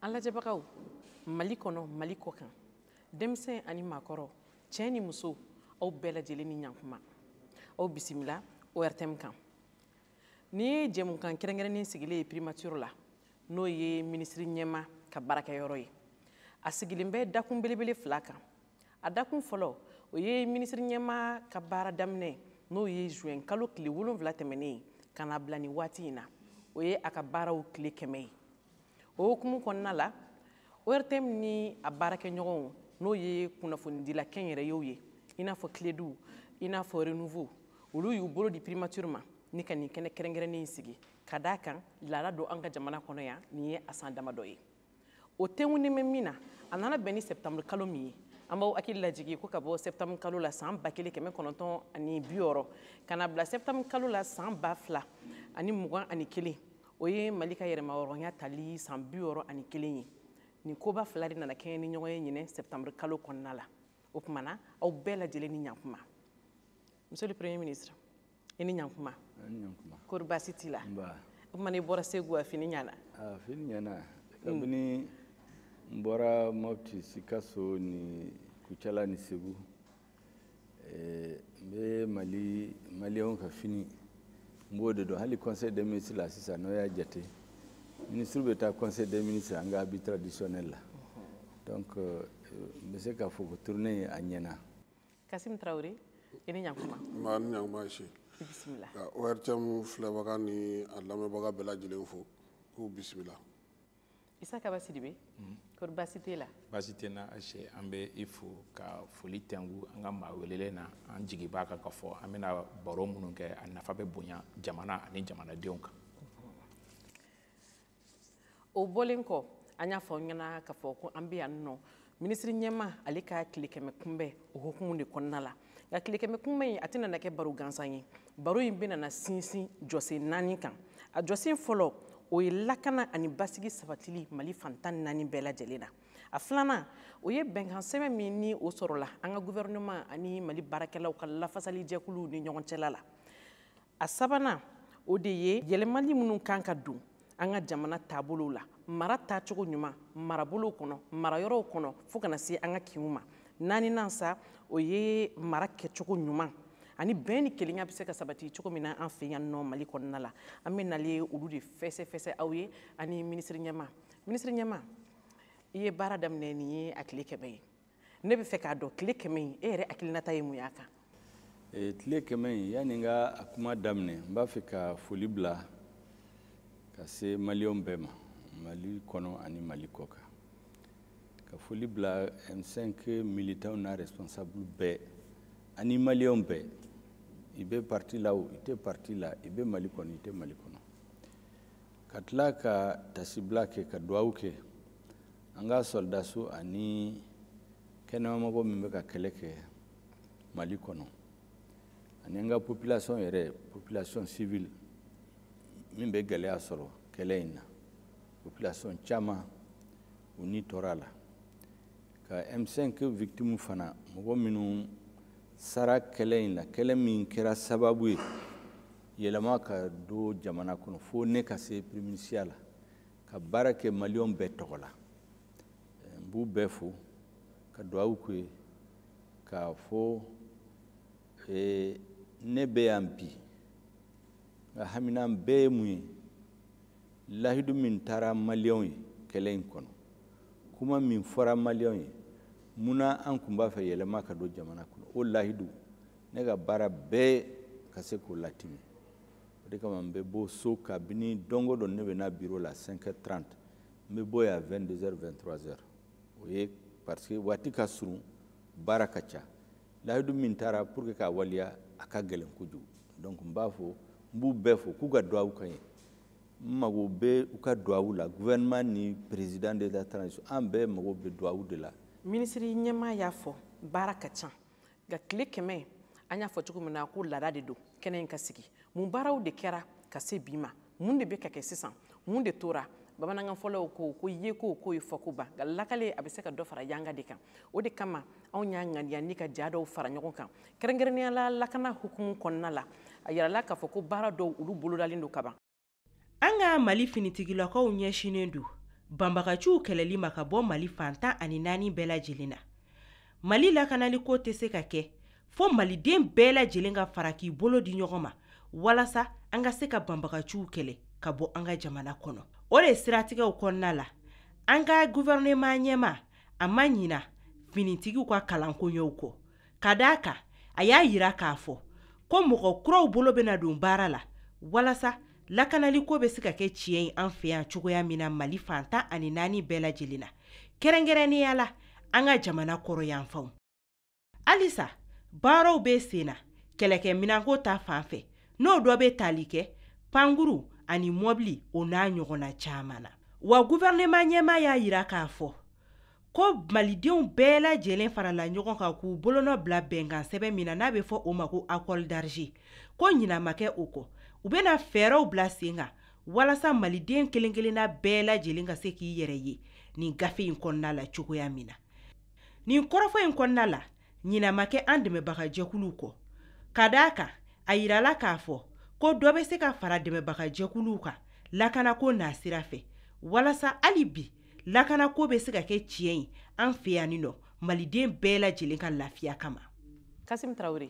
An lajɛbagaw, Mali kɔnɔ, Mali kɔ kan, denmisɛn ani maakɔrɔ, cɛɛ ni muso, aw bɛɛ lajɛlen ni ɲankuma, aw bisimila ORTM kan. Nin ye jɛmukan kɛrɛnkɛrɛnnen sigilen ye primature la, n'o ye minisiri ɲɛma ka baarakɛyɔrɔ ye. A sigilen bɛ dakun belebele fila kan. A dakun fɔlɔ, o ye minisiri ɲɛma ka baara daminɛ, n'o ye juin kalo tile 7 tɛmɛnen ye ka na bila nin waati in na, o ye a ka baaraw tile 100 ye. O hukumu kɔnɔna la, ORTM ni a baarakɛɲɔgɔnw, n'o ye kunnafonidila kɛnyɛrɛyew ye, i n'a fɔ Kledu, i n'a fɔ Renouveau, olu y'u bolo di primature ma ni ka nin kɛnɛ kɛrɛnkɛrɛnnen in sigi, ka d'a kan laada don an ka jamana kɔnɔ yan, nin ye a san damadɔ ye. O tɛnkunnen bɛ min na, a nana bɛn ni septembre kalo min ye, an b'aw hakili lajigin ko ka bɔ septembre kalo la san 1960 ka na bila septembre kalo la san 2021, o ye Mali ka yɛrɛmahɔrɔnya tali san 61 ye. Nin koba fila de nana kɛɲɛ ni ɲɔgɔn ye ɲinɛ septembre kalo kɔnɔna la. O tuma na, aw bɛɛ lajɛlen ni ɲankuma. Monsieur le Premier ministre, i ni ɲankuma. Kori baasi t'i la? O tuma na, i bɔra Segu, a fini ɲana? A fini ɲana. Kabini n bɔra Mopti, Sikaso ni Kucala ni Segu, n bɛ Mali maliyɛnw ka fini, n b'o de dɔn. Hali conseil des ministres la sisan, n'o y'a jate, ministre bɛ taa conseil des ministres an ka habit traditionnel la. Donc n bɛ se k'a fɔ ko tournée a ɲɛna. Kasim Traoré, i ni ɲankuma. Nba, ni ɲankuma si. I bisimila. Ka ORTM filɛbaga ni a lamɛnbaga bɛɛ lajɛlen fo k'u bisimila. Isa Kaba Sidibe, kori baasi t'e la? Baasi tɛ n na Ayise, an bɛ i fo ka foli tɛnku an ka maa welelen na. An jigi b'a kan k'a fɔ an bɛna baro minnu kɛ, a nafa bɛ bonya jamana ani jamanadenw kan. O bɔlen kɔ, an y'a fɔ aw ɲɛna k'a fɔ ko an bɛ yan nɔ minisiri ɲɛma ale ka tile 100 kunbɛn o hukumu de kɔnɔna la. Nka tile 100 kunbɛn in, a tɛna na kɛ baro gansan ye. Baro in bɛna na sinsin jɔsen 4 kan. A jɔsen fɔlɔ, o ye lakana ani basigi sabatili Mali fan 14 bɛɛ lajɛlen na. A filanan, o ye bɛnkan sɛbɛn min ni o sɔrɔla an ka gouvernement ani Mali baarakɛlaw ka lafasalijɛkuluw ni ɲɔgɔn cɛla la. A sabanan, o de ye yɛlɛmali minnu kan ka don an ka jamana taabolow la, mara taacogo ɲuman marabolow kɔnɔ, marayɔrɔw kɔnɔ, fo kana se an ka kinw ma. Naaninan sa, o ye mara kɛcogo ɲuman ani bɛn ni kelenya bɛ se ka sabati cogo min na an fɛ yan nɔ Mali kɔnɔna la. An bɛ nalen olu de fɛsɛfɛsɛ aw ye ani minisiri ɲɛma. Minisiri ɲɛma, i ye baara daminɛ nin ye a tile 100 ye. Ne bɛ fɛ k'a dɔn tile 100 in, e yɛrɛ hakilinata ye mun y'a kan? Tile 100 in, yanni n ka a kuma daminɛ, n b'a fɛ ka foli bila ka se maliyɛnw bɛɛ ma, Mali kɔnɔ ani Mali kɔ kan. Ka foli bila M5 militants n'a responsable bɛɛ ani maliyɛnw bɛɛ. I bɛ parti la o, i tɛ parti la, i bɛ Mali kɔnɔ, i tɛ Mali kɔnɔ. Ka tila ka tasibila kɛ, ka duwawu kɛ an ka soldats ani kɛnɛmamɔgɔ min bɛ ka kɛlɛ kɛ Mali kɔnɔ, ani an ka population yɛrɛ, population civile min bɛ gɛlɛya sɔrɔ kɛlɛ in na. Population caman u ni tora la. Ka M5 victime fana, mɔgɔ minnu sara kɛlɛ in la, kɛlɛ min kɛra sababu ye yɛlɛma ka don jamana kɔnɔ fo ne ka se premier ministre la, ka baara kɛ maliyɛnw bɛɛ tɔgɔ la. N b'u bɛɛ fo ka duwawu k'u ye k'a fɔ ne bɛ yan bi, nka haminan bɛɛ ye mun ye? Lahidu min taara maliyɛnw ye kɛlɛ in kɔnɔ, kuma min fɔra maliyɛnw ye, munna an kun b'a fɛ yɛlɛma ka don jamana kɔnɔ, o lahidu ne ka baara bɛɛ ka se k'o latimɛ. O de kama n bɛ bɔ so kabini don o don, ne bɛ na bureau la cinq heures trente, n bɛ bɔ yan vingt-deux heures, vingt-trois heures. O ye parce que waati ka surun, baara ka ca. Lahidu min taara pour que k'a waleya, a ka gɛlɛn kojugu. Donc n b'a fɔ, n b'u bɛɛ fo k'u ka duwawu kɛ n ye. N mago bɛ u ka duwawu la, gouvernement ni président de la transition, an bɛɛ mago bɛ duwawu de la. Minisiri ɲɛmaa y'a fɔ baara ka ca, nka tile 100, an y'a fɔ cogo min na ko laada de don kɛnɛ in ka sigi. Mun baaraw de kɛra ka se bi ma? Mun de bɛ ka kɛ sisan? Mun de tora? Bamanankan fɔlaw ko ko yeko k'o ye fɔkoba, nka lakale a bɛ se ka dɔ fara yanga de kan. O de kama anw y'a ŋaniya ni ka ja dɔw fara ɲɔgɔn kan, kɛrɛnkɛrɛnnenya la lakana hukumu kɔnɔna la. A yirala k'a fɔ ko baara dɔw olu bolodalen don kaban. An ka Mali finitigilakaw ɲɛsinnen don banbagaciw kɛlɛli ma ka bɔ Mali fan 14 bɛɛ lajɛlen na. Mali lakanaliko tɛ se ka kɛ fo maliden bɛɛ lajɛlen ka fara k'i bolo di ɲɔgɔn ma walasa an ka se ka banbagaciw kɛlɛ ka bɔ an ka jamana kɔnɔ. O de siratigɛw kɔnɔna la, an ka gouvernement ɲɛmaa a ma ɲina finitigiw ka kalanko ɲɛw kɔ, ka d'a kan a y'a yira k'a fɔ ko mɔgɔ kuraw bolo bɛna don baara la walasa lakanaliko bɛ se ka kɛ tiɲɛ ye an fɛ yan cogoya min na Mali fan 14 bɛɛ lajɛlen na, kɛrɛnkɛrɛnnenya la an ka jamana kɔrɔ yanfanw. Halisa baaraw bɛ sen na kɛlɛkɛminɛnko ta fan fɛ, n'o dɔ bɛ tali kɛ pankuru ani mɔbili, o n'a ɲɔgɔnna caman na. Wa gouvernement ɲɛmaa y'a yira k'a fɔ ko malidenw bɛɛ lajɛlen farala ɲɔgɔn kan k'u bolonɔ bila bɛnkan sɛbɛn min na, n'a bɛ fɔ o ma ko accord d'Alger, ko ɲinan ma kɛ o kɔ, u bɛna fɛɛrɛw bila sen kan walasa maliden kelen kelenna bɛɛ lajɛlen ka se k'i yɛrɛ ye nin gafe in kɔnɔna la cogoya min na. Nin kɔrɔfɔ in kɔnɔna la, ɲinan ma kɛ an dɛmɛbagajɛkuluw kɔ, ka d'a kan a yirala k'a fɔ ko dɔ bɛ se ka fara dɛmɛbagajɛkuluw kan lakanako nasira fɛ, walasa hali bi lakanako bɛ se ka kɛ tiɲɛ ye an fɛ yan nɔ maliden bɛɛ lajɛlen ka lafiya kama. Kasim Tarawele,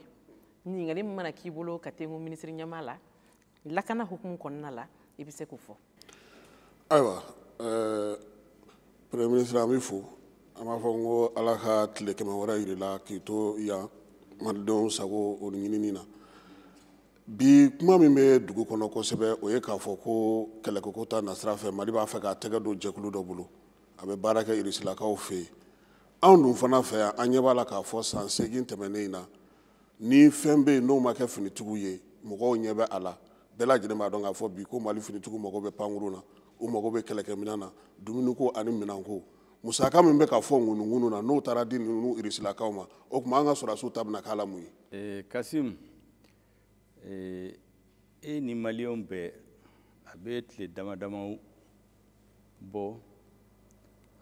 ɲininkali min mana k'i bolo ka tengu minisiri ɲɛmaa la lakana hukumu kɔnɔna la, i bɛ se k'o fɔ. Ayiwa, premier ministre, an b'i fo. An b'a fɔ n ko Ala ka tile 100 wɛrɛ yir'i la k'i to yan malidenw sago o ɲinini na. Bi kuma min bɛ dugu kɔnɔ kosɛbɛ, o ye k'a fɔ ko kɛlɛkɛko ta nasira fɛ, Mali b'a fɛ k'a tɛgɛ don jɛkulu dɔ bolo, a bɛ baara kɛ Irisilakaw fɛ yen. Anw dun fana fɛ yan, an ɲɛ b'a la k'a fɔ san 8 tɛmɛnen in na, ni fɛn bɛ yen n'o ma kɛ finitigiw ye, mɔgɔw ɲɛ bɛ a la. Bɛɛ lajɛlen b'a dɔn k'a fɔ bi ko Mali finitigiw mago bɛ pankurun na, u mago bɛ kɛlɛkɛminɛn na, dumuniko ani minɛnko. Musaka min bɛ ka fɔ ŋunuŋunu na, n'o taara di ninnu Irisilakaw ma, o tuma an ka sɔrɔdasiw ta bɛna k'a la mun ye? Kasim, e ni maliyɛnw bɛɛ, a bɛ tile dama damaw bɔ,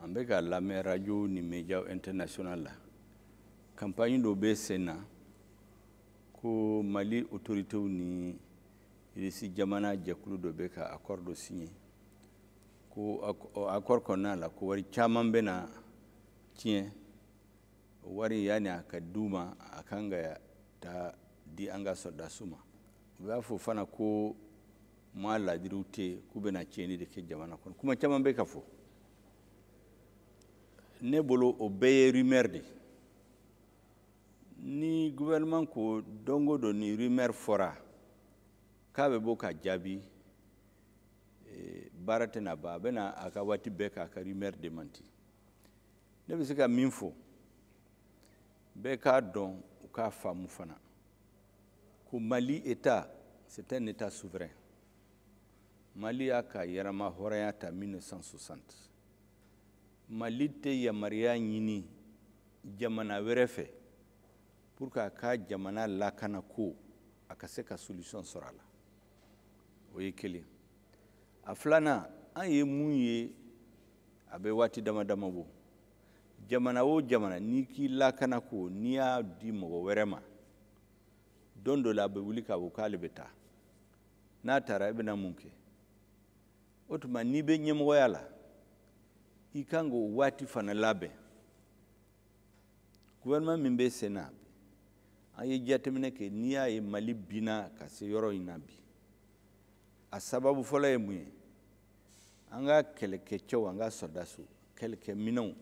an bɛ ka lamɛn radio ni média international la, campagne dɔ bɛ sen na ko Mali autorités ni Irisi jamana jɛkulu dɔ bɛ ka accord dɔ signé, ko accord kɔnɔna la ko wari caman bɛna tiɲɛ. O wari, yanni a ka d'u ma, a kan ka taa di an ka sɔrɔdasiw ma. U b'a fɔ fana ko maa ladiriw tɛ yen, k'u bɛna tiɲɛni de kɛ jamana kɔnɔ. Kuma caman bɛ ka fɔ. Ne bolo, o bɛɛ ye rumeur de. Ni gouvernement ko don o don ni rumeur fɔra k'a bɛ bɔ ka jaabi, baara tɛna ban. A bɛna a ka waati bɛɛ k'a ka rumeur démenti. Ne bɛ se ka min fɔ, bɛɛ k'a dɔn, u k'a faamu fana ko Mali État, c'est un État souverain. Mali y'a ka yɛrɛma hɔrɔnya ta 1960. Mali tɛ yamaruya ɲini jamana wɛrɛ fɛ pour que a ka jamana lakana ko a ka se ka solution sɔrɔ a la. O ye kelen. A filanan, an ye mun ye, a bɛ waati dama dama bɔ, jamana o jamana, n'i k'i lakana ko n'i y'a di mɔgɔ wɛrɛ ma, don dɔ la a bɛ wuli k'a fɔ k'ale bɛ taa. N'a taara, e bɛna mun kɛ? O tuma, n'i bɛ ɲɛmɔgɔya la, i kan k'o waati fana labɛn. Gouvernement min bɛ sen na, an ye jateminɛ kɛ, n'i y'a ye Mali binna ka se yɔrɔ in na bi, a sababu fɔlɔ ye mun ye? An ka kɛlɛkɛcɛw, an ka sɔrɔdasiw, kɛlɛkɛminɛnw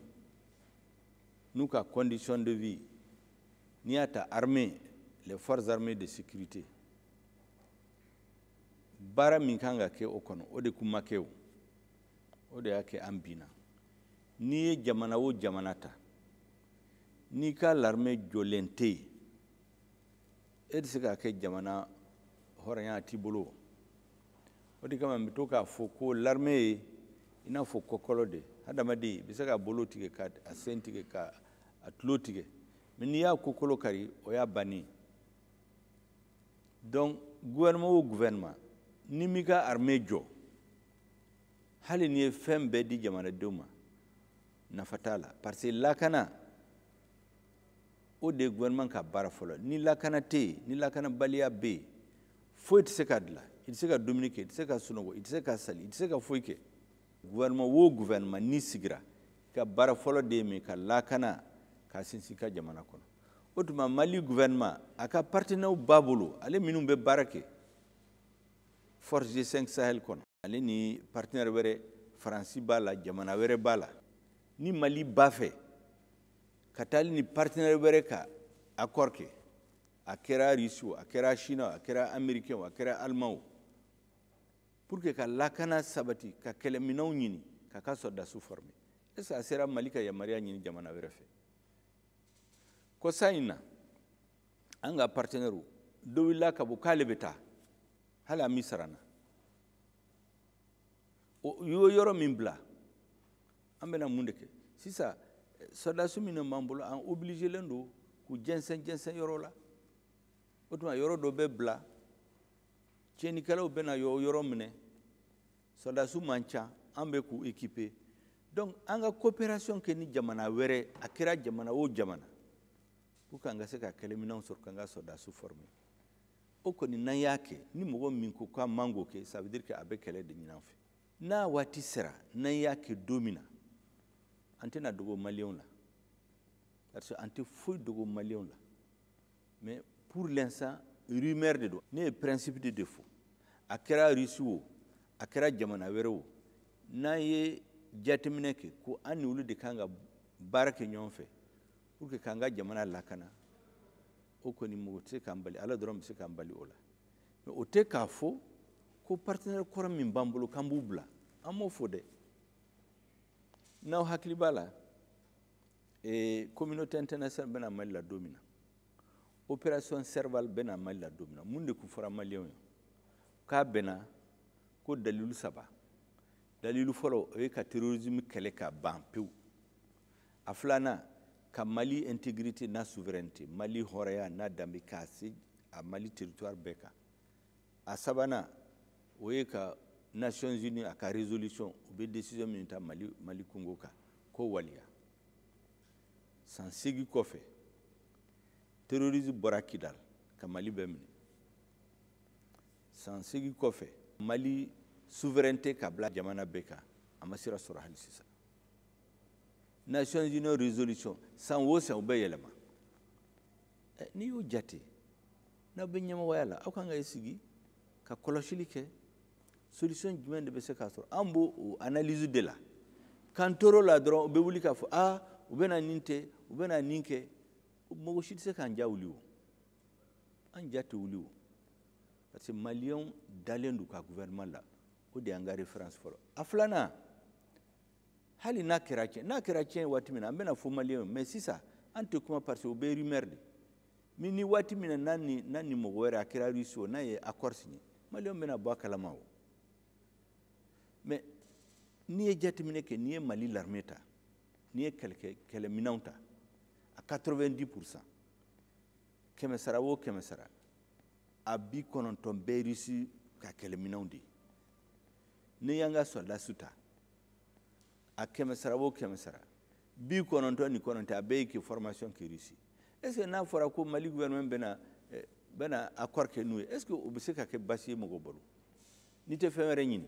n'u ka condition de vie. N'i y'a ta armée, les forces armées de sécurité, baara min kan ka kɛ o kɔnɔ, o de kun ma kɛ. O de y'a kɛ an binna. N'i ye jamana o jamana ta, n'i ka l'armée jɔlen tɛ yen, e tɛ se k'a kɛ jamana hɔrɔnya t'i bolo. O de kama n bɛ to k'a fɔ ko l'armée ye i n'a fɔ kɔkɔlɔ de. Hadamaden, i bɛ se ka bolo tigɛ, ka a sen tigɛ, ka a tulo tigɛ, mais n'i y'a kɔkɔlɔ kari, o y'a bannen. Donc gouvernement o gouvernement, n'i m'i ka armée jɔ, hali n'i ye fɛn bɛɛ di jamanadenw ma, nafa t'a la, parce que lakana, o de ye gouvernement ka baara fɔlɔ. Ni lakana tɛ yen, ni lakanabaliya bɛ yen, foyi tɛ se ka dilan. I tɛ se ka dumuni kɛ, i tɛ se ka sunɔgɔ, i tɛ se ka sali, i tɛ se ka foyi kɛ. Gouvernement o gouvernement n'i sigira, i ka baara fɔlɔ de ye min ka lakana k'a sinsin ka jamana kɔnɔ. O tuma Mali gouvernement a ka partenaires b'a bolo, ale minnu bɛ baara kɛ force G5 Sahel kɔnɔ, ale ni partenaire wɛrɛ, Faransi b'a la, jamana wɛrɛ b'a la. Ni Mali b'a fɛ ka taa ni partenaire wɛrɛ ka accord kɛ, a kɛra Russie o, a kɛra Chine o, a kɛra Américain o, a kɛra Allemand o, pour que ka lakana sabati, ka kɛlɛminɛnw ɲini, ka ka sɔrɔdasiw former, est ce que a sera Mali ka yamaruya ɲini jamana wɛrɛ fɛ? Kɔsa in na, an ka partenaire dɔ wulila ka bɔ k'ale bɛ taa, hali an mi sara na. O y'o yɔrɔ min bila, an bɛna mun de kɛ sisan? Sɔrɔdasi minnu b'an bolo, an obligé len don k'u jɛnsɛn jɛnsɛn yɔrɔ la. O tuma yɔrɔ dɔ bɛ bila, tiɲɛnikɛlaw bɛna yɔrɔ minɛ, sɔrɔdasiw man ca, an bɛ k'u équiper. Donc an ka coopération kɛ ni jamana wɛrɛ, a kɛra jamana o jamana, pour que an ka se ka kɛlɛminɛnw sɔrɔ k'an ka sɔrɔdasiw former. O kɔni, n'an y'a kɛ, ni mɔgɔ min ko k'an man k'o kɛ, ça veut dire que a bɛ kɛlɛ de ɲini an fɛ. N'a waati sera, n'an y'a kɛ don min na, an tɛna dogo maliyɛnw la, parce que an tɛ foyi dogo maliyɛnw la. Mais pour l'instant, rumeur de don. Ne ye principe de fɔ, a kɛra Russie o, a kɛra jamana wɛrɛ o, n'an ye jateminɛ kɛ ko an ni olu de kan ka baara kɛ ɲɔgɔn fɛ pour que k'an ka jamana lakana, o kɔni mɔgɔ tɛ se k'an bali, Ala dɔrɔn bɛ se k'an bali o la. Mais o tɛ k'a fɔ ko partenaire kɔrɔ min b'an bolo k'an b'u bila, an m'o fɔ dɛ. N'aw hakili b'a la, communauté internationale bɛna Mali la don min na, opération Serval bɛna Mali la don min na, mun de kun fɔra maliyɛnw ye? K'a bɛnna ko dalilu saba. Dalilu fɔlɔ, o ye ka terrorisme kɛlɛ ka ban pewu. A filanan, ka Mali intégrité n'a souveraineté, Mali hɔrɔnya n'a danbe, k'a se a Mali territoire bɛɛ kan. A sabanan, o ye ka Nations Unies a ka résolution, u bɛ décision min ta Mali kungo kan, k'o waleya. San 8 kɔfɛ, terrorisme bɔra Kidal ka Mali bɛɛ minɛ. San 8 kɔfɛ, Mali souveraineté ka bila jamana bɛɛ kan, a ma sira sɔrɔ hali sisan. Nations Unies résolution, san o san u bɛ yɛlɛma. N'i y'o jate, n'aw bɛ ɲɛmɔgɔya la, aw kan ka sigi ka kɔlɔsili kɛ, solution jumɛn de bɛ se k'a sɔrɔ. An b'o o analyse de la. K'an tor'o la dɔrɔn, u bɛ wuli k'a fɔ aa, u bɛna nin tɛ, u bɛna nin kɛ. Mɔgɔ si tɛ se k'an ja wuli o, an ja tɛ wuli o, parce que maliyɛnw dalen don ka gouvernement la. O de y'an ka référence fɔlɔ. A filanan, hali n'a kɛra tiɲɛ, n'a kɛra tiɲɛ waati min na, an bɛna fɔ maliyɛnw ye. Mais sisan an tɛ kuma, parce que o bɛ rumeur de min. Ni waati min na n'a ni mɔgɔ wɛrɛ, a kɛra Russie o, n'a ye accord signé, maliyɛnw bɛna bɔ a kalama o. Mais n'i ye jateminɛ kɛ, n'i ye Mali l'armée ta, n'i ye kɛlɛkɛ kɛlɛminɛnw ta, a 90%, 100 sara o 100 sara, a 90 bɛɛ Russie ka kɛlɛminɛnw de ye. N'i y'an ka sɔrɔdasiw ta, a 100 sara o 100 sara, 99, a bɛɛ ye kɛ formation kɛ Russie. Est ce que n'a fɔra ko Mali gouvernement bɛna accord kɛ n'u ye, est ce que o bɛ se ka kɛ basi ye mɔgɔ bolo n'i tɛ fɛn wɛrɛ ɲini?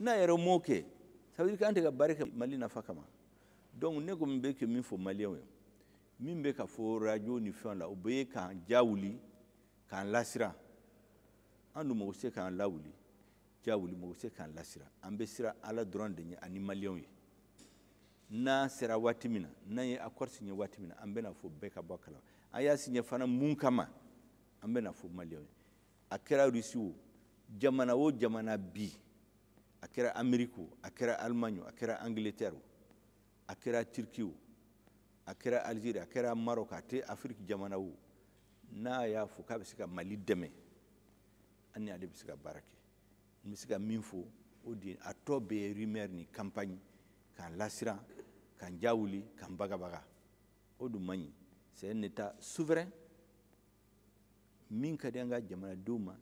N'a yɛrɛ m'o kɛ, ça veut dire k'an tɛ ka baara kɛ Mali nafa kama. Donc ne kɔni bɛ kɛ min fɔ maliyɛnw ye, min bɛ ka fɔ radio ni fɛnw la, o bɛɛ ye k'an ja wuli, k'an lasiran. An dun mɔgɔ se k'an lawuli, ja wuli, mɔgɔ se k'an lasiran. An bɛ siran Ala dɔrɔn de ɲɛ ani maliyɛnw ye. N'a sera waati min na, n'an ye accord signé waati min na, an bɛna fɔ bɛɛ ka bɔ a kalama. An y'a signé fana mun kama, an bɛna fɔ maliyɛnw ye. A kɛra Russie o, jamana o jamana bi, a kɛra Amérique o, a kɛra Allemagne o, a kɛra Angleterre o, a kɛra Turquie o, a kɛra Algérie, a kɛra Maroc, a tɛ Afrique jamana o, n'a y'a fɔ k'a bɛ se ka Mali dɛmɛ, an ni ale bɛ se ka baara kɛ. N bɛ se ka min fɔ, o de ye. A tɔ bɛɛ ye rumeur ni campagne, k'an lasiran, k'an ja wuli, k'an bagabaga. O dun man ɲi. C'est un état souverain min ka di an ka jamanadenw ma,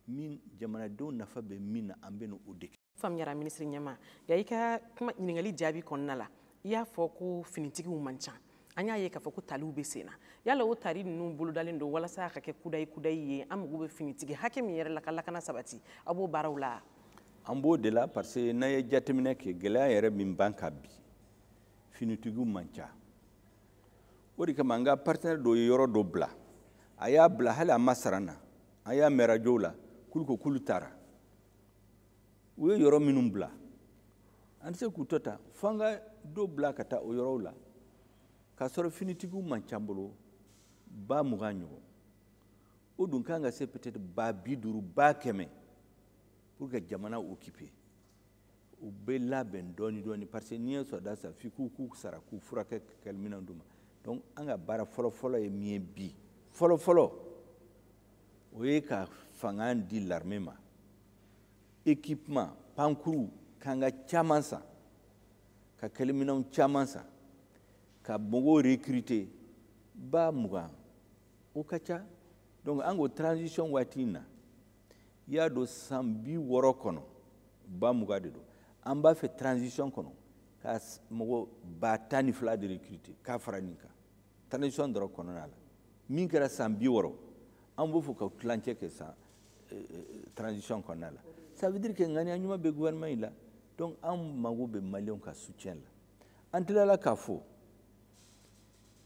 min jamanadenw nafa bɛ min na, an bɛ n'o de kɛ. Faamuyara, minisiri ɲɛma. Nka i ka kuma ɲininkali jaabi kɔnɔna la, i y'a fɔ ko finitigiw man ca. An y'a ye k'a fɔ ko taliw bɛ sen na. Yala o tali ninnu bolodalen don walasa a ka kɛ kudayi kudayi ye? An mago bɛ finitigi hakɛ min yɛrɛ la ka lakana sabati, aw b'o baaraw la? An b'o de la parce que n'a ye jateminɛ kɛ, gɛlɛya yɛrɛ min b'an kan bi, finitigiw man ca. O de kama an ka partenaire dɔ ye yɔrɔ dɔ bila, a y'a bila hali a ma sara n na. An y'a mɛn radio la k'olu ko k'olu taara. U ye yɔrɔ minnu bila, an tɛ se k'u to tan, fo an ka dɔ bila ka taa o yɔrɔw la, k'a sɔrɔ finitigiw man ca n bolo, 20,000 ɲɔgɔn. O dun kan ka se peut-être 50,000, 100,000 pour que jamana occuper. U bɛ labɛn dɔɔni dɔɔni, parce que n'i ye sɔrɔda san, f'i k'u sara, k'u furakɛ, kɛlɛminɛnw d'u ma. Donc an ka baara fɔlɔ-fɔlɔ ye min ye bi, fɔlɔ-fɔlɔ, o ye ka fanga di l'armée ma, équipement, pankuru k'an ka caman san, ka kɛlɛminɛnw caman san, ka mɔgɔw recruter 20,000, o ka ca. Donc an ko transition waati in na, i y'a dɔn, san 60 kɔnɔ, 20,000 de don. An b'a fɛ transition kɔnɔ ka mɔgɔ 12,000 de recruter k'a fara nin kan, transition dɔrɔn kɔnɔna la. Min kɛra san 60, an b'o fɔ ka tilancɛ kɛ san transition kɔnɔna la. Ça veut dire que ŋaniya ɲuman bɛ gouvernement in la. Donc an mago bɛ maliyɛnw ka soutien la. An tilala k'a fɔ,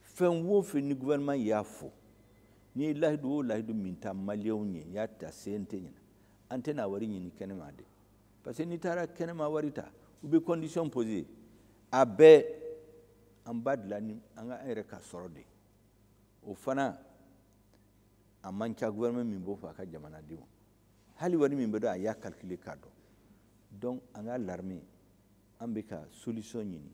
fɛn o fɛn ni gouvernement y'a fɔ, n'i ye lahidu o lahidu min ta maliyɛnw ye, i y'a ta CNT ɲɛna, an tɛna wari ɲini kɛnɛma dɛ, parce que n'i taara kɛnɛma wari ta, u bɛ condition poser. A bɛɛ an b'a dilan ni an ka an yɛrɛ ka sɔrɔ de. O fana a man ca gouvernement min b'o fɔ a ka jamanadenw. Hali wari min bɛ dɔn, a y'a calculer k'a dɔn. Donc an ka l'armée, an bɛ ka solution ɲini,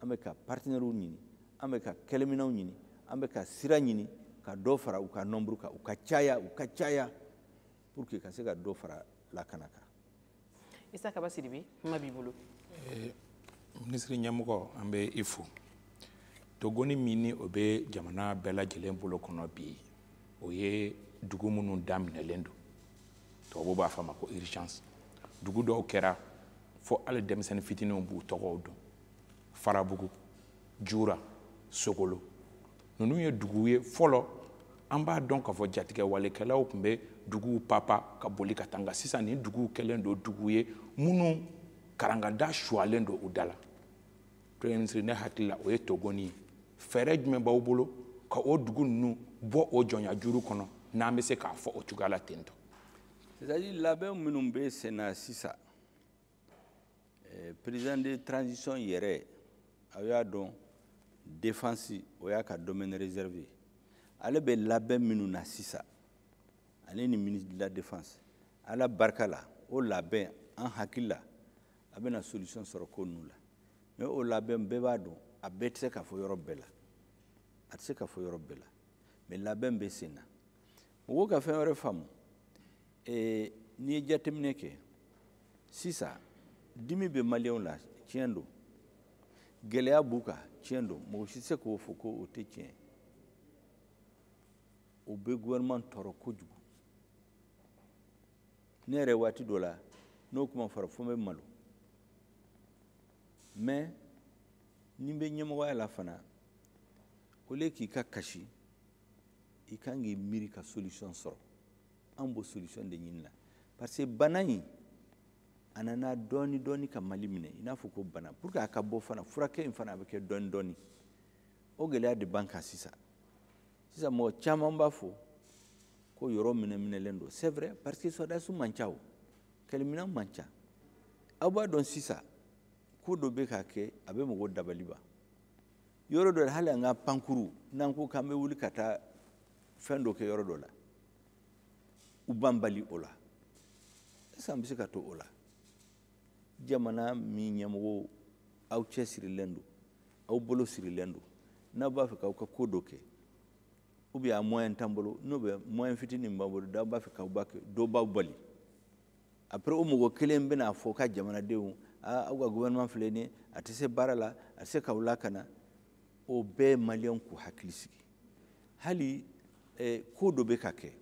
an bɛ ka partenaires ɲini, an bɛ ka kɛlɛminɛnw ɲini, an bɛ ka sira ɲini ka dɔ fara u ka nombre kan, u ka caya, u ka caya, pour que ka se ka dɔ fara lakana kan. Isa Kaba Sidibe, kuma b'i bolo. Minisiri ɲɛmɔgɔ, an bɛ i fo. Togoni min ni o bɛ jamana bɛɛ lajɛlen bolo kɔnɔ bi, o ye dugu minnu daminɛlen don, tubabuw b'a fɔ a ma ko urgence. Dugu dɔw kɛra fo hali denmisɛnnin fitininw b'u tɔgɔw dɔn: Farabugu, Jura, Sogolo. Ninnu ye dugu ye fɔlɔ, an b'a dɔn k'a fɔ jatigɛwalekɛlaw tun bɛ duguw papa ka boli ka taa. Nka sisan, nin duguw kɛlen don dugu ye minnu karangada suwalen don u da la. Premier ministre, ne hakili la, o ye togoni ye. Fɛɛrɛ jumɛn b'aw bolo ka o dugu ninnu bɔ o jɔnya juru kɔnɔ, n'an bɛ se k'a fɔ o cogoya la ten tɔ? C'est à dire, labɛn minnu bɛ sen na sisan, président de transition yɛrɛ, aw y'a dɔn, défense o y'a ka domaine réservé. Ale bɛ labɛn minnu na sisan, ale ni ministre de la Défense, Ala barika la, o labɛn, an hakili la, a bɛna solution sɔrɔ ko ninnu la. Mais o labɛn, bɛɛ b'a dɔn, a bɛɛ tɛ se ka fɔ yɔrɔ bɛɛ la, a tɛ se ka fɔ yɔrɔ bɛɛ la, mais labɛn bɛ sen na. Mɔgɔw ka fɛn wɛrɛ faamu, n'i ye jateminɛ kɛ sisan, dimi bɛ maliyɛnw la, tiɲɛ don. Gɛlɛya b'u kan, tiɲɛ don. Mɔgɔ si tɛ se k'o fɔ ko o tɛ tiɲɛ ye. O bɛ gouvernement tɔɔrɔ kojugu. Ne yɛrɛ, waati dɔ la, n'o kuma fɔra, fo n bɛ malo. Mais ni bɛ ɲɛmɔgɔya la fana, au lieu k'i ka kasi, i kan k'i miiri ka solution sɔrɔ. An b'o solution de ɲini la, parce que bana in a nana dɔɔni dɔɔni ka Mali minɛ, i n'a fɔ ko bana, pour que a ka bɔ fana, furakɛ in fana a bɛ kɛ dɔɔni dɔɔni. O gɛlɛya de b'an kan sisan. Sisan mɔgɔ caman b'a fɔ ko yɔrɔ minɛ minɛlen don. C'est vrai, parce que sɔrɔdasiw man ca, o kɛlɛminɛn man ca. Aw b'a dɔn, sisan ko dɔ bɛ ka kɛ, a bɛ mɔgɔw dabali ban. Yɔrɔ dɔ la, hali an ka pankuru, n'an ko k'an bɛ wuli ka taa fɛn dɔ kɛ yɔrɔ dɔ la, u b'an bali o la. Est ce que an bɛ se ka to o la? Jamana min ɲɛmɔgɔw, aw cɛ sirilen don, aw bolo sirilen don. N'aw b'a fɛ k'aw ka ko dɔ kɛ, ou bien a moyen t'an bolo, n'o bɛ moyen fitinin b'an bolo, d'aw b'a fɛ k'aw b'a kɛ, dɔ b'aw bali. Après, o mɔgɔ kelen bɛna fɔ ka jamanadenw, aa, aw ka gouvernement filɛ nin ye, a tɛ se baara la, a tɛ se k'aw lakana. O bɛɛ, maliyɛnw k'u hakili sigi. Hali ko dɔ bɛ ka kɛ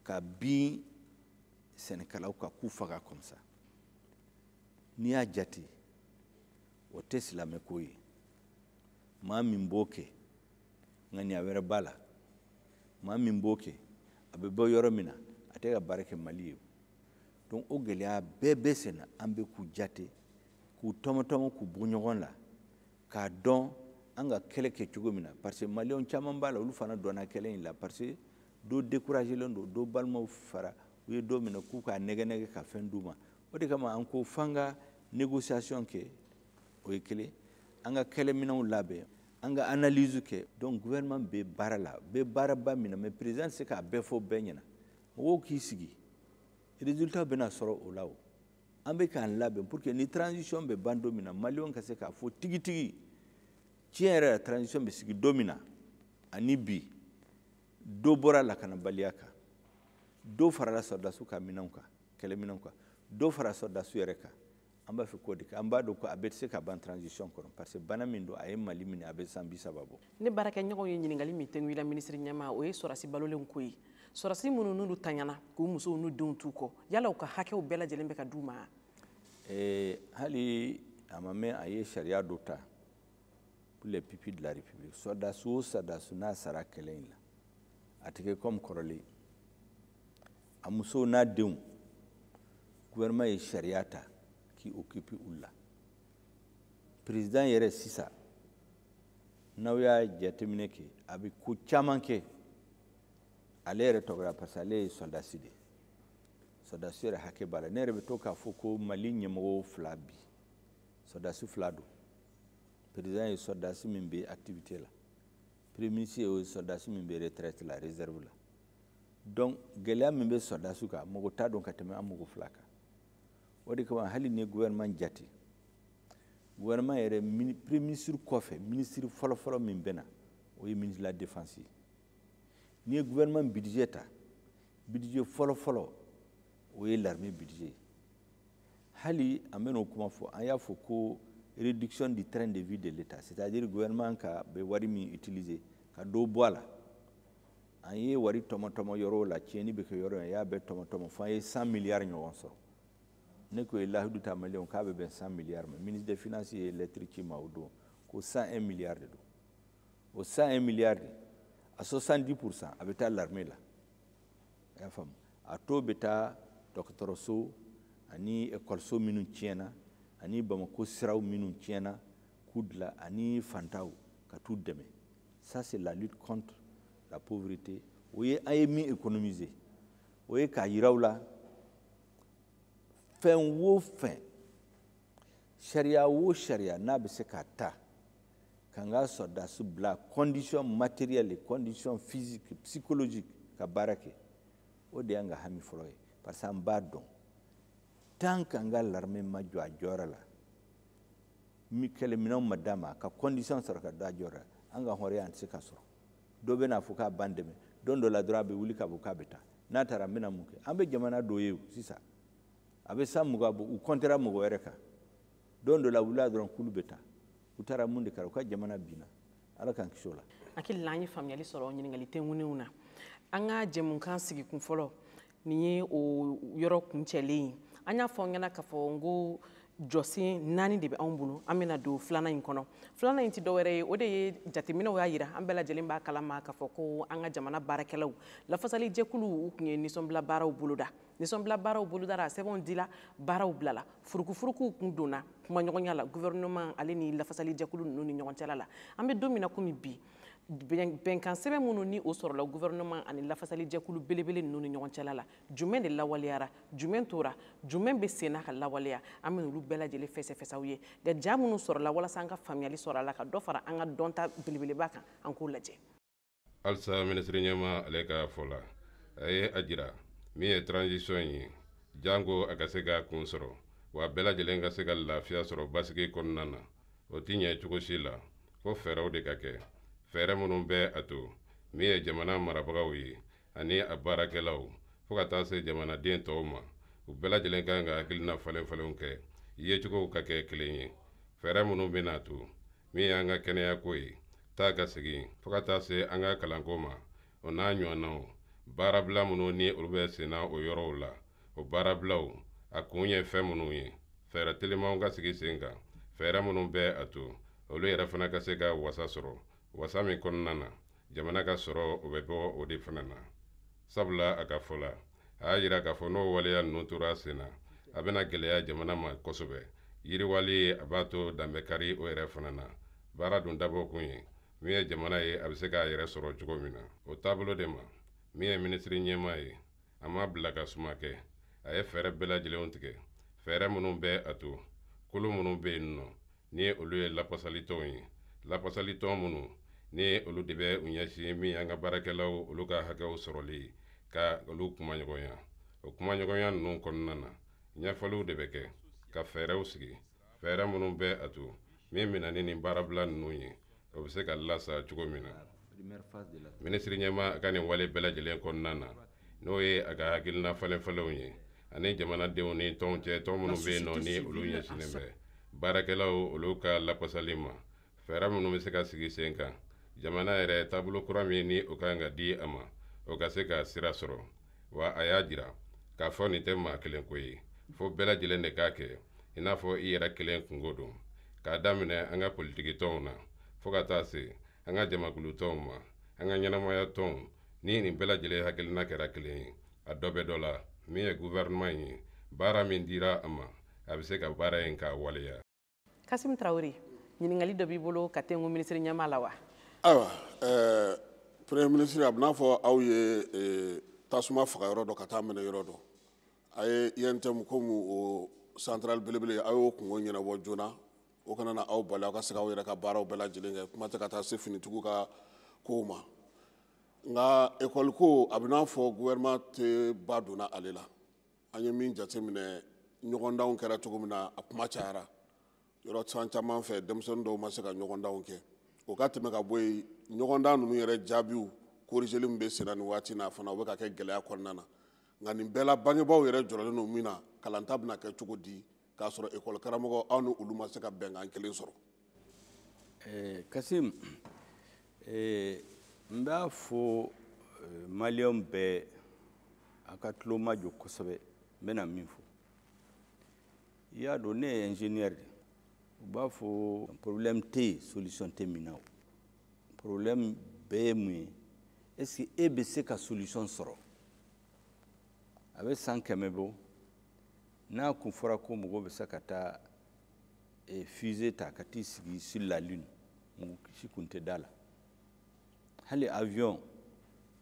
ka bin sɛnɛkɛlaw kan k'u faga comme ça, n'i y'a jate, o tɛ silamɛ ko ye. Maa min b'o kɛ, ŋaniya wɛrɛ b'a la. Maa min b'o kɛ, a bɛ bɔ yɔrɔ min na, a tɛ ka baara kɛ Mali ye. Donc o gɛlɛya bɛɛ bɛ sen na, an bɛ k'u jate, k'u tɔmɔ-tɔmɔ, k'u bɔ ɲɔgɔn la, k'a dɔn an ka kɛlɛ kɛ cogo min na, parce que maliyɛnw caman b'a la, olu fana dɔnna kɛlɛ in la, parce que dɔw découragélen don, dɔw balimaw fara u ye dɔw minɛ k'u k'a nɛgɛ-nɛgɛ ka fɛn d'u ma. O de kama an ko f'an ka négociation kɛ, o ye kelen, an ka kɛlɛminɛnw labɛn, an ka analyse kɛ. Donc gouvernement bɛ baara la, bɛ baaraba min na, mais président tɛ se k'a bɛɛ fɔ bɛɛ ɲɛna. Mɔgɔw k'i sigi, résultat bɛna sɔrɔ o la. O an bɛ k'an labɛn pour que ni transition bɛ ban don min na, maliyɛnw ka se k'a fɔ tigitigi, tiɲɛ yɛrɛ la, transition bɛ sigi don min na ani bi, dɔ bɔra lakanabaliya kan, dɔ farala sɔrɔdasiw ka minɛnw kan, kɛlɛminɛnw kan, dɔ fara sɔrɔdasiw yɛrɛ kan. An b'a fɛ k'o de kɛ. An b'a dɔn ko a bɛ se ka ban transition kɔnɔ, parce que bana min don, a ye Mali minɛ, a bɛ san 30 bɔ. Ne baarakɛɲɔgɔnw ye ɲininkali min tɛnku i la, minisiri ɲɛmaa, o ye sɔrɔdasi balolenw ko ye, sɔrɔdasi minnu n'olu taɲana k'u musow n'u denw t'u kɔ, yala u ka hakɛw bɛɛ lajɛlen bɛ ka d'u ma? Hali a ma mɛn, a ye sariya dɔ ta pour les pupilles de la République. Sɔrɔdasi o sɔrɔdasi n'a sara kɛlɛ in la, a tɛ kɛ comme kɔrɔlen, a musow n'a denw, gouvernement ye sariya ta k'i occupe u la. Président yɛrɛ sisan, n'aw y'a jateminɛ kɛ, a bɛ ko caman kɛ ale yɛrɛ tɔgɔ la, parce que ale ye sɔrɔdasi de ye, sɔrɔdasi yɛrɛ hakɛ b'a la. Ne yɛrɛ bɛ to k'a fɔ ko Mali ɲɛmɔgɔ fila bi, sɔrɔdasi fila don. Président ye sɔrɔdasi min bɛ activité la, premier ministre ye sɔrɔdasi min bɛ retraite la, réserve la. Donc gɛlɛya min bɛ sɔrɔdasiw kan, mɔgɔ t'a dɔn ka tɛmɛ an mɔgɔ fila kan. O de kama, hali ni gouvernement jate, gouvernement yɛrɛ, premier ministre kɔfɛ, ministre fɔlɔfɔlɔ min bɛ na, o ye ministre de la Défense ye. N'i ye gouvernement budget ta, budget fɔlɔfɔlɔ, o ye l'armée budget ye. Hali an bɛn'o kuma fɔ, an y'a fɔ ko réduction du train de vie de l'État, c'est-à-dire gouvernement ka bɛ wari min utiliser, ka dɔ bɔ a la. An ye wari tɔmɔ-tɔmɔ yɔrɔw la, tiɲɛni bɛ kɛ yɔrɔ in, y'a bɛɛ tɔmɔ-tɔmɔ fo an ye 100 milliards ɲɔgɔn sɔrɔ. Ne ko ye lahidu ta maliyɛnw k'a bɛ bɛn 100 milliards ma. Ministre des Finances ye lettre ci ma o don ko 101 milliards de don. O 101 milliards de, a 70 %, a bɛ taa l'armée la, i y'a faamu, a tɔ bɛ taa dɔgɔtɔrɔso ani ekɔliso minnu tiɲɛna, ani Bamako siraw minnu tiɲɛna k'u dilan, ani fantaw ka t'u dɛmɛ. Ça, c'est la lutte contre la pauvreté. O ye an ye min économiser, o ye k'a yira u la, fɛn o fɛn, sariya o sariya n'a bɛ se ka ta ka n ka sɔrɔdasi bila condition matérielle, condition physique, psychologique ka baara kɛ, o de y'an ka hami fɔlɔ ye, parce que an b'a dɔn, tant qu'an ka l'armée ma jɔ a jɔyɔrɔ la, kɛlɛminɛnw ma d'a ma, ka condition sɔrɔ ka da a jɔyɔrɔ la, an ka hɔrɔnya an tɛ se ka sɔrɔ. Dɔ bɛ n'a fɔ k'a b'an dɛmɛ, don dɔ la dɔrɔn a bɛ wuli ka bɔ k'a bɛ taa. N'a taara, n bɛna mun kɛ? An bɛ jamana dɔ ye sisan, a bɛ san 20 bɔ, u kɔntera mɔgɔ wɛrɛ kan. Don dɔ la, wula dɔrɔn, k'olu bɛ taa. U taara, mun de kɛra? U ka jamana binna. Ala k'an kisi o la. Hakili la, an ye faamuyali sɔrɔ ɲininkali tɛnkunnenw na. An ka jɛmukan sigikun fɔlɔ nin ye o yɔrɔ kuncɛlen ye. An y'a fɔ ɲɛna k'a fɔ n ko jɔsen naani de bɛ anw bolo. An bɛna don filanan in kɔnɔ. Filanan in tɛ dɔwɛrɛ ye, o de ye jateminɛw y'a yira, an bɛɛ lajɛlen b'a kalama k'a fɔ ko an ka jamana baarakɛlaw lafasali jɛkulu, u tun ye nisɔnbila baaraw boloda. Nisɔnbila baaraw bolodara, sɛbɛnw dila, baaraw bilala, furukufurukuw kun donna kumaɲɔgɔnya la gouvernement ale ni lafasali jɛkulu ninnu ni ɲɔgɔn cɛla la. An bɛ don min na komi bi, bɛnkan sɛbɛn minnu ni o sɔrɔla gouvernement ani lafasali jɛkulu belebele ninnu ni ɲɔgɔn cɛla la, jumɛn de lawaleyara, jumɛn tora, jumɛn bɛ senna ka lawaleya? An bɛ olu bɛɛ lajɛlen fɛsɛfɛsɛw ye nka ja minnu sɔrɔla walasa an ka faamuyali sɔrɔ a la, ka dɔ fara an ka dɔnta belebeleba kan, an k'o lajɛ. Halisa minisiri ɲɛma ale ka fɔ la, a ye a jira min ye transition ye, janko a ka se ka kun sɔrɔ wa bɛɛ lajɛlen ka se ka lafiya sɔrɔ basigi kɔnɔna na, o ti ɲɛ cogo si la fo fɛɛrɛw de ka kɛ, fɛɛrɛ minnu bɛ a to min ye jamana marabagaw ye ani a baarakɛlaw, fo ka taa se jamanaden tɔw ma, u bɛɛ lajɛlen kan ka hakilina falen falenw kɛ, yecogow ka kɛ kelen ye, fɛɛrɛ minnu bɛna to min y'an ka kɛnɛyako ye, taa ka segin, fo ka taa se an ka kalanko ma, o n'a ɲɔgɔnnaw. Baarabila minnu ni olu bɛ senna o yɔrɔw la, o baarabilaw a kun ye fɛn minnu ye, fɛɛrɛ telimanw ka sigi sen kan, fɛɛrɛ minnu bɛ a to olu yɛrɛ fana ka se ka wasa sɔrɔ, wasa min kɔnɔna na jamana ka sɔrɔ o bɛ bɔ o de fana na. Sabula a ka fɔ la, A y'a jira k'a fɔ n'o waleya ninnu tora sen na, a bɛna gɛlɛya jamana ma kosɛbɛ. Yiriwali, a b'a to danbe kari o yɛrɛ fana na. Baara dun dabɔ kun ye min ye jamana ye, a bɛ se k'a yɛrɛ sɔrɔ cogo min na. O taabolo de ma, min ye minisiri ɲɛmaa ye, a ma bila ka suma kɛ. A ye fɛɛrɛ bɛɛ lajɛlenw tigɛ, fɛɛrɛ minnu bɛ a to kolo minnu bɛ yen nɔ, ni olu ye lapasalitɔnw ye, lapasalitɔn minnu ni olu de bɛ u ɲɛsin min an ka baarakɛlaw olu ka hakɛw sɔrɔli, ka olu kumaɲɔgɔnya. O kumaɲɔgɔnya ninnu kɔnɔna na, ɲɛfɔliw de bɛ kɛ ka fɛɛrɛw sigi, fɛɛrɛ minnu bɛ a to min bɛna ni nin baarabila ninnu ye, o bɛ se ka lasa cogo min na. Minisiri ɲɛmaa ka nin wale bɛɛ lajɛlen kɔnɔna na, n'o ye a ka hakilina falenfalenw ye ani jamanadenw ni tɔnw cɛ, tɔn minnu bɛ yen nɔ ni olu ɲɛsinnen bɛ baarakɛlaw olu ka lapasali ma, fɛɛrɛ minnu bɛ se ka sigi sen kan jamana yɛrɛ taabolo kura min ni o kan ka di a ma, o ka se ka sira sɔrɔ. Wa a y'a jira k'a fɔ nin tɛ maa kelen ko ye, fo bɛɛ lajɛlen de k'a kɛ i n'a fɔ i yɛrɛ kelen kungo don, k'a daminɛ an ka politiki tɔnw na fo ka taa se an ka jamakulu tɔnw ma, an ka ɲɛnamaya tɔnw. Ni nin bɛɛ lajɛlen hakilina kɛra kelen ye, a dɔ bɛ dɔ la. Min ye gouvernement ye, baara min dira a ma, a bɛ se ka baara in k'a waleya. Kasim Traoré, ɲininkali dɔ b'i bolo ka tɛnku minisiri ɲɛmaa la wa? Ayiwa, premier ministre, a bɛ n'a fɔ aw ye tasuma faga yɔrɔ dɔ ka taa minɛ yɔrɔ dɔ. A ye UNTM komi o centrale belebele, a y'o kungo ɲɛnabɔ joona, o kana na aw bali aw ka se k'aw yɛrɛ ka baaraw bɛɛ lajɛlen kɛ, kuma tɛ ka taa se finitigiw ka kow ma. Nka école ko, a bɛ n'a fɔ gouvernement tɛ ba donna ale la. An ye min jateminɛ, ɲɔgɔndanw kɛra cogo min na, a kuma cayara yɔrɔ san caman fɛ, denmisɛnnin dɔw ma se ka ɲɔgɔndanw kɛ. O ka tɛmɛ ka bɔ yen, ɲɔgɔndan ninnu yɛrɛ jaabiw corrigeli min bɛ sen na nin waati na fana, o bɛ ka kɛ gɛlɛya kɔnɔna na. Nka nin bɛɛ la, bangebaaw yɛrɛ jɔrɔlen don min na, kalanta bɛna kɛ cogo di k'a sɔrɔ école karamɔgɔ, aw ni olu ma se ka bɛnkan kelen sɔrɔ? Kasim, n b'a fɔ maliyɛnw bɛɛ a ka tulo majɔ kosɛbɛ, n bɛna min fɔ. I y'a dɔn, ne ye ingénieur de. U b'a fɔ problème tɛ yen, solution tɛ min na. O problème bɛɛ ye mun ye? Est ce que e bɛ se ka solution sɔrɔ? A bɛ san 100 bɔ n'a kun fɔra ko mɔgɔw bɛ se ka taa fusée ta ka t'i sigi sur la lune, mɔgɔ si kun tɛ da la. Hali avion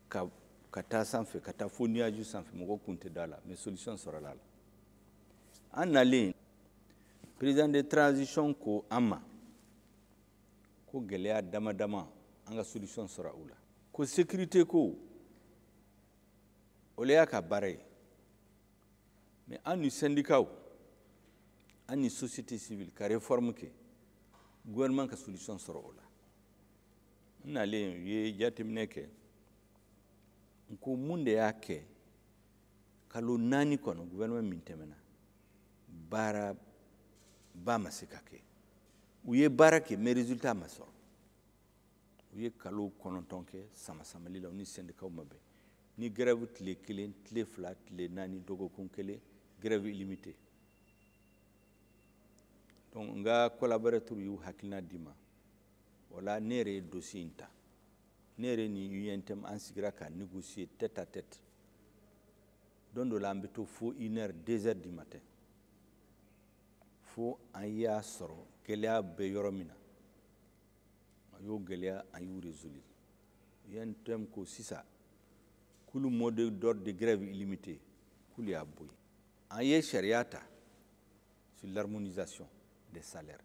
ka taa sanfɛ, ka taa fo nuage sanfɛ, mɔgɔ kun tɛ da la, mais solution sɔrɔla la. An nalen, président de transition ko an ma ko gɛlɛya dama dama, an ka solution sɔrɔ u la. Ko sécurité ko, o le y'a ka baara ye, mais an ni syndicat, an ni société civile ka réforme kɛ, gouvernement ka solution sɔrɔ o la. N nalen, u ye jateminɛ kɛ. N ko mun de y'a kɛ kalo 4 kɔnɔ, gouvernement min tɛmɛna, baara ba ma se ka kɛ? U ye baara kɛ, mais résultat ma sɔrɔ. U ye kalo 9 kɛ sama samali la, u ni syndicat ma bɛn. Ni grève tile 1, tile 2, tile 4, dɔgɔkun 1, grève illimité. Donc n ka collaborateur y'u hakilina di ma. O la, ne yɛrɛ ye dossier in ta. Ne yɛrɛ ni UNTM, an sigira ka négocier tête à tête. Don dɔ la, an bɛ to fo 1 heure, 2 heures du matin, fo an y'a sɔrɔ gɛlɛya bɛ yɔrɔ min na. An y'o gɛlɛya, an y'u résolu. UNTM ko sisan k'olu mot d'ordre de grève illimité, k'olu y'a bɔ yen. An ye sariya ta sur l'harmonisation des salaires.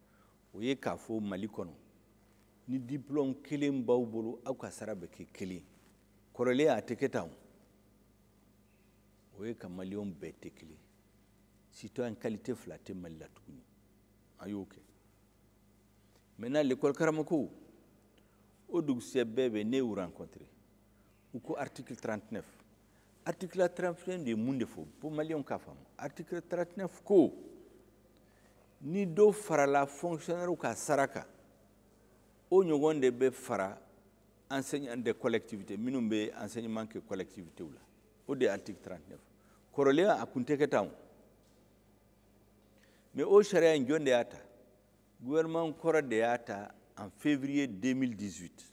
O ye k'a fɔ Mali kɔnɔ, ni diplôme kelen b'aw bolo, aw ka sara bɛ kɛ kelen. Kɔrɔlen a tɛ kɛ tan. O ye ka maliyɛnw bɛɛ tɛ kelen, citoyen qualité fila tɛ Mali la tuguni. An y'o kɛ. Maintenant, l'école karamɔgɔw, o dugusɛ bɛɛ bɛ ne y'u rencontré. U ko article 39. Article 39 de ye mun de fɔ pour maliyɛnw k'a faamu? Article 39 ko ni dɔ farala fonctionnaire ka sara kan, o ɲɔgɔn de bɛ fara enseignant des collectivités minnu bɛ enseignement kɛ collectivités la. O de ye article 39. Kɔrɔlen a kun tɛ kɛ tan o. Mais o sariya in, jɔn de y'a ta? Gouvernement kɔrɔ de y'a ta en février 2018.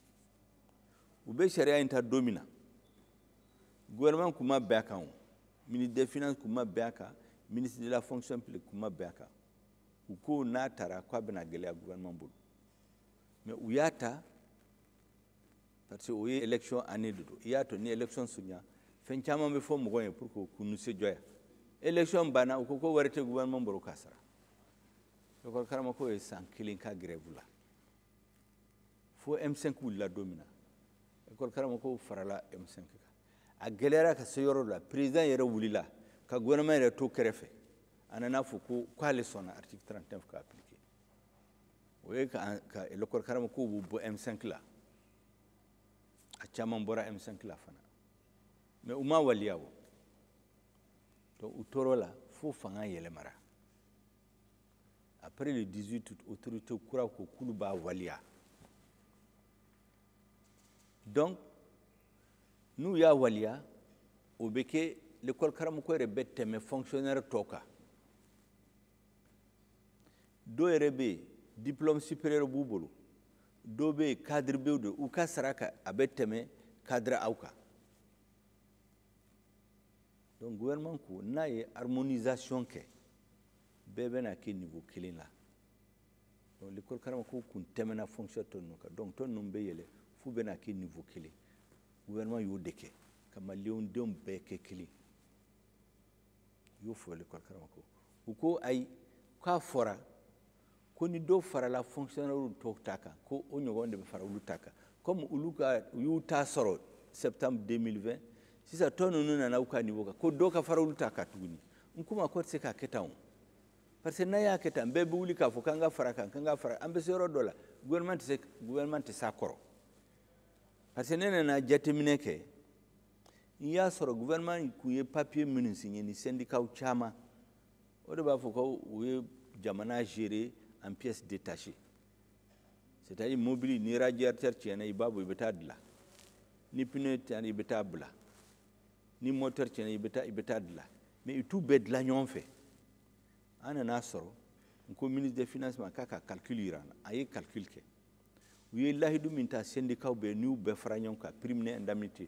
U bɛ sariya in ta don min na, gouvernement kun ma bɛn a kan o. Ministre des Finances kun ma bɛn a kan, ministre de la Fonction publique kun ma bɛn a kan. U ko n'a taara k'a bɛna gɛlɛya gouvernement bolo. Mais u y'a ta parce que o ye élection année de don. I y'a to ni élection surunya, fɛn caman bɛ fɔ mɔgɔw ye pour que k'u nisɔndiya. Élection banna, u ko ko wari tɛ gouvernement bolo k'a sara. École karamɔgɔ ye san kelen ka grève la. Fo M5 wulila don min na, école karamɔgɔw farala M5 kan. A gɛlɛyara ka se yɔrɔ dɔ la, président yɛrɛ wulila ka gouvernement yɛrɛ to kɛrɛfɛ. A nana fɔ ko k'ale sɔnna article 39 ka appliquer. O ye ka école karamɔgɔw b'u bɔ M5 la. A caman bɔra M5 la fana. Mais u ma waliya o. Donc u tor'o la fo fanga yɛlɛmara. Après le 18 août, autorité kura ko k'olu b'a waliya. Donc n'u y'a waliya, o bɛ kɛ l'école karamɔgɔ yɛrɛ bɛ tɛmɛ fonctionnaire tɔw kan. Dɔw yɛrɛ bɛ yen, diplôme supérieur b'u bolo. Dɔw bɛ yen, cadre b'u de, u ka sara kan a bɛ tɛmɛ cadre aw kan. Donc gouvernement ko n'a ye harmonisation kɛ, bɛɛ bɛna kɛ niveau kelen la. Donc l'école karamɔgɔ kun tɛmɛna fonction tɔ ninnu kan. Donc tɔ ninnu bɛ yɛlɛ f'u bɛna kɛ niveau kelen. Gouvernement y'o de kɛ ka maliyɛnw denw bɛɛ kɛ kelen. U y'o fɔ l'école karamɔgɔ. U ko ayi, k'a fɔra ko ni dɔw farala fonctionnaire tɔw ta kan, ko o ɲɔgɔn de bɛ fara olu ta kan. Comme olu ka u y'u ta sɔrɔ septembre 2020, sisan tɔ ninnu nana u ka niveau kan, ko dɔw ka fara olu ta kan tuguni. N ko ma ko tɛ se ka kɛ tan o. Parce que n'an y'a kɛ tan, bɛɛ bɛ wuli k'a fɔ k'an ka fara kan, k'an ka fara, an bɛ se yɔrɔ dɔ la, gouvernement tɛ se, gouvernement tɛ s'a kɔrɔ. Parce que ne nana jateminɛ kɛ, n y'a sɔrɔ gouvernement kun ye papier minnu signé ni syndicat caman, o de b'a fɔ ko u ye jamana gérer en pièces détachées. C'est-à-dire mobili ni radiateur tiɲɛna, i b'a bɔ i bɛ taa dilan. Ni pneu tiɲɛna, i bɛ taa bila. Ni moteur tiɲɛna, i bɛ taa dilan. Mais i t'u bɛɛ dilan ɲɔgɔn fɛ. An nana sɔrɔ, n ko ministre des Finances ma k'a ka calcul yira an na. A ye calcul kɛ. U ye lahidu min ta syndicat bɛɛ n'u bɛɛ fara ɲɔgɔn kan, prime ni indemnité,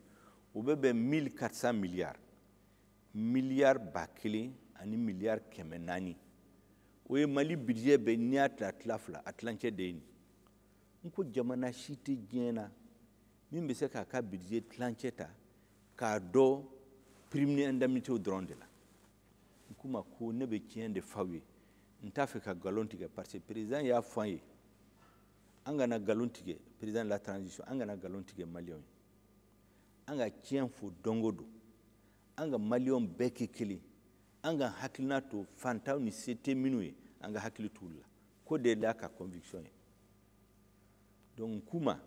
o bɛ bɛn 1400 milliards. Miliyari 1400 miliyari. O ye Mali budget bɛɛ n'i y'a tila tila fila, a tilancɛ de ye nin. N ko jamana si tɛ diɲɛ na min bɛ se k'a ka budget tilancɛ ta k'a dɔn prime ni indemnité dɔrɔn de la. N k'u ma ko ne bɛ tiɲɛ de f'aw ye, n t'a fɛ ka nkalon tigɛ, parce que président y'a fɔ an ye an kana nkalon tigɛ, président de la transition, an kana nkalon tigɛ maliyɛnw ye, an ka tiɲɛ fɔ don o don, an ka maliyɛnw bɛɛ kɛ kelen, an ka hakilina to fantanw ni se tɛ minnu ye, an ka hakili t'olu la. Ko de y'a ka conviction ye. Donc n k'u ma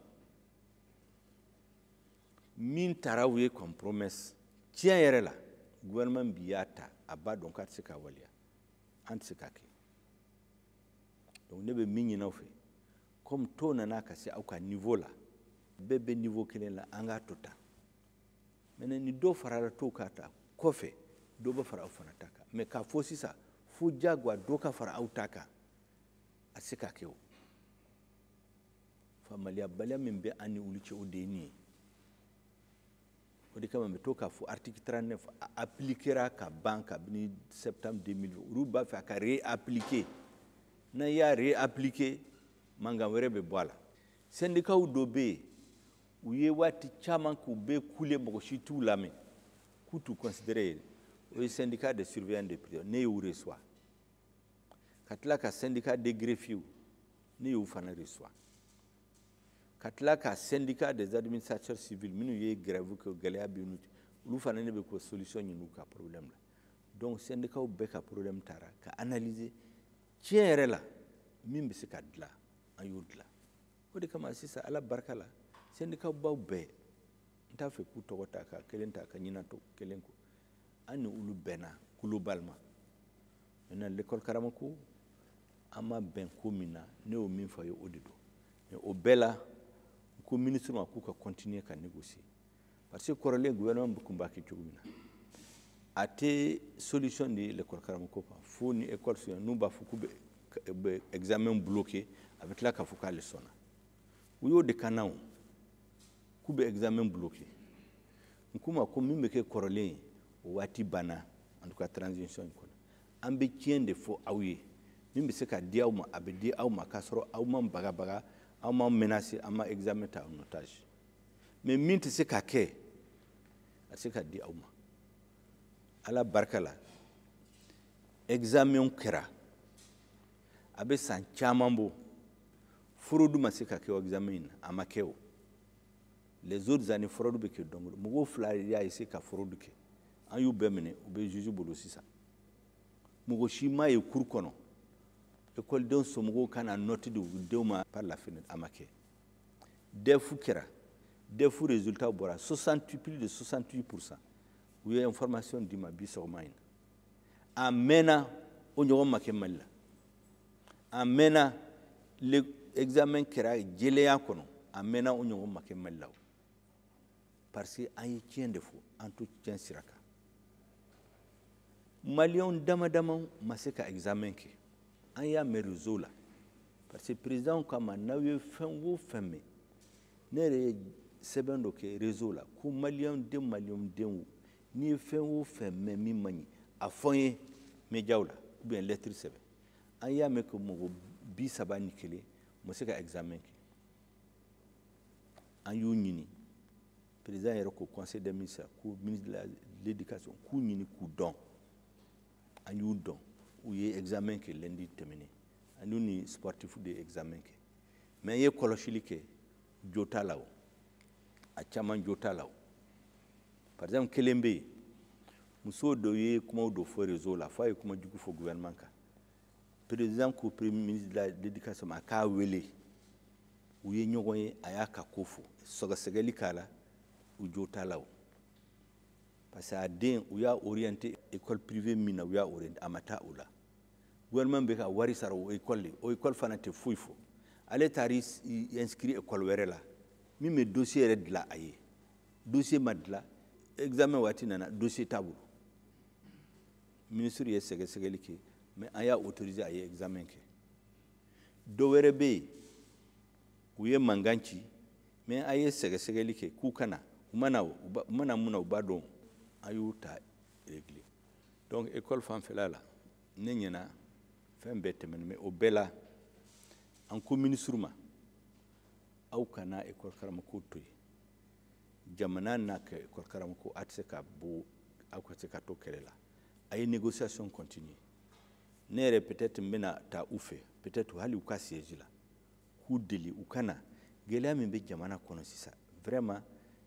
min taara u ye comme promesse, tiɲɛ yɛrɛ la, gouvernement bi y'a ta, a b'a dɔn k'a tɛ se k'a waleya, an tɛ se k'a kɛ. Donc ne bɛ min ɲini aw fɛ, comme taux nana ka se aw ka niveau la, bɛɛ bɛ niveau kelen la, an k'a to tan. Maintenant ni dɔ farala taux kan ta kɔfɛ, dɔ bɛ fara aw fana ta kan. Mais k'a fɔ sisan fo diyagoya dɔ ka fara aw ta kan, a tɛ se ka kɛ o. Faamaliyabaliya min bɛ an ni olu cɛ, o de ye nin ye. O de kama n bɛ to k'a fɔ article 39 a appliquera ka ban kabini septembre 2020. Olu b'a fɛ a ka réappliquer. N'an y'a réappliquer, mankan wɛrɛ bɛ bɔ a la. Syndicat dɔ bɛ yen, u ye waati caman k'u bɛ kule, mɔgɔ si t'u lamɛn, k'u t'u considérer yɛrɛ. O ye syndicat de surveillants de prison, ne y'u reçoit. Ka tila ka syndicat des greffiers, ne y'u fana reçoit. Ka tila ka syndicat des administrateurs civils minnu ye grève kɛ, gɛlɛya bɛ n'u cɛ, olu fana ne bɛ k'o solution ɲini u ka problème la. Donc syndicat bɛɛ ka problème taara ka analyser, tiɲɛ yɛrɛ la, min bɛ se ka dilan, an y'o dilan. O de kama sisan, Ala barika la, syndicat baw bɛɛ, n t'a fɛ k'u tɔgɔ ta ka kelen ta ka ɲina to kelen kɔ, an ni olu bɛnna globalement. Maintenant l'école karamɔgɔ, an ma bɛn ko min na, ne y'o min fɔ a ye, o de don. Mais o bɛɛ la, n ko ministre ma k'u ka continuer ka négocier, parce que kɔrɔlen gouvernement kun b'a kɛ cogo min na, a tɛ solution di l'école karamɔgɔ kan. Fo ni école suɲɛ, n'u b'a fɔ k'u bɛ examen bloqué, a bɛ tila k'a fɔ k'ale sɔnna. U y'o de kan na o, k'u bɛ examen bloqué. N k'u ma ko min bɛ kɛ kɔrɔlen ye, O waati banna, en tout cas transition in kɔnɔ. An bɛ tiɲɛ de fɔ aw ye. Min bɛ se ka di aw ma, a bɛ di aw ma k'a sɔrɔ aw ma bagabaga, aw ma menacer, an ma examen ta en otage. Mais min tɛ se ka kɛ, a tɛ se ka di aw ma. Ala barika la, examen kɛra, a bɛ san caman bɔ, fraude ma se ka kɛ o examen in na, a ma kɛ o. Les autres années, fraude bɛ kɛ don o don. Mɔgɔw fila y'a essayer ka fraude kɛ, an y'u bɛɛ minɛ, u bɛ juge bolo sisan. Mɔgɔ si ma ye cour kɔnɔ ekɔlidenw somɔgɔw ka na note di u denw ma par la fenêtre, a ma kɛ. DEF kɛra, DEF résultat bɔra, 68, plus de 68%. U ye information di ma bi sɔgɔma in na. A mɛnna, o ɲɔgɔn ma kɛ Mali la. A mɛnna, examen kɛra jɛlenya kɔnɔ, a mɛnna, o ɲɔgɔn ma kɛ Mali la o. Parce que an ye tiɲɛ de fɔ, an to tiɲɛ sira kan. Maliyɛnw dama dama ma se ka examen kɛ, an y'a mɛn réseau la. Parce que président kama, n'aw ye fɛn o fɛn mɛn, ne yɛrɛ ye sɛbɛn dɔ kɛ réseau la ko maliyɛn den, maliyɛn denw, n'i ye fɛn o fɛn mɛn min man ɲi, a fɔ n ye médiaw la ou bien lettre sɛbɛn. An y'a mɛn ko mɔgɔ 31 ma se ka examen kɛ. An y'u ɲini, président yɛrɛ ko conseil des ministres, ko ministre de l'éducation k'u ɲini k'u dɔn. An y'u dɔn, u ye examen kɛ lundi tɛmɛnen, an n'u ni sportif de ye examen kɛ. Mais an ye kɔlɔsili kɛ, jo t'a la o, a caman jo t'a la o. Par exemple, kelen bɛ yen, muso dɔ ye kumaw dɔ fɔ réseau la, f'a ye kuma jugu fɔ gouvernement kan. Président ko premier ministre de l'éducation ma a k'a wele. U ye ɲɔgɔn ye, a y'a ka ko fɔ, sɛgɛsɛgɛli k'a la, u jo t'a la o. Parce que a den, u y'a orienté école privée min na, u y'a orienté, a ma taa o la. Gouvernement bɛ ka wari sara o école de, o école fana tɛ foyi fɔ. Ale taara i inscrit école wɛrɛ la min bɛ dossier yɛrɛ dilan a ye, dossier ma dilan, examen waati nana, dossier t'a bolo. Ministre ye sɛgɛsɛgɛli kɛ, mais an y'a autorisé, a ye examen kɛ. Dɔ wɛrɛ bɛ yen, u ye mankan ci, mais an ye sɛgɛsɛgɛli kɛ k'u kana, u mana, u mana mun na, u b'a dɔn, an y'u ta régler. Donc école fanfɛla la, ne ɲɛna fɛn bɛɛ tɛmɛnen. Mais o bɛɛ la, an ko ministre ma, aw kana école karamɔgɔ to yen. Jamana n'a ka école karamɔgɔ, a tɛ se ka bɔ, aw ka se ka to kɛlɛ la. A ye négociation continuer. Ne yɛrɛ peut-être n bɛna taa u fɛ, peut-être hali u ka siège la, k'u deli u ka na. Gɛlɛya min bɛ jamana kɔnɔ sisan, vraiment,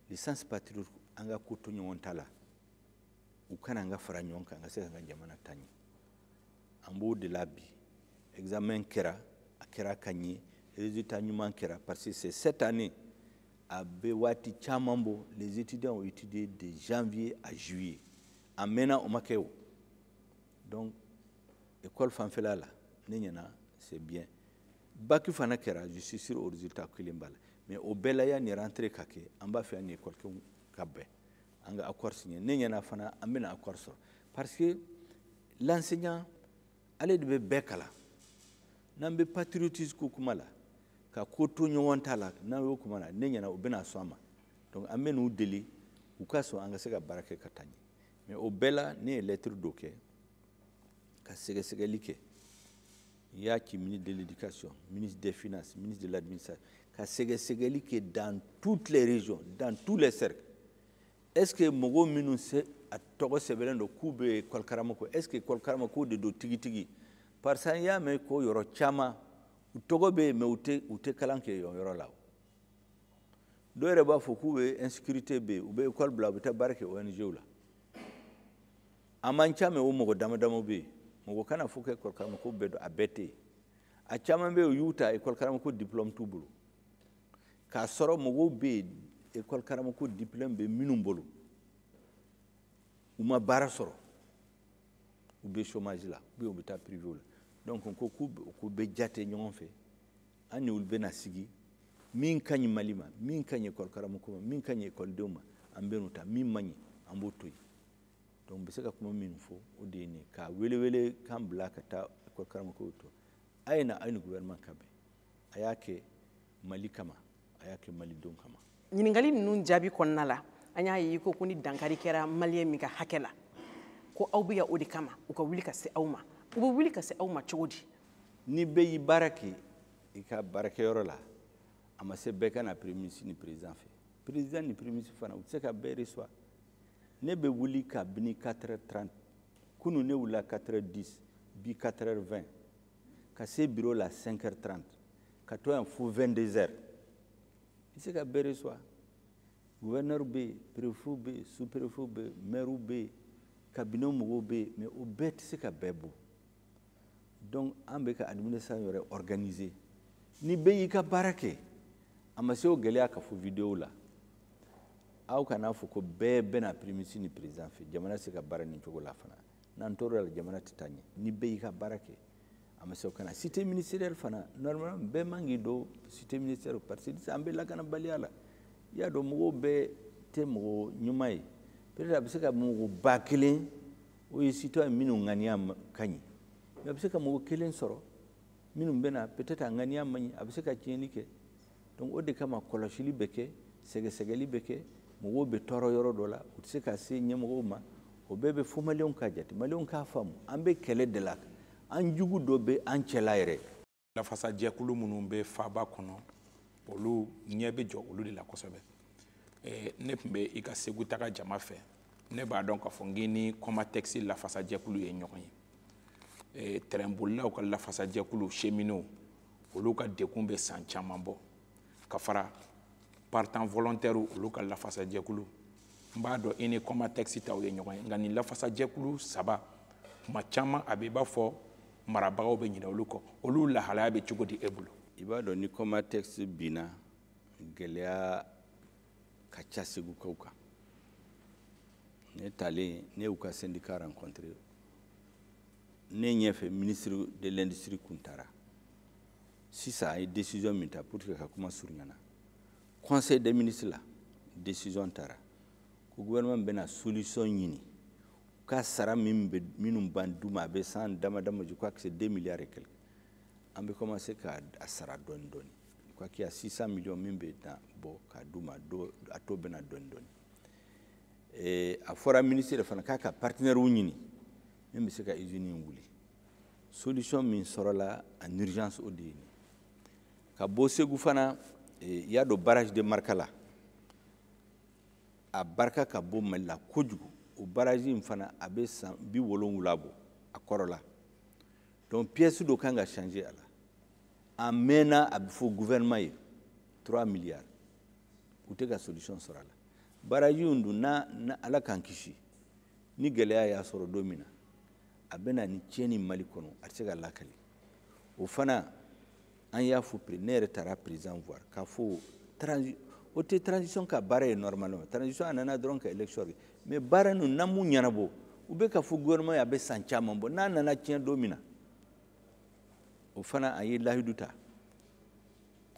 licence patriote, an ka ko to ɲɔgɔn ta la, u kana an ka fara ɲɔgɔn kan, an ka se k'an ka jamana taa ɲɛ. An b'o de la bi. Examen kɛra, a kɛra ka ɲɛ, résultat ɲuman kɛra, parce que c'est cette année, a bɛ waati caman bɔ, les étudiants ont étudié de janvier à juillet. A mɛnna, o ma kɛ o. Donc école fanfɛla la, ne ɲɛna c'est bien. Bac fana kɛra, je suis sûr o résultat kelen b'a la. Mais o bɛɛ la, yanni rentrée ka kɛ, an b'a fɛ an ni école ka bɛn, an ka accord signé. Ne ɲɛna fana, an bɛna accord sɔrɔ, parce que l'enseignant, ale de bɛ bɛɛ kalan. N'an bɛ patriotisme ko kuma la, ka ko to ɲɔgɔn ta la, n'an y'o kuma la, ne ɲɛna u bɛna sɔn a ma. Donc an bɛ n'u deli u ka sɔn, an ka se ka baara kɛ ka taa ɲɛ. Mais o bɛɛ la, ne ye lettre dɔ kɛ ka sɛgɛsɛgɛli kɛ. N y'a ci ministre de l'éducation, ministre des finances, ministre de l'administration, ka sɛgɛsɛgɛli kɛ dans toutes les régions, dans tous les cercles. Est-ce que mɔgɔ minnu se a tɔgɔ sɛbɛnnen don k'u bɛ école karamɔgɔ, est-ce que école karamɔgɔ de don tigitigi? Parce que an y'a mɛn ko yɔrɔ caman, u tɔgɔ bɛ yen, mais u tɛ kalan kɛ yen yɔrɔ la. Dɔw yɛrɛ b'a fɔ k'u bɛ insécurité bɛ yen, u bɛ école bila, u bɛ taa baara kɛ ONG la. A man ca, mais o mɔgɔ dama dama bɛ yen. Mɔgɔ kana fɔ ko école karamɔgɔ bɛɛ don, a bɛɛ tɛ yen. A caman bɛ yen, u y'u ta, école karamɔgɔ diplôme t'u bolo. K'a sɔrɔ mɔgɔw bɛ yen, école karamɔgɔ diplôme bɛ minnu bolo, u ma baara sɔrɔ, u bɛ chômage la ou bien u bɛ taa privé la. Donc ko k'u bɛ jate ɲɔgɔn fɛ, an ni olu bɛna sigi. Min ka ɲi Mali ma, min ka ɲi école karamɔgɔ ma, min ka ɲi écoledenw ma, an bɛ n'o ta. Min man ɲi, an b'o to yen. Donc n bɛ se ka kuma min fɔ, o de ye nin ye, ka welewele kan bila ka taa école karamɔgɔw to a ye na, aw ni gouvernement ka bɛn, a y'a kɛ Mali kama, a y'a kɛ malidenw kama. Ɲininkali ninnu jaabi kɔnɔna la, An y'a ye ko ni dankari kɛra maliyɛn min ka hakɛ la, ko aw bɛ yan o de kama, u ka wuli ka se aw ma. U bɛ wuli ka se aw ma cogo di? Ni bɛɛ y'i baara kɛ i ka baarakɛyɔrɔ la, a ma se bɛɛ ka na premier ministre ni président fɛ. Président ni premier ministre fana, u tɛ se ka bɛɛ reçoit. Ne bɛ wuli kabini 4h30. Kunun ne wulila 4h10, bi 4h20, ka se bureau la 5h30, ka to yan fo 22h. I tɛ se ka bɛɛ reçoit. Gouverneur bɛ yen, préfet bɛ yen, sous préfet bɛ yen, maire bɛ yen, cabinet mɔgɔw bɛ yen, mais o bɛɛ tɛ se ka bɛɛ bɔ. Donc an bɛ ka administration yɛrɛ organiser. Ni bɛɛ y'i ka baara kɛ, a ma se o gɛlɛya ka fɔ vidéo la. Aw kana fɔ ko bɛɛ bɛna premier ministre ni président fɛ. Jamana tɛ se ka baara nin cogo la fana. N'an tor'o la, jamana tɛ taa ɲɛ. Ni bɛɛ y'i ka baara kɛ, a ma se o kana. Cité ministérielle fana, normalement bɛɛ man k'i don cité ministérielle, parce que an bɛ lakanabaliya la. I y'a dɔn, mɔgɔw bɛɛ tɛ mɔgɔ ɲuman ye. Peut-être a bɛ se ka mɔgɔ 1000, o ye citoyen minnu ŋaniya ka ɲi, mais a bɛ se ka mɔgɔ kelen sɔrɔ minnu bɛ na, peut-être a ŋaniya man ɲi, a bɛ se ka tiɲɛni kɛ. Donc o de kama kɔlɔsili bɛ kɛ, sɛgɛsɛgɛli bɛ kɛ. Mɔgɔw bɛ tɔɔrɔ yɔrɔ dɔ la, u tɛ se ka se ɲɛmɔgɔw ma. O bɛɛ bɛ fo maliyɛnw ka jate, maliyɛnw k'a faamu, an bɛ kɛlɛ de la, an jugu dɔ bɛ an cɛla yɛrɛ. Lafasajɛkulu minnu bɛ faaba kɔnɔ, olu ɲɛ bɛ jɔ olu de la kosɛbɛ. Ne tun bɛ i ka Segu taga jama fɛ, ne b'a dɔn k'a fɔ n k'i ni Comatex lafasajɛkulu ye ɲɔgɔn ye. Tɛrɛnbolilaw ka lafasajɛkulu, cheminots, olu ka dekun bɛ san caman bɔ, ka fara partant volontaire olu ka lafasajɛkulu. N b'a dɔn i ni Comatex taw ye ɲɔgɔn ye, nka nin lafasajɛkulu saba, tuma caman a bɛ i b'a fɔ marabagaw bɛ ɲinɛ olu kɔ. Olu lahalaya bɛ cogo di e bolo? I b'a dɔn, ni Comatex binna, gɛlɛya ka ca Segukaw kan. Ne talen, ne y'u ka syndicat rencontré. Ne ɲɛfɛ, ministre de l'industrie kun taara. Sisan a ye décision min ta, pour que ka kuma surunyana, conseil des ministres la, décision taara ko gouvernement bɛna solution ɲini u ka sara min bɛ minnu ban d'u ma. A bɛ san dama dama, je crois que c'est 2 milliards et quelques. An bɛ commencer ka a sara dɔɔni dɔɔni. Je crois qu'il y a 600 millions min bɛ na bɔ k'a d'u ma, dɔ a tɔ bɛ na dɔɔni dɔɔni. A fɔra ministre yɛrɛ fana k'a ka partenaire ɲini min bɛ se ka usine in wuli. Solution min sɔrɔla en urgence, o de ye nin. Ka bɔ Segu fana, i y'a dɔn, barrage de Markala, a barika ka bɔ Mali la kojugu. O barrage in fana, a bɛ san 70 bɔ a kɔrɔ la. Donc pièce dɔ kan ka changer a la. A mɛnna, a bɛ fɔ gouvernement ye 3 milliards, u tɛ ka solution sɔrɔ a la. Barrage in dun, na Ala k'an kisi, ni gɛlɛya y'a sɔrɔ don min na, a bɛ na ni tiɲɛni Mali kɔnɔ, a tɛ se ka lakali. O fana, an y'a fɔ, ne yɛrɛ taara président voir k'a fɔ o tɛ transition ka baara ye. Normalement transition a nana dɔrɔn ka élection kɛ, mais baara ninnu, n'an m'u ɲɛnabɔ, u bɛ ka fɔ gouvernement ye, a bɛ san caman bɔ. N'a nana tiɲɛ don min na, o fana, a ye lahidu ta,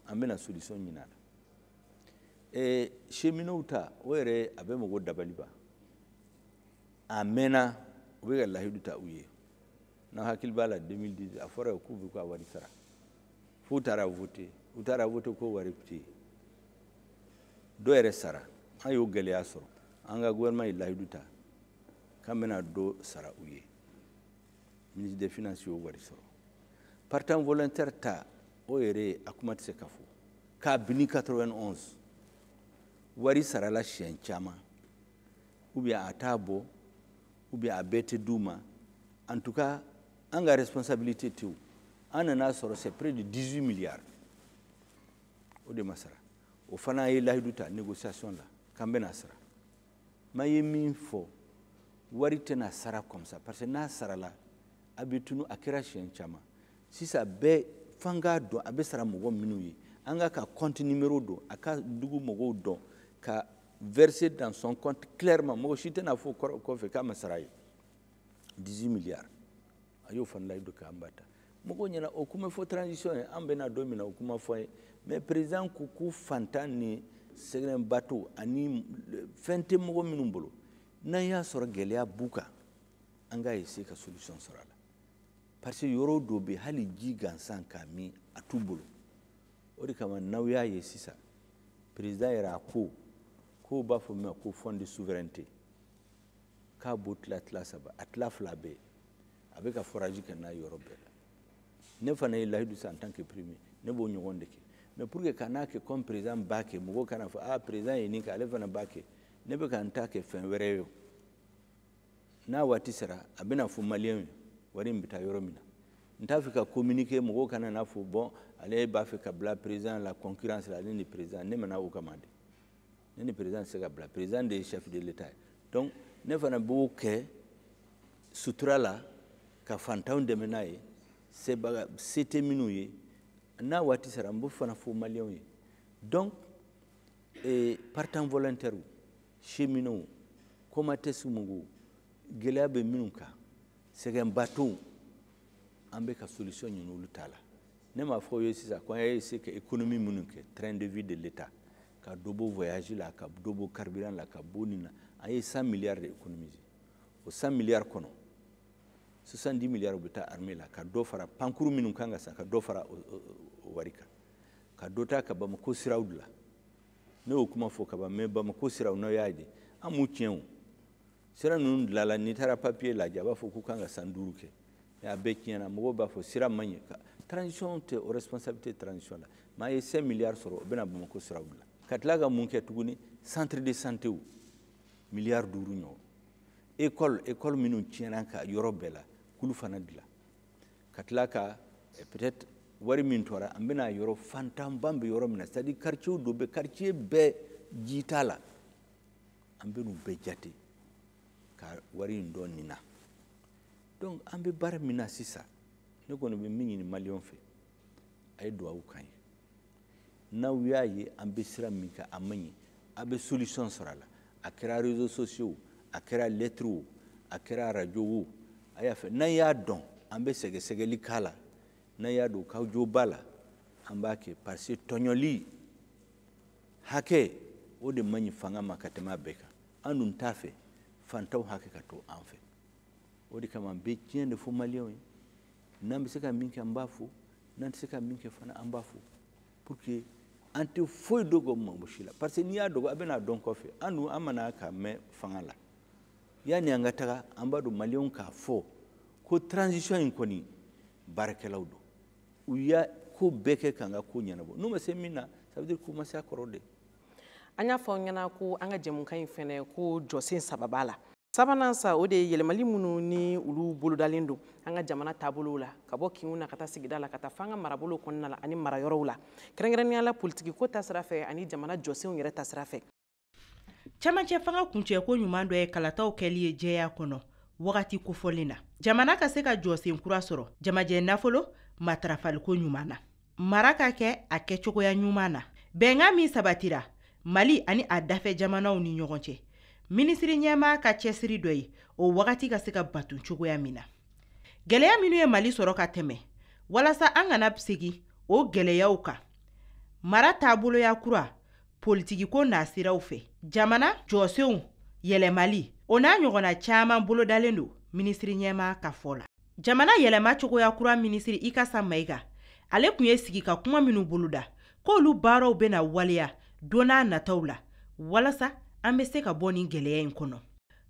an bɛna solution ɲini a la. Cheminots ta, o yɛrɛ a bɛ mɔgɔw dabali ban. A mɛnna, u bɛ ka lahidu ta u ye. N'aw hakili b'a la, 2010, a fɔra k'u bɛ ka wari sara, f'u taara voter, u taara voter ko wari tɛ yen. Dɔ yɛrɛ sara. An y'o gɛlɛya sɔrɔ. An ka gouvernement ye lahidu ta k'an bɛna dɔ sara u ye. Ministre des finances y'o wari sɔrɔ. Partant volontaire ta, o yɛrɛ a kuma tɛ se ka fɔ. Kabini 91, wari sarala siɲɛ caman, ou bien a t'a bɔ, ou bien a bɛɛ tɛ d'u ma. En tout cas, an ka responsabilité tɛ o. An nana sɔrɔ c'est près de 18 milliards, o de ma sara. O fana ye lahidu ta négociation la k'an bɛna sara. Ma ye min fɔ, wari tɛna sara comme ça, parce que n'a sarala, a bɛ tunu. A kɛra siɲɛ caman. Sisan bɛɛ f'an k'a dɔn a bɛ sara mɔgɔ minnu ye, an ka compte numéro dɔn, a ka dugu mɔgɔw dɔn, ka verser dans son compte clairement. Mɔgɔ si tɛna fɔ kɔfɛ k'a ma sara ye. 18 milliards, a y'o fana layidu k'an b'a ta mɔgɔw ɲɛna. O kuma fɔ transition ye, an bɛna don min na, o kuma fɔ an ye. Mais président ko ko fantan ni sɛgɛnbato ani fɛn tɛ mɔgɔ minnu bolo, n'an y'a sɔrɔ gɛlɛya b'u kan, an k'a essayer ka solution sɔrɔ a la, parce que yɔrɔ dɔ bɛ, hali ji gansan k'a min, a t'u bolo. O de kama, n'aw y'a ye sisan, président yɛrɛ a ko ko K'o b'a fɔ min ma ko fonds de souveraineté, k'a b'o tila tila saba, a tila fila bɛɛ a bɛ ka forage kɛ n'a yɔrɔ bɛɛ la. Ne fana ye layidu san en tant que premier, ne b'o ɲɔgɔn de kɛ. Mais pour que ka n'a kɛ comme président b'a kɛ, mɔgɔw kana fɔ ah président ye nin kɛ, ale fana b'a kɛ. Ne bɛ ka n ta kɛ fɛn wɛrɛ ye o. N'a waati sera, a bɛna fɔ maliyɛnw ye wari in bɛ taa yɔrɔ min na. N t'a fɛ ka communiquer, mɔgɔw kana n'a fɔ bon ale b'a fɛ ka bila président la concurrence la, ale ni président. Ne mana o kama de, ne ni président tɛ se ka bila, président de ye chef de l'État ye. Donc ne fana b'o kɛ sutura la ka fantanw dɛmɛ n'a ye, sebaga se tɛ minnu ye. N'a waati sera, n b'o fana fɔ maliyɛnw ye. Donc partant volontaire, cheminots, COMATES mɔgɔw, gɛlɛya bɛ minnu kan, sɛgɛnbatɔw, an bɛ ka solution ɲini olu ta la. Ne m'a fɔ aw ye sisan ko an y'a essayer ka économie minnu kɛ, train de vie de l'État, ka dɔ bɔ voyage la, ka dɔ bɔ carburant la, ka bɔ nin na, an ye 100 milliards de économiser. O 100 milliards kɔnɔ, 70 milliards bɛ taa armée la, ka dɔ fara pankuru minnu kan ka san, ka dɔ fara o wari kan, ka dɔ ta ka Bamako siraw dilan. Ne y'o kuma fɔ ka ban, mais Bamako siraw, n'aw y'a ye, an m'u tiɲɛ o. Sira ninnu dilanla, n'i taara papier lajɛ, a b'a fɔ k'u kan ka san 5 kɛ, mais a bɛɛ tiɲɛna. Mɔgɔw b'a fɔ sira man ɲi, transition tɛ o responsabilité transition la. Mais an ye 5 milliards sɔrɔ, o bɛna Bamako siraw dilan. Ka tila ka mun kɛ tuguni? Centre de santé o, miliyari 5 ɲɔgɔn. École minnu tiɲɛna ka yɔrɔ bɛɛ la, k'olu fana dilan. Ka tila ka peut-être wari min tora, an bɛna yɔrɔ fantanba bɛ yɔrɔ min na, c'est à dire quartier dɔ bɛ, quartier bɛɛ ji t'a la, an bɛ n'u bɛɛ jate ka wari in dɔn nin na. Donc an bɛ baara min na sisan, ne kɔni bɛ min ɲini maliyɛnw fɛ, a ye duwawu k'an ye. N'aw y'a ye an bɛ sira min kan a man ɲi, a bɛ solution sɔrɔ a la. A kɛra réseaux sociaux, a kɛra lettre o, a kɛra radio o, a y'a fɛ. N'an y'a dɔn, an bɛ sɛgɛsɛgɛli k'a la. N'an y'a dɔn k'aw jo b'a la, an b'a kɛ, parce que tɔɲɔli hakɛ o de man ɲi fanga ma ka tɛmɛ a bɛɛ kan. An dun t'a fɛ fantanw hakɛ ka to an fɛ. O de kama an bɛ tiɲɛ de fɔ maliyɛnw ye. N'an bɛ se ka min kɛ, an b'a fɔ. N'an tɛ se ka min kɛ fana, an b'a fɔ, pour que an tɛ foyi dogo mɔgɔ si la, parce que n'i y'a dogo, a bɛna dɔn kɔfɛ. An dun, an mana ka mɛn fanga la, yanni an ka taga, an b'a dɔn maliyɛnw k'a fɔ ko transition in kɔni baarakɛlaw don, u y'a ko bɛɛ kɛ k'an ka ko ɲɛnabɔ. N'u ma se min na, ça veut dire k'u ma se a kɔrɔ de. An y'a fɔ aw ɲɛna ko an ka jɛmukan in fɛnɛ ko jɔsen saba b'a la. Sabanan sa, o de ye yɛlɛmali minnu ni olu bolodalen don an ka jamana taabolow la, ka bɔ kinw na ka taa sigida la, ka taa fo an ka marabolow kɔnɔna la ani marayɔrɔw la, kɛrɛnkɛrɛnnenya la politiki ko ta sira fɛ ani jamana jɔsenw yɛrɛ ta sira fɛ. Camancɛ fanga kuncɛ ko ɲuman dɔ ye kalataw kɛli ye jɛya kɔnɔ wagati kofɔlen na, jamana ka se ka jɔsen kura sɔrɔ jamajɛ nafolo matarafaliko ɲuman na, mara ka kɛ a kɛcogoya ɲuman na. Bɛnkan min sabatira Mali ani a dafɛ jamanaw ni ɲɔgɔn cɛ, minisiri ɲɛmaa ka cɛsiri dɔ ye o wagati ka se ka bato cogoya min na. Gɛlɛya minnu ye Mali sɔrɔ ka tɛmɛ, walasa an kana segin o gɛlɛyaw kan, mara taaboloya kura, politikiko nasiraw fɛ, jamana jɔsenw yɛlɛmali, o n'a ɲɔgɔnna caman bolodalen don minisiri ɲɛmaa ka fɔ la. Jamana yɛlɛma cogoya kura minisiri Ikasa Mayiga, ale tun ye sigi ka kuma minnu boloda k'olu baaraw bɛna waleya don n'a nataw la, walasa an bɛ se ka bɔ nin gɛlɛya in kɔnɔ.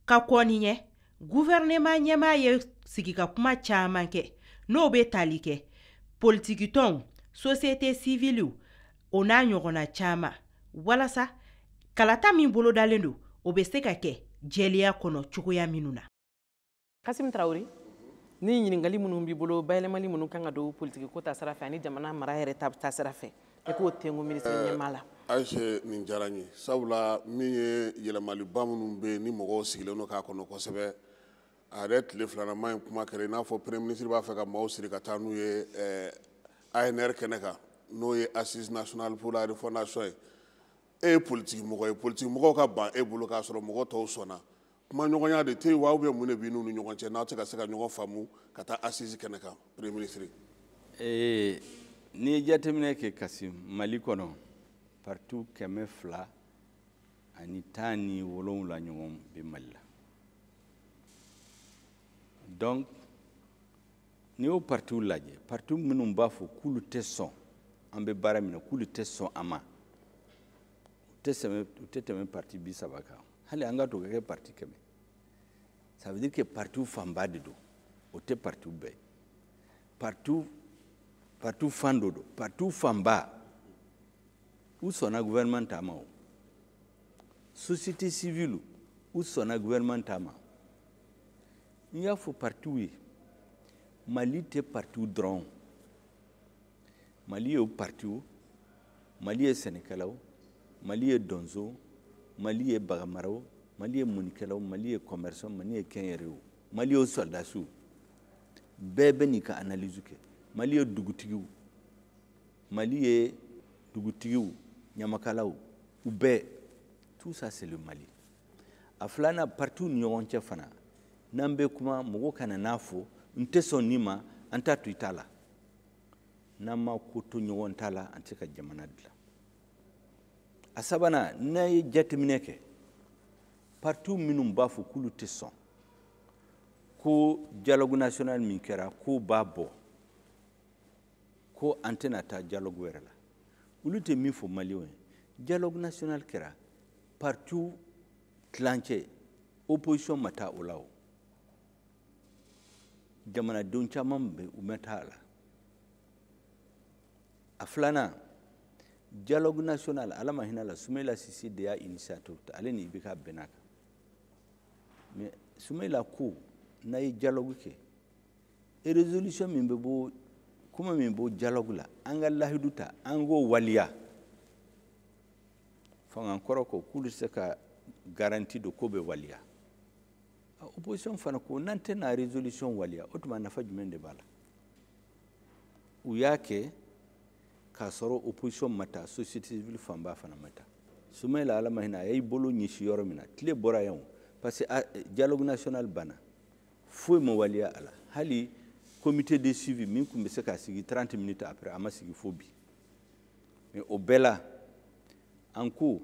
Ka kɔn nin ɲɛ, gouvernement ɲɛmaa ye sigi ka kuma caman kɛ, n'o bɛ tali kɛ politikitɔnw, société civile, o n'a ɲɔgɔnna caman, walasa kalata min bolodalen don, o bɛ se ka kɛ jɛlenya kɔnɔ cogoya minnu na. Kasim Traoré, ni ɲininkali minnu b'i bolo, bayɛlɛmali minnu kan ka don politiki ko ta sira fɛ ani jamana mara yɛrɛ ta sira fɛ, i k'o tengu minisiri ɲɛmaa la. Ayise, nin diyara n ye, sabula min ye yɛlɛmaliba minnu bɛ yen ni mɔgɔw sigilen don k'a kɔnɔ kosɛbɛ, a yɛrɛ tile filanan in kuma kɛra i n'a fɔ premier ministre b'a fɛ ka maaw siri ka taa n'u ye ANR kɛnɛ kan, n'o ye Assise nationale pour la refondation ye. E ye politiki mɔgɔ ye, politiki mɔgɔw ka ban e bolo k'a sɔrɔ mɔgɔ tɔw sɔnna. Kumaɲɔgɔnya de tɛ yen wa, ou bien mun de b'i n'u ni ɲɔgɔn cɛ n'aw tɛ ka se ka ɲɔgɔn faamu ka taa assise kɛnɛ kan, premier ministre? N'i ye jateminɛ kɛ Kasim, Mali kɔnɔ parti 217 ɲɔgɔn bɛ Mali la. Donc n'i y'o partiw lajɛ, parti minnu b'a fɔ k'olu tɛ sɔn an bɛ baara min na, k'olu tɛ sɔn a ma, U tɛ tɛmɛ parti 30 kan. Hali an ka to ka kɛ parti 100, ça veut dire que partiw fanba de don. O tɛ partiw bɛɛ ye, partiw fan dɔ don. Partiw fanba u sɔnna gouvernement ta ma. O société civile, u sɔnna gouvernement ta ma. N y'a fɔ partiw ye, Mali tɛ partiw dɔrɔn. Mali ye o partiw, Mali ye sɛnɛkɛlaw, Mali ye donso, Mali ye baganmaraw, Mali ye mɔnikɛlaw, Mali ye commerçant, Mali ye kɛnyɛrɛyew, Mali ye sɔrɔdasiw. Bɛɛ bɛ n'i ka analyse kɛ. Mali ye dugutigiw, Mali ye dugutigiw, ɲamakalaw, u bɛɛ, tout ça, c'est le Mali. A filanan, partiw ni ɲɔgɔn cɛ fana, n'an bɛ kuma, mɔgɔ kana n'a fɔ n tɛ sɔn nin ma, an t'a to i ta la. N'an ma ko to ɲɔgɔn ta la, an tɛ se ka jamana dilan. A sabanan, n'a ye jateminɛ kɛ, partiw minnu b'a fɔ k'olu tɛ sɔn ko dialogue national min kɛra, k'o b'a bɔ, ko an tɛna taa dialogue wɛrɛ la, olu tɛ min fɔ maliyɛnw ye, dialogue national kɛra, partiw tilancɛ, opposition ma taa o la. O jamanadenw caman bɛ, u ma taa a la. A filanan, dialogue national, Ala ma hinɛ la, Soumaïla Cissé de y'a initiative ta, ale ni IBK bɛnna kan. Mais Soumaïla ko n'a ye dialogue kɛ, résolution min bɛ bɔ, kuma min bɔ dialogue la, an ka lahidu ta, an k'o waliya. Fanga kɔrɔ ko k'olu tɛ se ka garantie don k'o bɛ waliya. Opposition fana ko n'an tɛna résolution waliya, o tuma nafa jumɛn de b'a la? U y'a kɛ k'a sɔrɔ opposition ma taa, société civile fanba fana ma taa. Soumaïla, Ala ma hinɛ, a y'i bolo ɲɛsin yɔrɔ min na, tile bɔra yan o, parce que dialogue national banna, foyi ma waliya a la. Hali comité de suivi min tun bɛ se ka sigi 30 minutes après, a ma sigi fo bi. Mais o bɛɛ la, an ko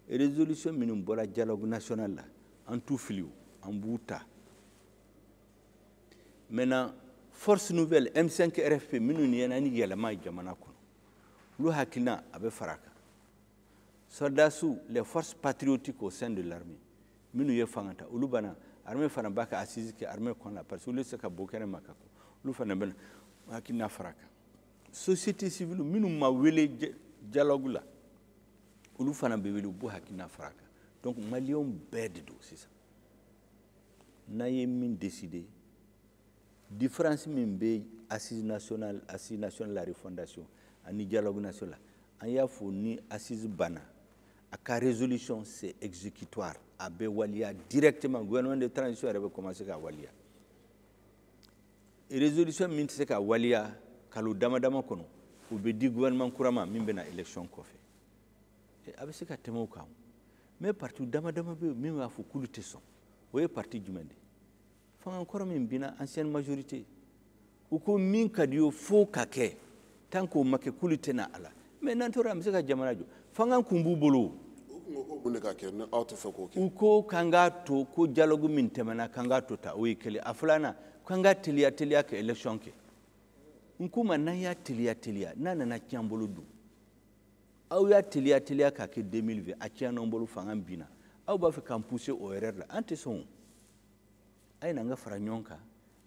résolution minnu bɔra dialogue national la, an t'u fili o, an b'u ta. Maintenant, force nouvelle M5 RFP minnu nana ni yɛlɛma ye jamana kɔnɔ, olu hakilina a bɛ fara a kan. Soldats, les forces patriotiques au sein de l'armée minnu ye fanga ta, olu bana armée fana b'a ka assise kɛ armée kɔnɔ la, parce que olu tɛ se ka bɔ kɛnɛ ma ka ko, olu fana bɛ hakilina fara a kan. Société civile minnu ma wele dialogue la, olu fana bɛ wele, u b'u hakilina fara a kan. Donc maliyɛnw bɛɛ de don sisan. N'an ye min décider, différence min bɛ assise nationale, assise nationale la refondation ani dialogue national, an y'a fɔ ni assise banna, a ka résolution, c'est exécutoire, a bɛ waliya directement, gouvernement de transition yɛrɛ bɛ commencer ka waliya. Résolution min tɛ se ka waliya kalo dama dama kɔnɔ, o bɛ di gouvernement kura ma min bɛ na élection kɔfɛ. A bɛ se ka tɛmɛ o kan. Mais parti dama dama bɛ yen min b'a fɔ k'olu tɛ sɔn. O ye parti jumɛn de ye? Fanga kɔrɔ min binna, ancienne majorité, u ko min ka di ye fo ka kɛ, tant k'o ma kɛ, k'olu tɛ na a la. Mais n'an tora, an bɛ se ka jamana jɔ? Fanga kun b'u bolo. U kun ko ko mun de ka kɛ ni aw tɛ fɛ k'o kɛ? U ko k'an k'a to ko dialogue min tɛmɛna, k'an k'a to ta. O ye kelen. A filanan, k'an ka teliya teliya ka élection kɛ. N k'u ma, n'an y'a teliya teliya, n'a nana tiɲɛ an bolo dun? Aw y'a teliya teliya k'a kɛ 2020, a tiɲɛna an bolo, fanga binna. Aw b'a fɛ k'an pousser o erreur la, an tɛ sɔn o. A ye na an ka fara ɲɔgɔn kan,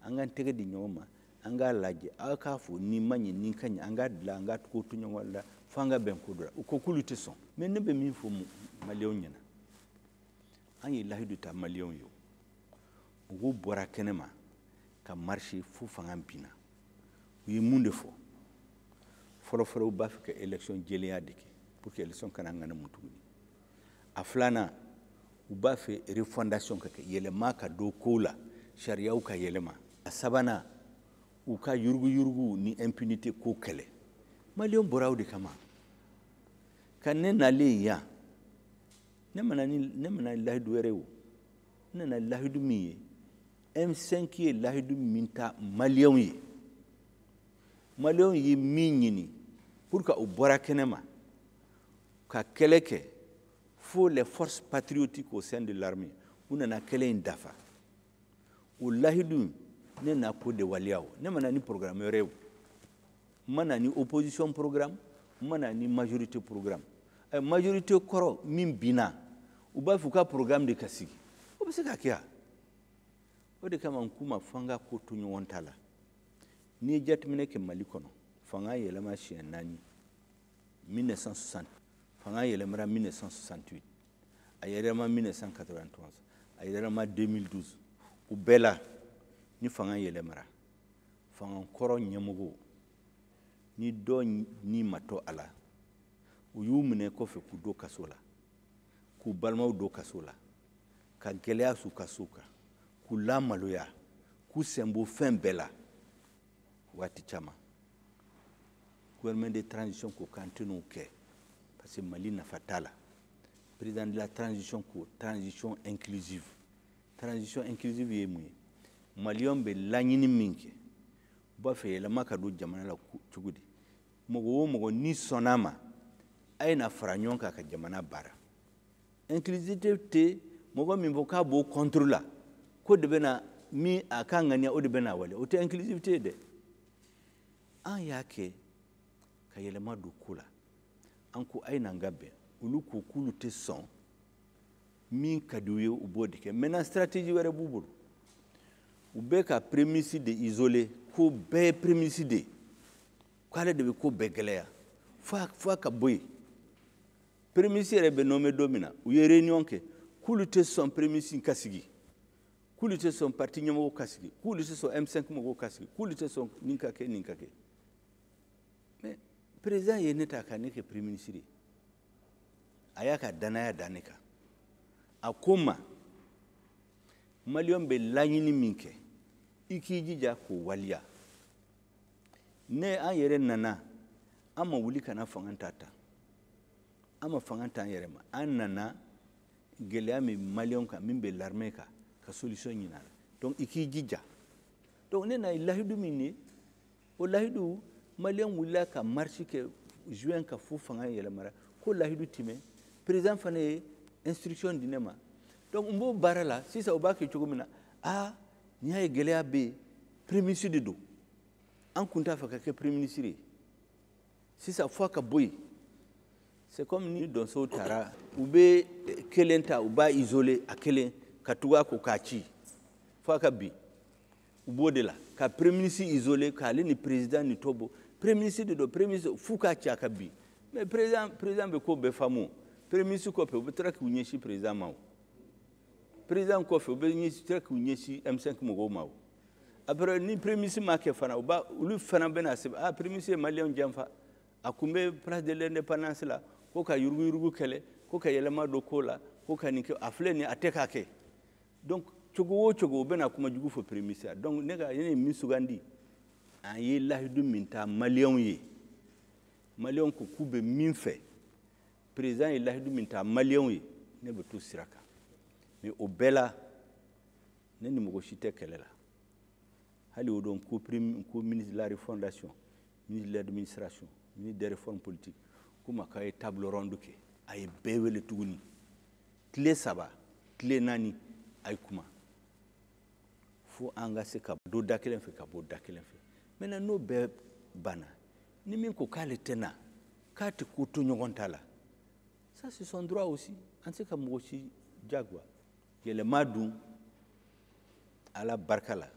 an k'an tɛgɛ di ɲɔgɔn ma, an k'a lajɛ. Aw k'a fɔ nin ma ɲɛ, nin ka ɲi, an k'a dilan, an k'a ko to ɲɔgɔn la fo an ka bɛn ko dɔ la. U ko k'olu tɛ sɔn. Mais ne bɛ min fɔ maliyɛnw ɲɛna, an ye lahidu ta maliyɛnw ye. Mɔgɔw bɔra kɛnɛ ma ka marcher fo fanga binna. U ye mun de fɔ? Fɔlɔfɔlɔ, u b'a fɛ ka élection jɛlenya de kɛ pour que élection kana ŋanamu tuguni. A filanan, u b'a fɛ refondation ka kɛ, yɛlɛma ka don kow la, sariyaw ka yɛlɛma. A sabanan, u ka yuruguyurugu ni impunité ko kɛlɛ. Maliyɛnw bɔra o de kama. Ka ne nalen yan, ne ma na lahidu wɛrɛ ye o. Ne nana lahidu min ye, M5 ye lahidu min ta maliyɛnw ye, maliyɛnw ye min ɲini pour que u bɔra kɛnɛ ma ka kɛlɛ kɛ fo les forces patriotiques au sein de l'armée, u nana kɛlɛ in dafa. O lahidu, ne na ko de waliya o. Ne ma na ni programme wɛrɛ ye o. N ma na ni opposition programme, n ma na ni majorité programme. Majorité kɔrɔ min binna, u b'a fɔ u ka programme de ka sigi. O bɛ se ka kɛ wa? O de kama n k'u ma f'an ka ko to ɲɔgɔn ta la. N'i ye jateminɛ kɛ Mali kɔnɔ, fanga yɛlɛma siɲɛ 4. 1960, fanga yɛlɛmara 1968, a yɛlɛma 1991, a yɛlɛma 2012. O bɛɛ la, ni fanga yɛlɛmara, fanga kɔrɔ ɲɛmɔgɔw ni dɔ ni ma to a la, u y'u minɛ kɔfɛ k'u don kaso la, k'u balimaw don kaso la, ka gɛlɛya s'u ka so kan, k'u lamaloya, k'u sen bɔ fɛn bɛɛ la. Waati caman gouvernement de transition ko k'an tɛ n'o kɛ parce que Mali nafa t'a la. Président de la transition ko transition inclusive. Transition inclusive ye mun ye? Maliyɛnw bɛ laɲini min kɛ, u b'a fɛ yɛlɛma ka don jamana la cogo di? Mɔgɔ o mɔgɔ n'i sɔnn'a ma, a ye na fara ɲɔgɔn kan ka jamana baara. Inclusivité tɛ mɔgɔ min fɔ k'a b'o contre la, ko de bɛna min a ka ŋaniya, o de bɛna wale. O tɛ inclusivité ye dɛ. An y'a kɛ ka yɛlɛma don ko la. An ko a ye n'an ka bɛn. Olu ko k'olu tɛ sɔn, min ka di u ye, u b'o de kɛ. Maintenant, stratégie wɛrɛ b'u bolo. U bɛ ka prémisse de isoler, ko bɛɛ ye prémisse de ye, k'ale de bɛ ko bɛɛ gɛlɛya f'a ka bɔ yen. Prémisse yɛrɛ bɛ nommé don min na, u ye réunion kɛ, k'olu tɛ sɔn prémisse ka sigi, k'olu tɛ sɔn parti ɲɛmɔgɔw ka sigi, k'olu tɛ sɔn M5 mɔgɔw ka sigi, k'olu tɛ sɔn nin ka kɛ, nin ka kɛ. Mais président ye ne ta ka ne kɛ premier ministre ye, a y'a ka danaya da ne kan. A ko n ma, maliyɛn bɛ laɲini min kɛ, i k'i jija k'o waleya. Ne an yɛrɛ nana, an ma wuli ka na fanga ta tan, an ma fanga ta an yɛrɛ ma. An nana gɛlɛya min maliyɛnw kan, min bɛ l'armée kan, ka solution ɲini a la. Donc i k'i jija. Donc ne na ye lahidu min ye, o lahidu, maliyɛn wulila ka marche kɛ juin ka fo fanga yɛlɛmara ko lahidu tɛmɛ. Président fana ye instruction di ne ma, donc n b'o baara la sisan. U b'a kɛ cogo min na, aa, n'i y'a ye gɛlɛya bɛ yen, premier ministre de don. An kun t'a fɛ ka kɛ premier ministre ye sisan, fo a ka bɔ yen. C'est comme ni donsow taara, u bɛ kelen ta, u b'a isoler a kelen, ka tugu a kɔ k'a ci fo a ka bin. U b'o de la ka premier ministre isoler, k'ale ni président ni tɔ bɔ. Premier ministre de don, premier ministre, f'u k'a ci a ka bin. Mais président bɛ ko bɛɛ faamu. Premier ministre kɔfɛ, u bɛ tila k'u ɲɛsin président ma. O président kɔfɛ, u bɛ tila k'u ɲɛsin M5 mɔgɔw ma. O après, ni premier ministre ma kɛ fana, u b'a olu fana bɛna sɛbɛn: ah, premier ministre ye maliyɛnw janfa, a kun bɛ place de l'Indépendance la ko ka yuruguyurugu kɛlɛ, ko ka yɛlɛma don ko la, ko ka nin kɛ, a filɛ nin ye, a tɛ k'a kɛ. Donc cogo o cogo, u bɛna kuma jugu fɔ premier ministre la. Donc ne ka ne ye min sugandi, an ye lahidu min ta maliyɛnw ye, maliyɛnw ko k'u bɛ min fɛ, président ye lahidu min ta maliyɛnw ye, ne bɛ to sira kan. Mais o bɛɛ la, ne ni mɔgɔ si tɛ kɛlɛ la. Hali o don ko ko ministre de la Refondation, ministre de l'Administration, ministre des Réformes politiques, ko ma k'a ye table ronde kɛ, a ye bɛɛ wele tuguni, tile 3, tile 4, a ye kuma fo an ka se ka don da kelen fɛ, ka bɔ da kelen fɛ. Maintenant, n'o bɛɛ banna, ni min ko k'ale tɛ na, k'a tɛ ko to ɲɔgɔn ta la, ça c'est son droit aussi. An tɛ se ka mɔgɔ si diyagoya. Yɛlɛma dun, Ala barika la,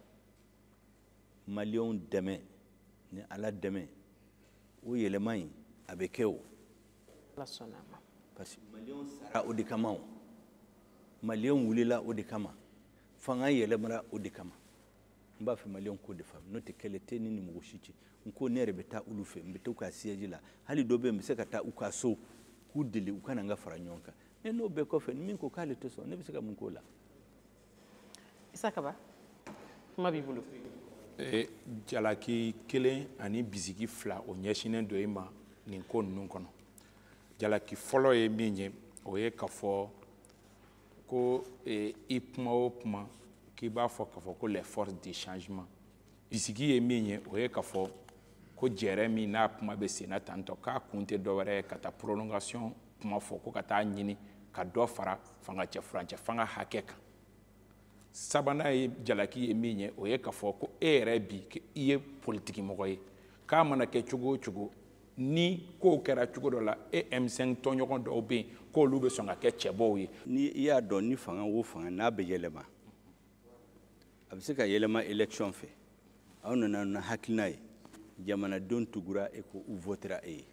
maliyɛnw dɛmɛ ni Ala dɛmɛ, o yɛlɛma in a bɛ kɛ o. Ala sɔnna a ma. Parce que maliyɛnw sara o de kama, o maliyɛnw wulila o de kama, fanga yɛlɛmara o de kama. N b'a fɛ maliyɛnw k'o de faamu. N'o tɛ, kɛlɛ tɛ ni mɔgɔ si cɛ. N ko ne yɛrɛ bɛ taa olu fɛ, n bɛ taa u ka siège la, hali dɔ bɛ yen, n bɛ se ka taa u ka so k'u deli u kana n ka fara ɲɔgɔn kan. Mais n'o bɛɛ kɔfɛ, ni min ko k'ale tɛ sɔn, ne bɛ se ka mun k'o la? Isa Kaba, kuma b'i bolo. Jalaki kelen ani bisigi fila, o ɲɛsinnen don i ma nin ko ninnu kɔnɔ. Jalaki fɔlɔ ye min ye, o ye k'a fɔ ko i kuma o kuma k'i b'a fɔ k'a fɔ ko les forces de changement. Bisigi ye min ye, o ye k'a fɔ ko jɛrɛ min n'a kuma bɛ sen na tantɔ, k'a kun tɛ dɔwɛrɛ ye ka taa prolongation kuma fɔ, ko ka taa ɲini ka dɔ fara fanga cɛ furancɛ fanga hakɛ kan. Sabanan ye jalaki ye min ye, o ye k'a fɔ ko e yɛrɛ bi i ye politiki mɔgɔ ye, k'a mana kɛ cogo o cogo. Ni kow kɛra cogo dɔ la, e M5 tɔnɲɔgɔn dɔw bɛ yen k'olu bɛ sɔn ka kɛ cɛbɔw ye. Ni i y'a dɔn ni fanga o fanga n'a bɛ yɛlɛma, a bɛ se ka yɛlɛma élection fɛ. Aw nana na hakilina ye, jamanadenw tugura e ko, u votera e ye,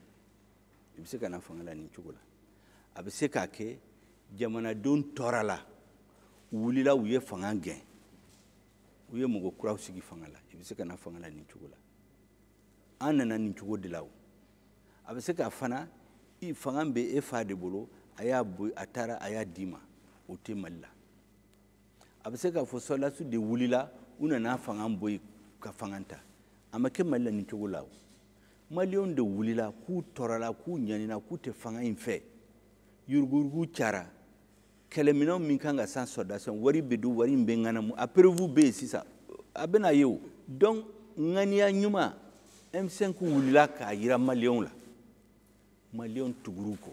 i bɛ se ka na fanga la nin cogo la. A bɛ se k'a kɛ jamanadenw tɔɔrɔ la, u wulila, u ye fanga gɛn, u ye mɔgɔ kuraw sigi fanga la, i bɛ se ka na fanga la nin cogo la. An nana nin cogo de la. O a bɛ se ka fana i fanga bɛ e fa de bolo, a y'a bɔ, a taara, a y'a d'i ma, o tɛ Mali la. A bɛ se k'a fɔ sɔrɔdasiw de wulila, u nana fanga bɔ yen ka fanga ta, a ma kɛ Mali la nin cogo la. O Maliyɛnw de wulila k'u tɔɔrɔla, k'u ɲanina, k'u tɛ fanga in fɛ, yuruguyurugu cara, kɛlɛminɛnw min kan ka san sɔrɔdasiw, wari bɛ don, wari in bɛ ŋanamu, a preuve bɛ yen sisan, a bɛna ye o. Donc ŋaniya ɲuman, M5 wulila k'a yira Maliyɛnw la, Maliyɛnw tugur'u kɔ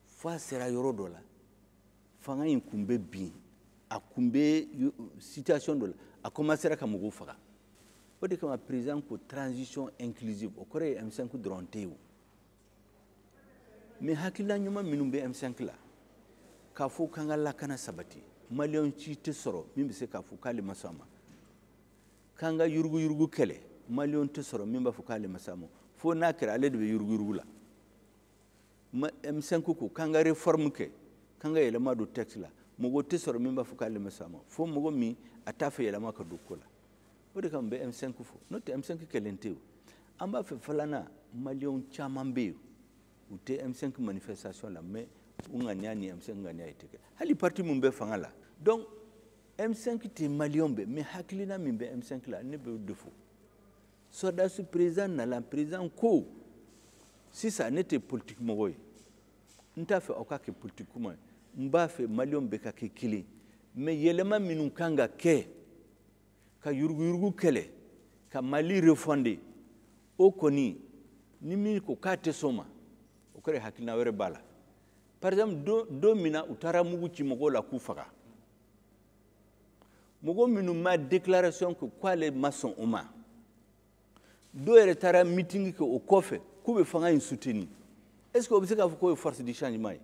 f'a sera yɔrɔ dɔ la, fanga in kun bɛ bin, a kun bɛ situation dɔ la, a commencera ka mɔgɔw faga. O de kama président ko transition inclusive, o kɔrɔ ye M5 dɔrɔn tɛ yen o. Mais hakilina ɲuman minnu bɛ M5 la, k'a fɔ k'an ka lakana sabati, Maliyɛn si tɛ sɔrɔ min bɛ se k'a fɔ k'ale ma sɔn a ma. K'an ka yuruguyurugu kɛlɛ, Maliyɛn tɛ sɔrɔ min b'a fɔ k'ale ma sɔn a ma, fo n'a kɛra ale de bɛ yuruguyurugu la. M5 ko k'an ka réforme kɛ, k'an ka yɛlɛma don texte la, mɔgɔ tɛ sɔrɔ min b'a fɔ k'ale ma sɔn a ma, fo mɔgɔ min a t'a fɛ yɛlɛma ka don ko la. O de kama n bɛ M5 fɔ, n'o tɛ M5 kɛlen tɛ o. An b'a fɛ filanan, Maliyɛnw caman bɛ yen, u tɛ M5 manifestation la, mais u ŋaniya ni M5 ŋaniya ye tɛ kɛ, hali parti min bɛ fanga la. Donc M5 tɛ Maliyɛnw bɛɛ, mais hakilina min bɛ M5 la, ne bɛ o de fɔ. Sɔrɔdasi président nana, président ko sisan ne tɛ politique mɔgɔ ye, n t'a fɛ aw ka kɛ politique kuma ye, n b'a fɛ Maliyɛnw bɛɛ ka kɛ kelen, mais yɛlɛma minnu kan ka kɛ ka yuruguyurugu kɛlɛ, ka Mali refonder, o kɔni ni min ko k'a tɛ sɔn ma, o kɔrɔ ye hakilina wɛrɛ b'a la. Par exemple, don min na u taara mugu ci mɔgɔw la k'u faga, mɔgɔ minnu ma déclaration kɛ k'ale ma sɔn o ma, dɔw yɛrɛ taara meeting kɛ o kɔfɛ k'u bɛ fanga in soutenir, est ce que o bɛ se k'a fɔ k'o ye force du changement ye?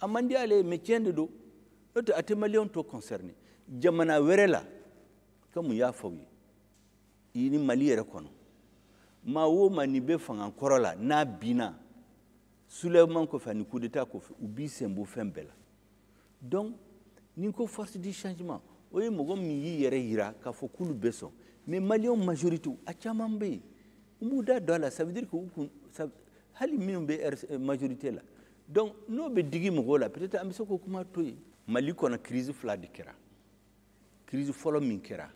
A man di ale ye, mais tiɲɛ de don, n'o tɛ a tɛ Maliyɛnw tɔ concerné. Jamana wɛrɛ la, comme y'a fɔ aw ye, i ni Mali yɛrɛ kɔnɔ, maa o maa n'i bɛ fanga kɔrɔ la, n'a binna soulèvement kɔfɛ ani coup d'état kɔfɛ, u b'i sen bɔ fɛn bɛɛ la. Donc ni ko force du changement, o ye mɔgɔ min y'i yɛrɛ yira k'a fɔ k'olu bɛ sɔn, mais Maliyɛnw majorité, a caman bɛ yen, u m'u da don a la. Ça veut dire que u kun hali minnu bɛ majorité la, donc n'o bɛ digi mɔgɔw la, peut-être an bɛ se k'o kuma to yen. Mali kɔnɔ, crise fila de kɛra. Crise fɔlɔ min kɛra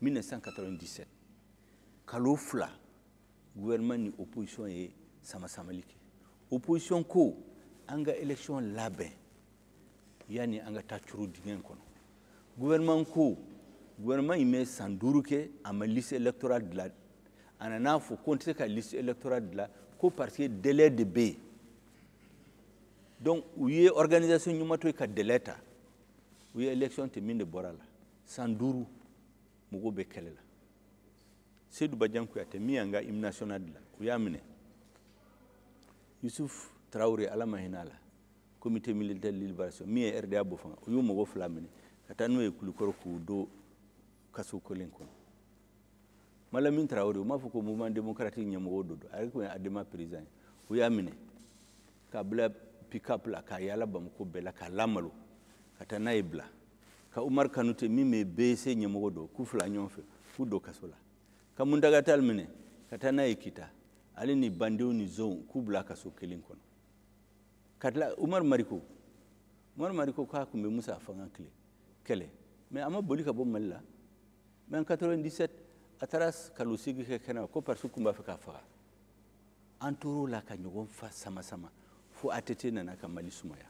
1997, kalo 2, gouvernement ni opposition ye sama-samali kɛ. Opposition ko an ka élection labɛn yanni an ka taa curu dingɛ kɔnɔ. Gouvernement ko gouvernement in bɛ san 5 kɛ, a ma liste électorale dilan, a nana fɔ ko n tɛ se ka liste électorale dilan ko parce que délai de bɛ yen. Donc u ye organisation ɲuman to yen ka délai ta, u ye élection tɛ min de bɔra la, san 5 mɔgɔw bɛ kɛlɛ la. Seydou Badian Kouyaté min y'an ka hymne national dilan, u y'a minɛ. Yusuf Traoré, Ala ma hinɛ a la, comité militaire de libération min ye RDA bɔ fanga, u y'u mɔgɔ 2 minɛ ka taa n'u ye Kulukɔrɔ k'u don kaso kelen kɔnɔ. Malamine Traoré, u m'a fɔ ko mouvement démocratique ɲɛmɔgɔ dɔ don, a yɛrɛ kun ye ADEMA président ye, u y'a minɛ k'a bila pick-up la k'a yala Bamako bɛɛ la k'a lamalo ka taa n'a ye bila ka Umar Kanute min bɛ BC ɲɛmɔgɔ dɔ, k'u fila ɲɔgɔn fɛ k'u don kaso la, ka Muntaga Tall minɛ ka taa n'a ye Kita, ale ni bandenw ni zonw k'u bila kaso kelen kɔnɔ, ka tila Umar Mariko. Umar Mariko k'a tun bɛ Musa fanga tile kɛlɛ, mais a ma boli ka bɔ Mali la, mais en 97 a taara kalo 8 kɛ kɛnɛ ko parce que kun b'a fɛ k'a faga. An tor'o la ka ɲɔgɔn fa sama sama fo ATT nana ka Mali sumaya.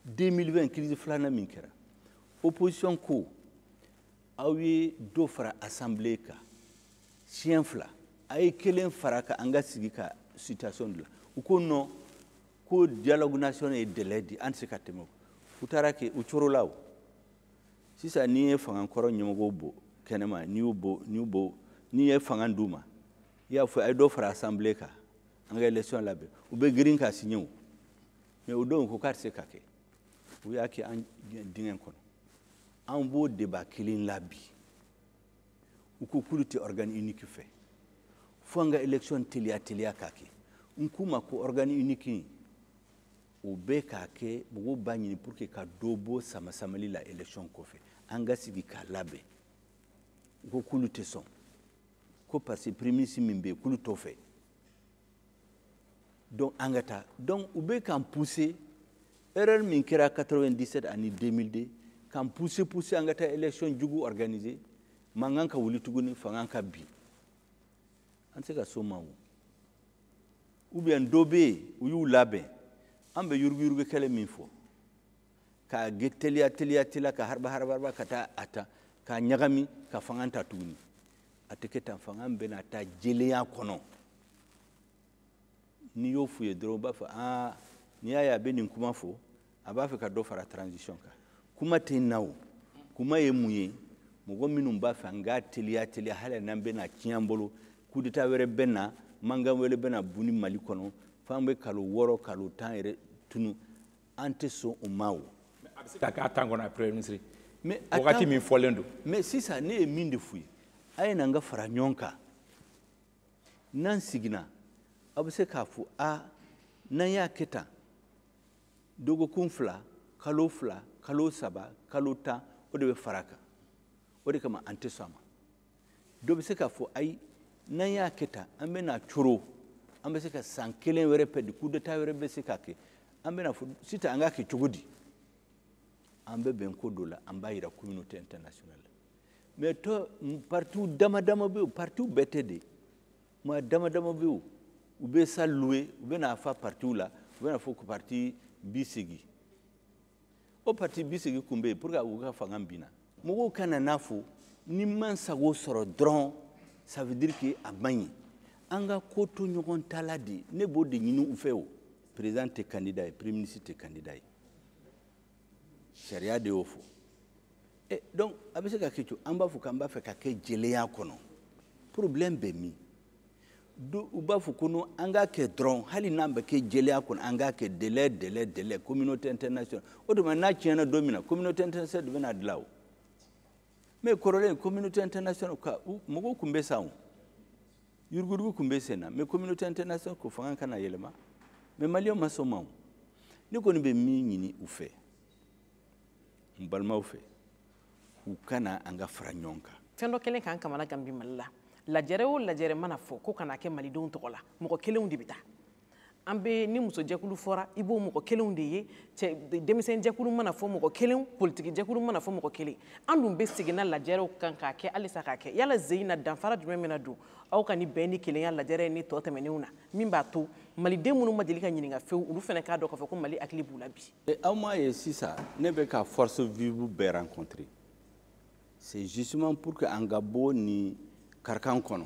2020, crise filanan min kɛra, opposition ko aw ye dɔ fara assemblée kan siɲɛ 2, a ye kelen fara ka an ka sigi ka situation dilan. U ko non, ko dialogue national ye délai di, an tɛ se ka tɛmɛ o. U taara kɛ u corola o. Sisan n'i ye fanga kɔrɔ ɲɛmɔgɔw bɔ kɛnɛma, n'i y'u bɔ, n'i y'u bɔ, n'i ye fanga d'u ma, I y'a fɔ a ye dɔ fara assemblée kan, an ka élection labɛn, u bɛ girin k'a signé o. Mais o don ko k'a tɛ se ka kɛ, u y'a kɛ an dingɛ kɔnɔ. An b'o débat kelen la bi. U ko k'olu tɛ organe unique fɛ, fo an ka élection teliya teliya k'a kɛ. N k'u ma ko organe unique in, o bɛ k'a kɛ mɔgɔw b'a ɲini pour que ka dɔ bɔ sama-samali la élection kɔfɛ, an ka sigi k'a labɛn. U ko k'olu tɛ sɔn, ko parce que premier ministre min bɛ yen k'olu t'o fɛ, donc an ka taa. Donc u bɛ k'an pousser, erreur min kɛra 97 ani 2002, k'an pousser pousser an ka taa élection jugu organiser, mankan ka wuli tuguni, fanga ka bin. An tɛ se ka s'o ma o. Ou bien dɔ bɛ yen, u y'u labɛn, an bɛ yuruguyurugu kɛlɛ min fɔ, k'a teliya teliya teliya, ka haraba haraba haraba ka taa a ta k'a ɲagami ka fanga ta tuguni. A tɛ kɛ tan, fanga bɛna taa jɛlenya kɔnɔ. N'i y'o f'u ye dɔrɔn, u b'a fɔ aa, n'i y'a ye a bɛ nin kuma fɔ, a b'a fɛ ka dɔ fara transition kan. Kuma tɛ n na o, kuma ye mun ye? Mɔgɔ minnu b'a fɛ an k'a teliya teliya, hali n'an bɛna tiɲɛ an bolo, coup d'état wɛrɛ bɛ na, mankan wɛrɛ bɛ na bunni Mali kɔnɔ, f'an bɛ kalo 6, kalo 10 yɛrɛ tunu, an tɛ sɔn o ma o. A bɛ se ka k'a temps kɔnɔ, premier ministre? Mais wagati min fɔlen don. Mais sisan ne ye min de f'u ye, a ye n'an ka fara ɲɔgɔn kan, n'an seginna, aw bɛ se k'a fɔ a n'an y'a kɛ tan, dɔgɔkun 2, kalo 2, kalo 3, kalo 10, o de bɛ fara a kan. O de kama an tɛ sɔn a ma. Dɔ bɛ se k'a fɔ ayi, n'an y'a kɛ tan, an bɛna coro, an bɛ se ka san 1 wɛrɛ pɛrɛdi, coup d'état wɛrɛ bɛ se ka kɛ, an bɛna fɔ sisan an k'a kɛ cogo di? An bɛ bɛn ko dɔ la, an b'a yira communauté internationale. Mais tɔ parti dama dama bɛ yen, parti bɛɛ tɛ de, maa dama dama bɛ yen, u bɛ salle louer, u bɛ n'a fa partiw la, u bɛ n'a fɔ ko parti 80. O parti 80 kun bɛ yen pour que u ka fanga binna. Mɔgɔw kana n'a fɔ ni ma sago sɔrɔ dɔrɔn, ça veut dire que a man ɲi. An ka ko to ɲɔgɔn ta la de, ne b'o de ɲini u fɛ o. Président tɛ candidat ye, premier ministre tɛ candidat ye. Sariya de y'o fɔ. Donc a bɛ se ka kɛ cogo, an b'a fɔ k'an b'a fɛ ka kɛ jɛlenya kɔnɔ. Problème bɛ min? U b'a fɔ ko non, an k'a kɛ dɔrɔn, hali n'an bɛ kɛ jɛlenya kɔnɔ, an k'a kɛ délai, délai, délai, communauté internationale. O tuma n'a tiɲɛna don min na, communauté internationale de bɛna dilan o. Mais kɔrɔlen communauté internationale ka mɔgɔw kun bɛ sa o, yuruguyurugu kun bɛ sen na, mais communauté internationale ko fanga kana yɛlɛma, mais maliyɛnw ma sɔn ma o. Ne kɔni bɛ min ɲini u fɛ, n balimaw fɛ, u kana an ka fara ɲɔgɔn kan. Fɛn dɔ kɛlen k'an kamana gan bi Mali la, lajɛrɛ o lajɛrɛ mana fɔ ko kana kɛ malidenw tɔgɔ la, mɔgɔ kelenw de bɛ taa. An bɛ ni musojɛkulu fɔra, i b'o mɔgɔ kelenw de ye, cɛ denmisɛnjɛkulu mana fɔ mɔgɔ kelenw, politikijɛkulu mana fɔ mɔgɔ kelen. An dun bɛ segin na lajɛrɛw kan k'a kɛ halisa k'a kɛ. Yala ze in na danfara jumɛn bɛna don aw ka ni bɛn ni kelenya lajɛrɛ ni tɔ tɛmɛnenw na, min b'a to maliden minnu ma deli ka ɲininka fewu, olu fana k'a dɔn k'a fɔ ko Mali hakili b'u la bi? Aw m'a ye sisan, ne bɛ ka force vive bɛɛ rencontrer. C'est justement pour que an ka bɔ nin karikan kɔnɔ,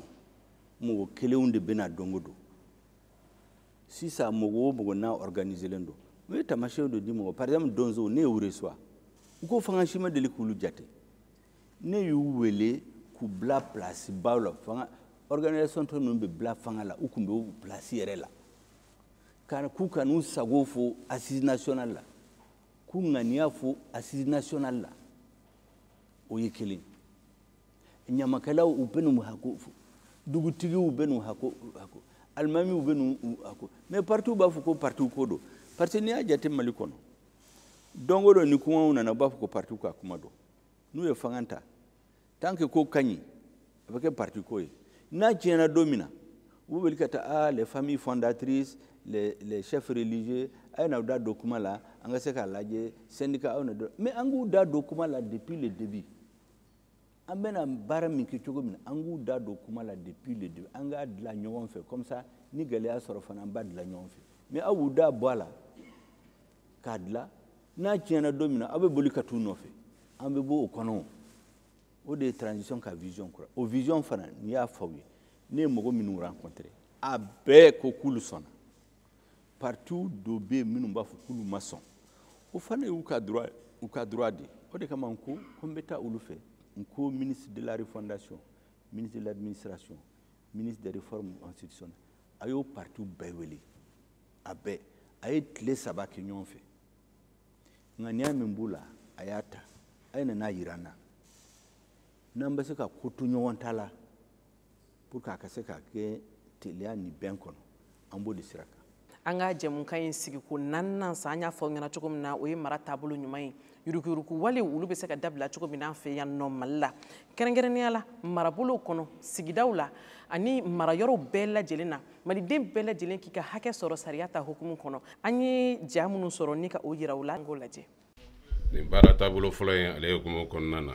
mɔgɔ kelenw de bɛna don o don. Sisan mɔgɔ o mɔgɔ n'a organiselen don, u ye taamasiyɛnw de di mɔgɔ. Par exemple donso, ne y'u reçoit, u ko fanga si ma deli k'olu jate. Ne y'u wele k'u bila place baw la, fanga organisation tɔ ninnu bɛ bila fanga la, u kun bɛ o place yɛrɛ la. Ka k'u ka n'u sago fɔ assise nationale la, k'u ŋaniya fɔ assise nationale la, o ye kelen. Ɲamakalaw u bɛ n'u hako fɔ, dugutigiw bɛ n'u hako, alimamiw bɛ n'u hako. Mais partiw b'a fɔ ko partiw ko don, parce que n'i y'a jate Mali kɔnɔ, don o don ni kumaw nana, u b'a fɔ ko partiw ka kuma don. N'u ye fanga ta, tant que ko ka ɲi, a bɛ kɛ parti ko ye. N'a tiɲɛna don min na, u bɛ wuli ka taa, ah, les familles fondatrices, les chefs religieux, a ye n'aw da don kuma la, an ka se k'a lajɛ, syndicat aw na don. Mais an k'u da don kuma la depuis le début. An bɛna baara min kɛ cogo min na, an k'u da don kuma la depuis le début, an k'a dilan ɲɔgɔn fɛ, comme ça ni gɛlɛya sɔrɔ fana an b'a dilan ɲɔgɔn fɛ. Mais aw b'u da bɔ a la k'a dilan, n'a tiɲɛna don min na, aw bɛ boli ka t'u nɔfɛ, an bɛ bɔ o kɔnɔ. O de ye transition ka vision kura. O vision fana, n'i y'a fɔ aw ye, ne ye mɔgɔ minnu rencontré, a bɛɛ ko k'olu sɔnna. Parti dɔ bɛ yen minnu b'a fɔ k'olu ma sɔn, o fana y'u ka droit, u ka droit de ye. O de kama n ko n bɛ taa olu fɛ. N ko ministre de la refondation, ministre de l'administration, ministre des réformes constitutionnelles, a y'o partiw bɛɛ wele, a bɛɛ a ye tile 3 kɛ ɲɔgɔn fɛ. Ŋaniya min b'u la, a y'a ta, a ye nana yira an na n'an bɛ se ka ko to ɲɔgɔn ta la pour que a ka se ka kɛ teliya ni bɛn kɔnɔ, an b'o de sira kan. An ka jɛmukan in sigi ko 4nan san, an y'a fɔ aw ɲɛna cogo min na, o ye mara taabolo ɲuman ye. Yuruguyurugu wale olu bɛ se ka dabila cogo min na an fɛ yan nɔ Mali la, kɛrɛnkɛrɛnnenya la marabolow kɔnɔ, sigidaw la ani marayɔrɔw bɛɛ lajɛlen na, maliden bɛɛ lajɛlen k'i ka hakɛ sɔrɔ sariya ta hukumu kɔnɔ. An ye ja minnu sɔrɔ ni ka o yira u la, an k'o lajɛ. Nin baara taabolo fɔlɔ in, ale hukumu kɔnɔna na,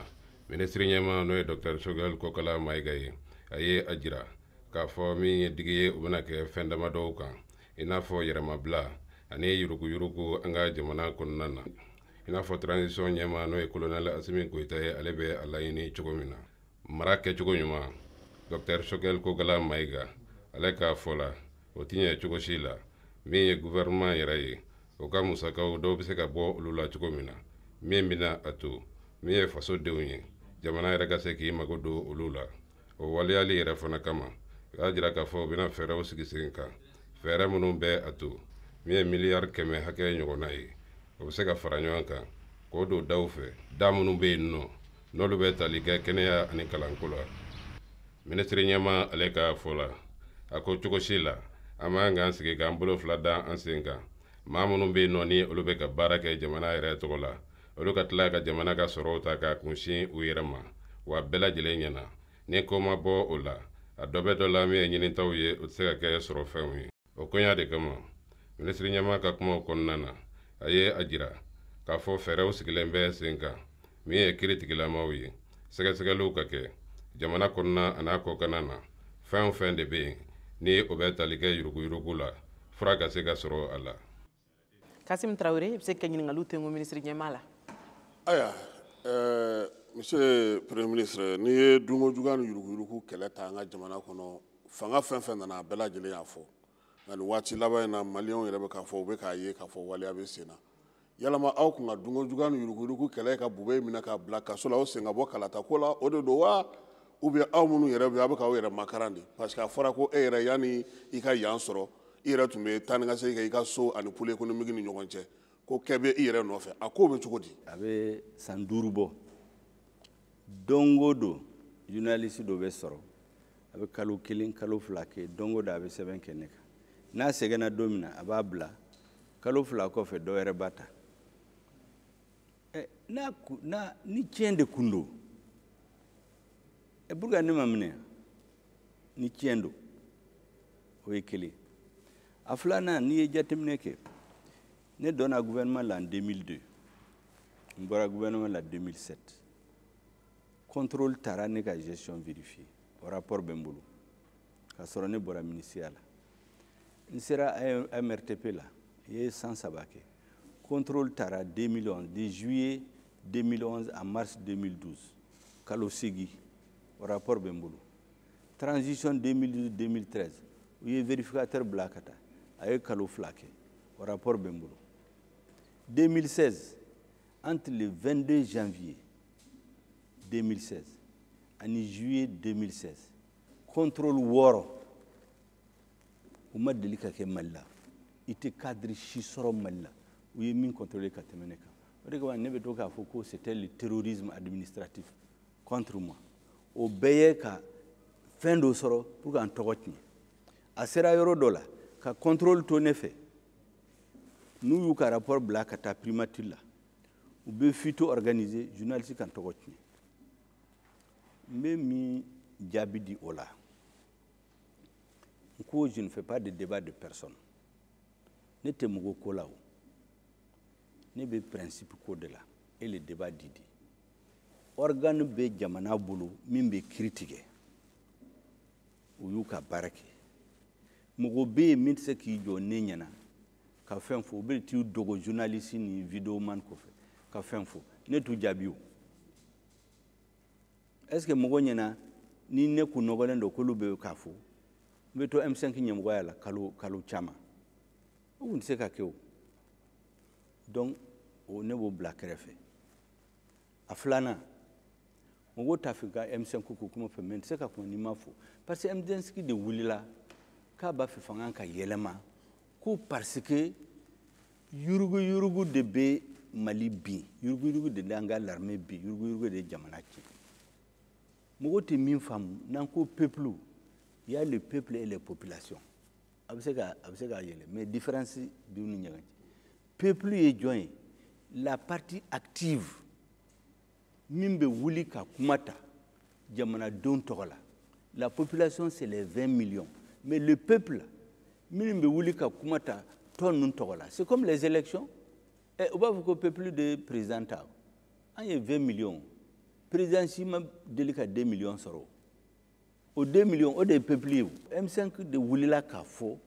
minisiri ɲɛmaa n'o ye Dr Choguel Kokalla Maïga ye, a ye a jira k'a fɔ min ye digi ye, o bɛna kɛ fɛn damadɔw kan, i n'a fɔ yɛrɛmabila ani yuruguyurugu an ka jamana kɔnɔna na, i n'a fɔ transition ɲɛmaa n'o ye colonel Assimi Goïta ye, ale bɛ a laɲini cogo min na, mara kɛcogo ɲuman. Dr Choguel Kokalla Maïga ale k'a fɔ la, o ti ɲɛ cogo si la. Min ye gouvernement yɛrɛ ye, o ka musakaw dɔw bɛ se ka bɔ olu la cogo min na, min bɛna a to min ye fasodenw ye, jamana yɛrɛ ka se k'i mago don olu la. O waleyali yɛrɛ fana kama, u y'a jira k'a fɔ u bɛna fɛɛrɛw sigi sen kan, fɛɛrɛ minnu bɛ a to min ye miliyari 100 hakɛ ɲɔgɔnna ye, o bɛ se ka fara ɲɔgɔn kan k'o don daw fɛ, da minnu bɛ yen nɔ n'olu bɛ tali kɛ kɛnɛya ani kalanko la. Minisiri ɲɛmaa ale ka fɔ la, a ko cogo si la an man k'an sigi k'an bolo fila da an sen kan, maa minnu bɛ yen nɔ ni olu bɛ ka baara kɛ jamana yɛrɛ tɔgɔ la, olu ka tila ka jamana ka sɔrɔw ta k'a kunsin u yɛrɛ ma. Wa bɛɛ lajɛlen ɲɛna, ni ko ma bɔ o la, a dɔ bɛ dɔ la, min ye ɲinitaw ye, o tɛ se ka kɛ sɔrɔfɛnw ye. O koɲa de kama, minisiri ɲɛmaa ka kumaw kɔnɔna na, a ye a jira k'a fɔ fɛɛrɛw sigilen bɛ sen kan, min ye kiiritigilamaw ye, sɛgɛsɛgɛliw ka kɛ jamana kɔnɔna a n'a kɔkanna na, fɛn o fɛn de bɛ yen ni o bɛ tali kɛ yuruguyurugu la, fura ka se ka sɔrɔ a la. Kasim Traoré, i bɛ se ka ɲininkaliw tɛnku minisiri ɲɛmaa la. Ayiwa, monsieur premier ministre, n'i ye dunko juguya ni yuruguyurugu kɛlɛ ta an ka jamana kɔnɔ, fanga fɛn fɛn nana, a bɛɛ lajɛlen y'a fɔ, nka nin waati laban in na, maliyɛnw yɛrɛ bɛ k'a fɔ, u bɛ k'a ye k'a fɔ waleya bɛ sen na. Yalama aw kun ka dunko juguya ni yuruguyurugu kɛlɛ ka Bube minɛ k'a bila kaso la, o sen ka bɔ kalata ko la, o de don wa, ou bien aw minnu yɛrɛ bɛ, aw bɛ k'aw yɛrɛ makaran de? Parce que a fɔra ko e yɛrɛ, yanni i ka yan sɔrɔ, i yɛrɛ tun bɛ taa ni ka segin kɛ i ka so ani pôle économique ni ɲɔgɔn cɛ, ko kɛ bɛ i yɛrɛ nɔfɛ. A ko bɛ cogo di? A bɛ san 5 bɔ. Don o don, journaliste dɔ bɛ sɔrɔ, a bɛ kalo 1, kalo 2 kɛ, don o don a bɛ sɛbɛn kɛ ne kan. N'a sɛgɛnna don min na, a b'a bila, kalo 2 kɔfɛ dɔ wɛrɛ b'a ta. N'a n'a ni tiɲɛ de kun don, pourquoi ne ma minɛ? Ni tiɲɛ don, o ye kelen. A filanan, n'i ye jateminɛ kɛ, ne donna gouvernement la en 2002, n bɔra gouvernement la 2007. Contrôle taara ne ka gestion vérifier, o rapport bɛ n bolo, k'a sɔrɔ ne bɔra ministère la. N sera MRTP la, i ye san 3 kɛ. Contrôle taara 2011, de juillet 2011 à mars 2012, kalo 8, o rapport bɛ n bolo. Transition 2012-2013, u ye vérificateur bila ka taa, a ye kalo 2 kɛ, o rapport bɛ n bolo. 2016, entre le 22 janvier 2016 ani juillet 2016, contrôle 6 u ma deli ka kɛ Mali la. I tɛ cadre si sɔrɔ Mali la u ye min contrôler ka tɛmɛ ne kan. O de kama ne bɛ to k'a fɔ ko c'était le terrorisme administratif contre moi. O bɛɛ ye ka fɛn dɔ sɔrɔ pour k'an tɔgɔ tiɲɛ. A sera yɔrɔ dɔ la, ka contrôle to ne fɛ, n'u y'u ka rapport bila ka taa primature la, u bɛ fuite organiser, journaliste kan tɔgɔ tiɲɛ. N bɛ min jaabi di o la, n ko je ne fais pas de débat de personne. Ne tɛ mɔgɔ ko la, o ne bɛ principe ko de la et le débat d'idées. Organe bɛ jamana bolo min bɛ kiiri tigɛ, u y'u ka baara kɛ. Mɔgɔ bɛ yen min tɛ se k'i jɔ ne ɲɛna ka fɛn fɔ, u bɛ t'i dogo journaliste ni vidéoman kɔfɛ ka fɛn fɔ, ne t'u jaabi. O est ce que mɔgɔ ɲɛna ni ne kun nɔgɔlen don k'olu bɛ k'a fɔ, n bɛ to M5 ɲɛmɔgɔya la kalo kalo caman, o kun tɛ se ka kɛ o. Donc o ne b'o bila kɛrɛfɛ. A filanan, Mɔgɔw t'a fɛ ka M5 ko kuma fɛ, mais n tɛ se ka kuma n'i ma fo, parce que M5 de wulila k'a b'a fɛ fanga ka yɛlɛma, ko parce que yuruguyurugu de bɛ Mali bin, yuruguyurugu de b'an ka l'armée bin, yuruguyurugu de ye jamana tiɲɛ. Mɔgɔw tɛ min faamu, n'an ko peuple, il y a le peuple et les populations. A bɛ se ka a bɛ se k'a yɛlɛ, mais différence b'u ni ɲɔgɔn cɛ. Peuple ye jɔn ye? La partie active min bɛ wuli ka kuma ta jamanadenw tɔgɔ la. La population, c'est les 20 millions, mais le peuple minnu bɛ wuli ka kuma ta tɔn ninnu tɔgɔ la, c'est comme les élections. Ɛ, u b'a fɔ ko peuple de président ta, an ye 20 millions, président si ma deli ka 2 millions sɔrɔ. O 2 millions, o de ye peuple ye. O M5 de wulila k'a fɔ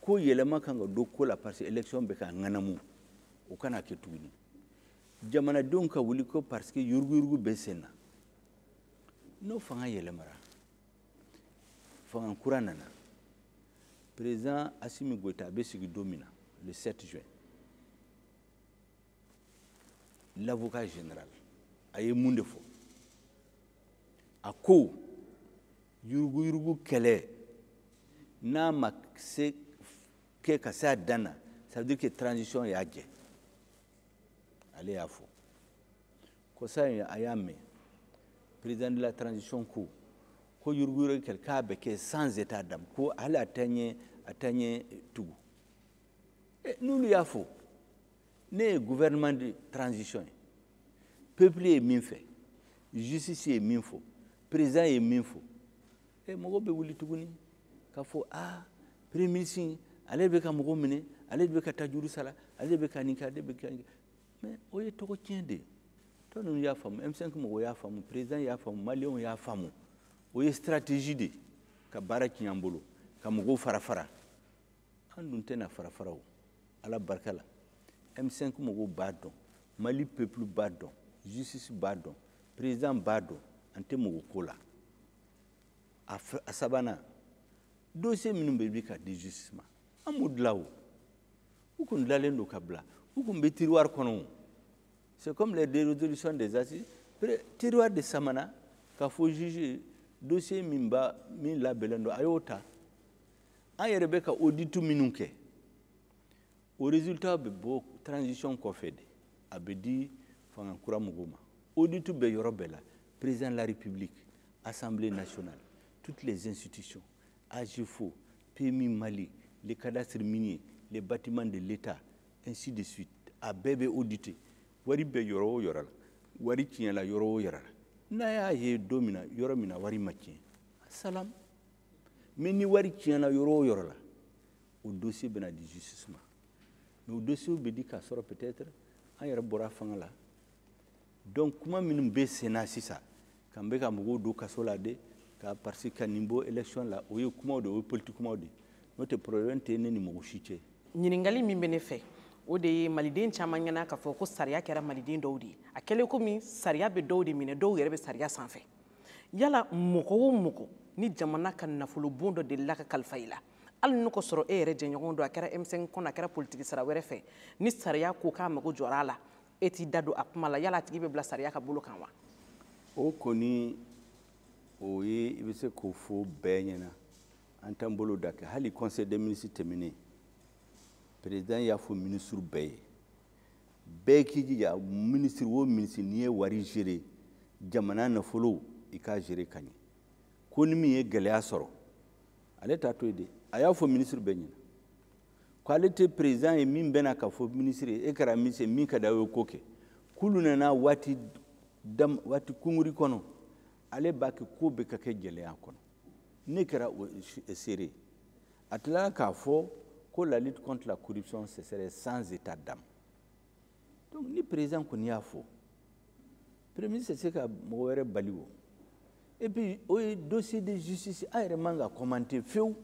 ko yɛlɛma kan ka don ko la, parce que élection bɛ ka ŋanamu, o kana kɛ tuguni. Jamanadenw ka wuli ko parce que yuruguyurugu bɛ sen na. N'o fanga yɛlɛmara, fanga kura nana, président Assimi Goïta bɛ sigi don min na, le 7 juin, l'avocat général a ye mun de fɔ? A ko yuruguyurugu kɛlɛ n'a ma se kɛ ka se a dan na, ça veut dire que transition y'a jɛ. Ale y'a fɔ kɔsa in, a y'a mɛn président de la transition ko ko yuruguyurugu kɛlɛ k'a bɛ kɛ sans état d'âme, ko hali a tɛ ɲɛ, a tɛ ɲɛ tugu. N'olu y'a fɔ, ne ye gouvernement de transition ye, peuple ye min fɛ, justice ye min fɔ, président ye min fɔ, mɔgɔw bɛ wuli tuguni k'a fɔ aa, premier ministre ale bɛ ka mɔgɔw minɛ, ale de bɛ ka taa juru sara, ale de bɛ ka nin kɛ, ale de bɛ ka nin kɛ. Mais o ye tɔgɔ tiɲɛ de ye. Tɔ ninnu y'a faamu, M5 mɔgɔw y'a faamu, président y'a faamu, maliyɛnw y'a faamu. O ye stratégie de ye ka baara tiɲɛ an bolo, ka mɔgɔw fara fara. An dun tɛna fara fara o, Ala barika la. M5 mɔgɔw b'a dɔn, Mali peuple b'a dɔn, justice b'a dɔn, président b'a dɔn, an tɛ mɔgɔ ko la. A sabanan, dossier minnu bɛ bi ka di justice ma, an m'u dilan o, u kun dilanlen don ka bila, u kun bɛ tiroir kɔnɔ o. C'est comme les résolutions des assises, tiroir de samana k'a fɔ juge dossier min ba min labɛnnen don, a y'o ta. An yɛrɛ bɛ ka audit minnu kɛ, o résultat bɛ bɔ transition kɔfɛ de, a bɛ di fanga kura mɔgɔw ma. Audit bɛ yɔrɔ bɛɛ la, président de la République, Assemblée nationale, toutes les institutions, AGFO, PMI Mali, les cadastres miniers, les bâtiments de l'État, ainsi de suite. A bɛɛ bɛ audité. Wari bɛ yɔrɔ o yɔrɔ la, wari tiɲɛla yɔrɔ o yɔrɔ la, n'a y'a ye don min na, yɔrɔ min na wari ma tiɲɛ, salam. Mais ni wari tiɲɛna yɔrɔ o yɔrɔ la, o dossier bɛna di justice ma. Mais o dossier bɛ di k'a sɔrɔ peut-être an yɛrɛ bɔra fanga la. Donc kuma minnu bɛ sen na sisan, k'an bɛ ka mɔgɔw don kaso la de ka parce que ka nin bɔ élection la, o ye kumaw de, o ye politique kumaw de ye. N'o tɛ, problème tɛ ne ni mɔgɔ si cɛ. Ɲininkali min bɛ ne fɛ, o de ye maliden caman ɲɛna k'a fɔ ko sariya kɛra maliden dɔw de ye. A kɛlen komi sariya bɛ dɔw de minɛ, dɔw yɛrɛ bɛ sariya sanfɛ. Yala mɔgɔ o mɔgɔ ni jamana ka nafolobon dɔ delila ka kalifa i la, hali n'o ka sɔrɔ e yɛrɛ jɛɲɔgɔn don, a kɛra M5 kɔnɔ, a kɛra politiki sira wɛrɛ fɛ, ni sariya ko k'a mago jɔra a la, e t'i da don a kuma la, yala a tigi bɛ bila sariya ka bolo kan wa? O kɔni, o ye, i bɛ se k'o fɔ bɛɛ ɲɛna, an t'an bolo da kɛ. Hali conseil des ministres tɛmɛnen, président y'a fɔ ministre bɛɛ ye, bɛɛ k'i jija, ministre o ministre, n'i ye wari gérer, jamana nafolo, i k'a gérer ka ɲɛ. Ko ni min ye gɛlɛya sɔrɔ, ale t'a to yen de. A y'a fɔ ministre bɛɛ ɲɛna ko ale tɛ président ye min bɛna k'a fɔ ministre ye, e kɛra ministre ye, min ka d'aw ye ko kɛ. K'olu nana waati dam, waati kunkuri kɔnɔ, ale b'a kɛ ko bɛ ka kɛ gɛlɛya kɔnɔ. Ne kɛra o seere. A tilala k'a fɔ ko la lutte contre la corruption, ce serait sans état d'âme. Donc ni président kɔni y'a fɔ, premier ministre tɛ se ka mɔgɔ wɛrɛ bali o. Et puis o ye dossier de justice, an yɛrɛ man ka commenter fewu.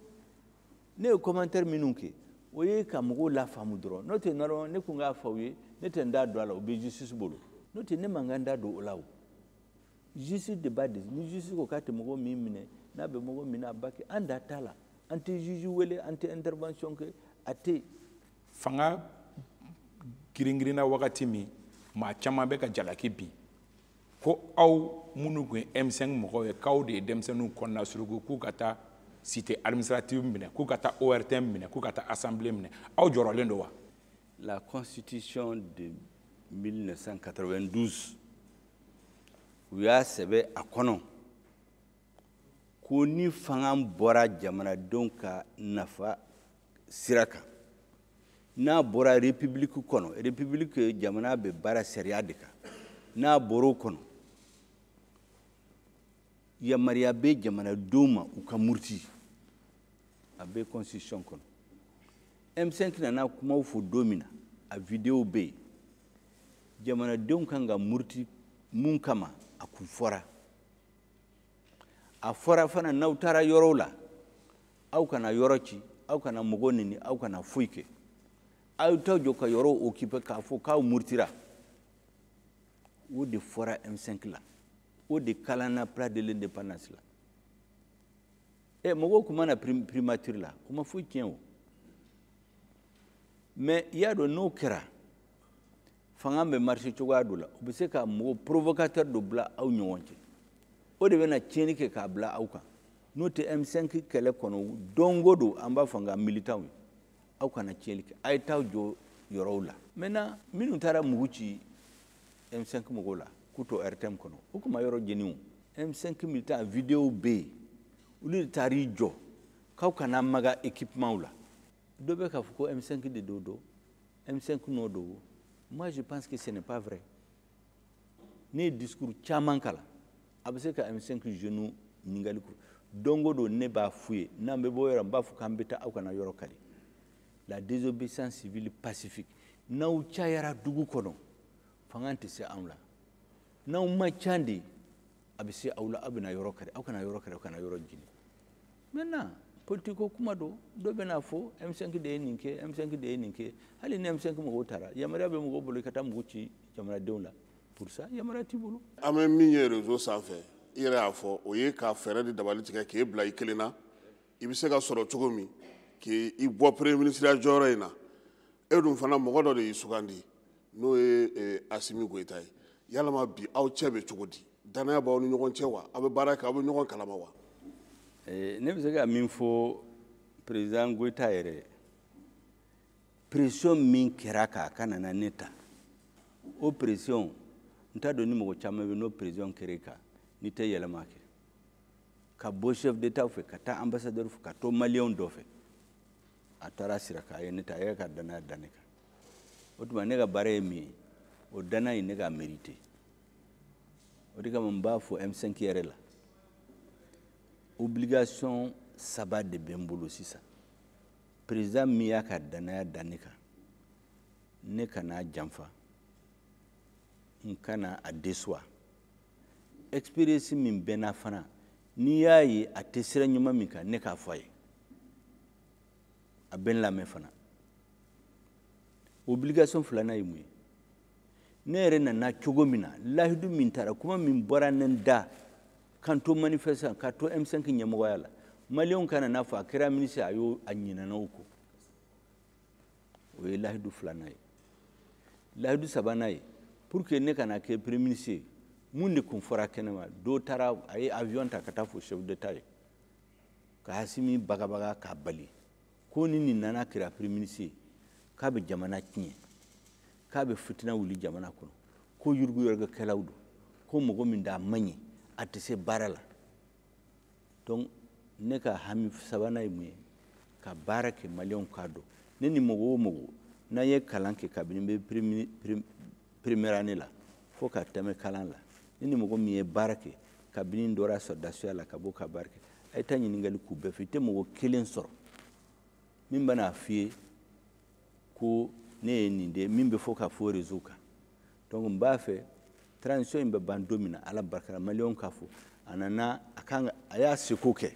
Ne ye commentaire minnu kɛ, o ye ka mɔgɔw lafaamu dɔrɔn. N'o tɛ, normalement ne kun k'a fɔ aw ye, ne tɛ n da don a la, o bɛ justice bolo. N'o tɛ, ne man kan da don o la. O justice de b'a décider. Ni justice ko k'a tɛ mɔgɔ min minɛ, n'a bɛ mɔgɔ minɛ, a b'a kɛ. An da t'a la, an tɛ juge wele, an tɛ intervention kɛ, a tɛ. Fanga girin-girinna wagati min, maa caman bɛ ka jalaki bin. Ko aw minnu tun ye M5 mɔgɔw ye, k'aw de ye denmisɛnninw kɔnɔna suruku k'u ka taa cité administrative minɛ, k'u ka taa ORTM minɛ, k'u ka taa assemblée minɛ, aw jɔrɔlen don wa? La constitution de 1992, u y'a sɛbɛn a kɔnɔ ko ni fanga bɔra jamanadenw ka nafa sira kan, n'a bɔra république kɔnɔ, république jamana bɛ baara sariya de kan, n'a bɔra o kɔnɔ, yamaruya bɛ jamanadenw ma u ka muruti. A bɛ constitution kɔnɔ. M5 nana kumaw fɔ don min na, a vidéo bɛ yen. Jamanadenw kan ka muruti mun kama, a kun fɔra. A fɔra fana, n'aw taara yɔrɔw la, aw kana yɔrɔ ci, aw kana mɔgɔ neni, aw kana foyi kɛ, aw t'aw jɔ ka yɔrɔw occuper k'a fɔ k'aw murutira. O de fɔra M5 la, o de kalanna place de l'Indépendance la. Ɛ, mɔgɔw kun mana primature la, o ma foyi tiɲɛ o. Mais i y'a dɔn, n'o kɛra, fanga bɛ marcher cogoya dɔ la, u bɛ se ka mɔgɔ provocateur dɔ bila aw ɲɔgɔn cɛ, o de bɛna tiɲɛni kɛ k'a bila aw kan. N'o tɛ, M5 kɛlɛ kɔnɔ, don o don an b'a fɔ n ka militants ye, aw kana tiɲɛni kɛ, a ye t'aw jɔ yɔrɔw la. Maintenant, minnu taara mugu ci M5 mɔgɔw la k'u to RTM kɔnɔ, o tun ma yɔrɔ jeni o. M5 militant vidéo bɛ yen, olu de taar'i jɔ k'aw kana maga équipement la. Dɔ bɛ k'a fɔ ko M5 de don, M5 nɔ don. Moi, je pense que ce n'est pas vrai. Ne ye discours caman kalan, a bɛ se ka M5 jeunes ɲininkali ko don o don, ne b'a f'u ye, n'an bɛ bɔ yɔrɔ, n b'a fɔ k'an bɛ taa, aw kana yɔrɔ kari. La désobéissance civile pacifique, n'aw cayara dugu kɔnɔ, fanga tɛ se anw la. N'aw ma ca de, a bɛ se aw la, aw bɛna yɔrɔ kari. Aw kana yɔrɔ kari, aw kana yɔrɔ jeni. Maintenant, politique ko kuma don, dɔ bɛna fɔ M5 de ye nin kɛ, M5 de ye nin kɛ. Hali ni M5 mɔgɔw taara, yamaruya bɛ mɔgɔw bolo i ka taa mugu ci jamanadenw la pour ça? Yamaruya t'i bolo. An bɛ min ye réseau sanfɛ, i yɛrɛ y'a fɔ, o ye ka fɛɛrɛ de dabali tigɛ k'e bila i kelen na, i bɛ se ka sɔrɔ cogo min k'i bɔ premier ministre ya jɔyɔrɔ in na. E dun fana, mɔgɔ dɔ de y'i sugandi, n'o ye Assimi Goïta ye. Yalama bi, aw cɛ bɛ cogo di? Danaya b'aw ni ɲɔgɔn cɛ wa? Aw bɛ baara kɛ, aw bɛ ɲɔgɔn kalama wa? Ne bɛ se ka min fɔ président Goïta yɛrɛ, pression min kɛra k'a ka nana ne ta, o pression, n t'a dɔn ni mɔgɔ caman bɛ n'o pression kɛra i kan n'i tɛ yɛlɛma kɛ. Ka bɔ chef d'état fɛ, ka taa ambassadeur fɛ, ka to maliyɛnw dɔ fɛ, a taara sira k'a ye ne ta, a yɛrɛ ka danaya da ne kan. O tuma, ne ka baara ye min ye, o danaya in, ne k'a mérité. O de kama n b'a fɔ M5 yɛrɛ la, obligation saba de bɛ n bolo sisan. Président min y'a ka danaya da ne kan, ne kana janfa, n kana a déçoit. Expérience min bɛ n na fana, n'i y'a ye a tɛ sira ɲuman min kan, ne k'a fɔ a ye, a bɛ n lamɛn fana. Obligation filanan ye mun ye? Ne yɛrɛ nana cogo min na, lahidu min taara, kuma min bɔra ne da kan to manifestation, ka to M5 ɲɛmɔgɔya la, maliyɛnw kana n'a fɔ a kɛra ministre, a y'o a ɲinɛna o kɔ. O ye lahidu filanan ye. Lahidu sabanan ye, pour que ne kana kɛ premier ministre ye, mun de kun fɔra kɛnɛma? Dɔw taara, a ye avion ta ka taa fo chef d'état ye, ka Assimi bagabaga k'a bali ko ni nin nana kɛra premier ministre ye, k'a bɛ jamana tiɲɛ, k'a bɛ fitina wuli jamana kɔnɔ, ko yuruguyurugukɛlaw don, ko mɔgɔ min d'a man ɲi, a tɛ se baara la. Donc ne ka hami sabanan ye mun ye? Ka baara kɛ, maliyɛnw k'a dɔn, ne ni mɔgɔ o mɔgɔ n'an ye kalan kɛ, kabini n bɛ première année la fo ka tɛmɛ kalan la, ne ni mɔgɔ min ye baara kɛ, kabini n dɔra sɔrɔdasiya la ka bɔ ka baara kɛ, a ye taa ɲininkali k'u bɛɛ fɛ, i tɛ mɔgɔ kelen sɔrɔ min bɛna f'i ye ko ne ye nin de min bɛ fɔ ka fɔ réseau kan. Donc n b'a fɛ transition in bɛ ban don min na, Ala barika la, maliyɛnw k'a fɔ a nana, a kan a y'a seko kɛ.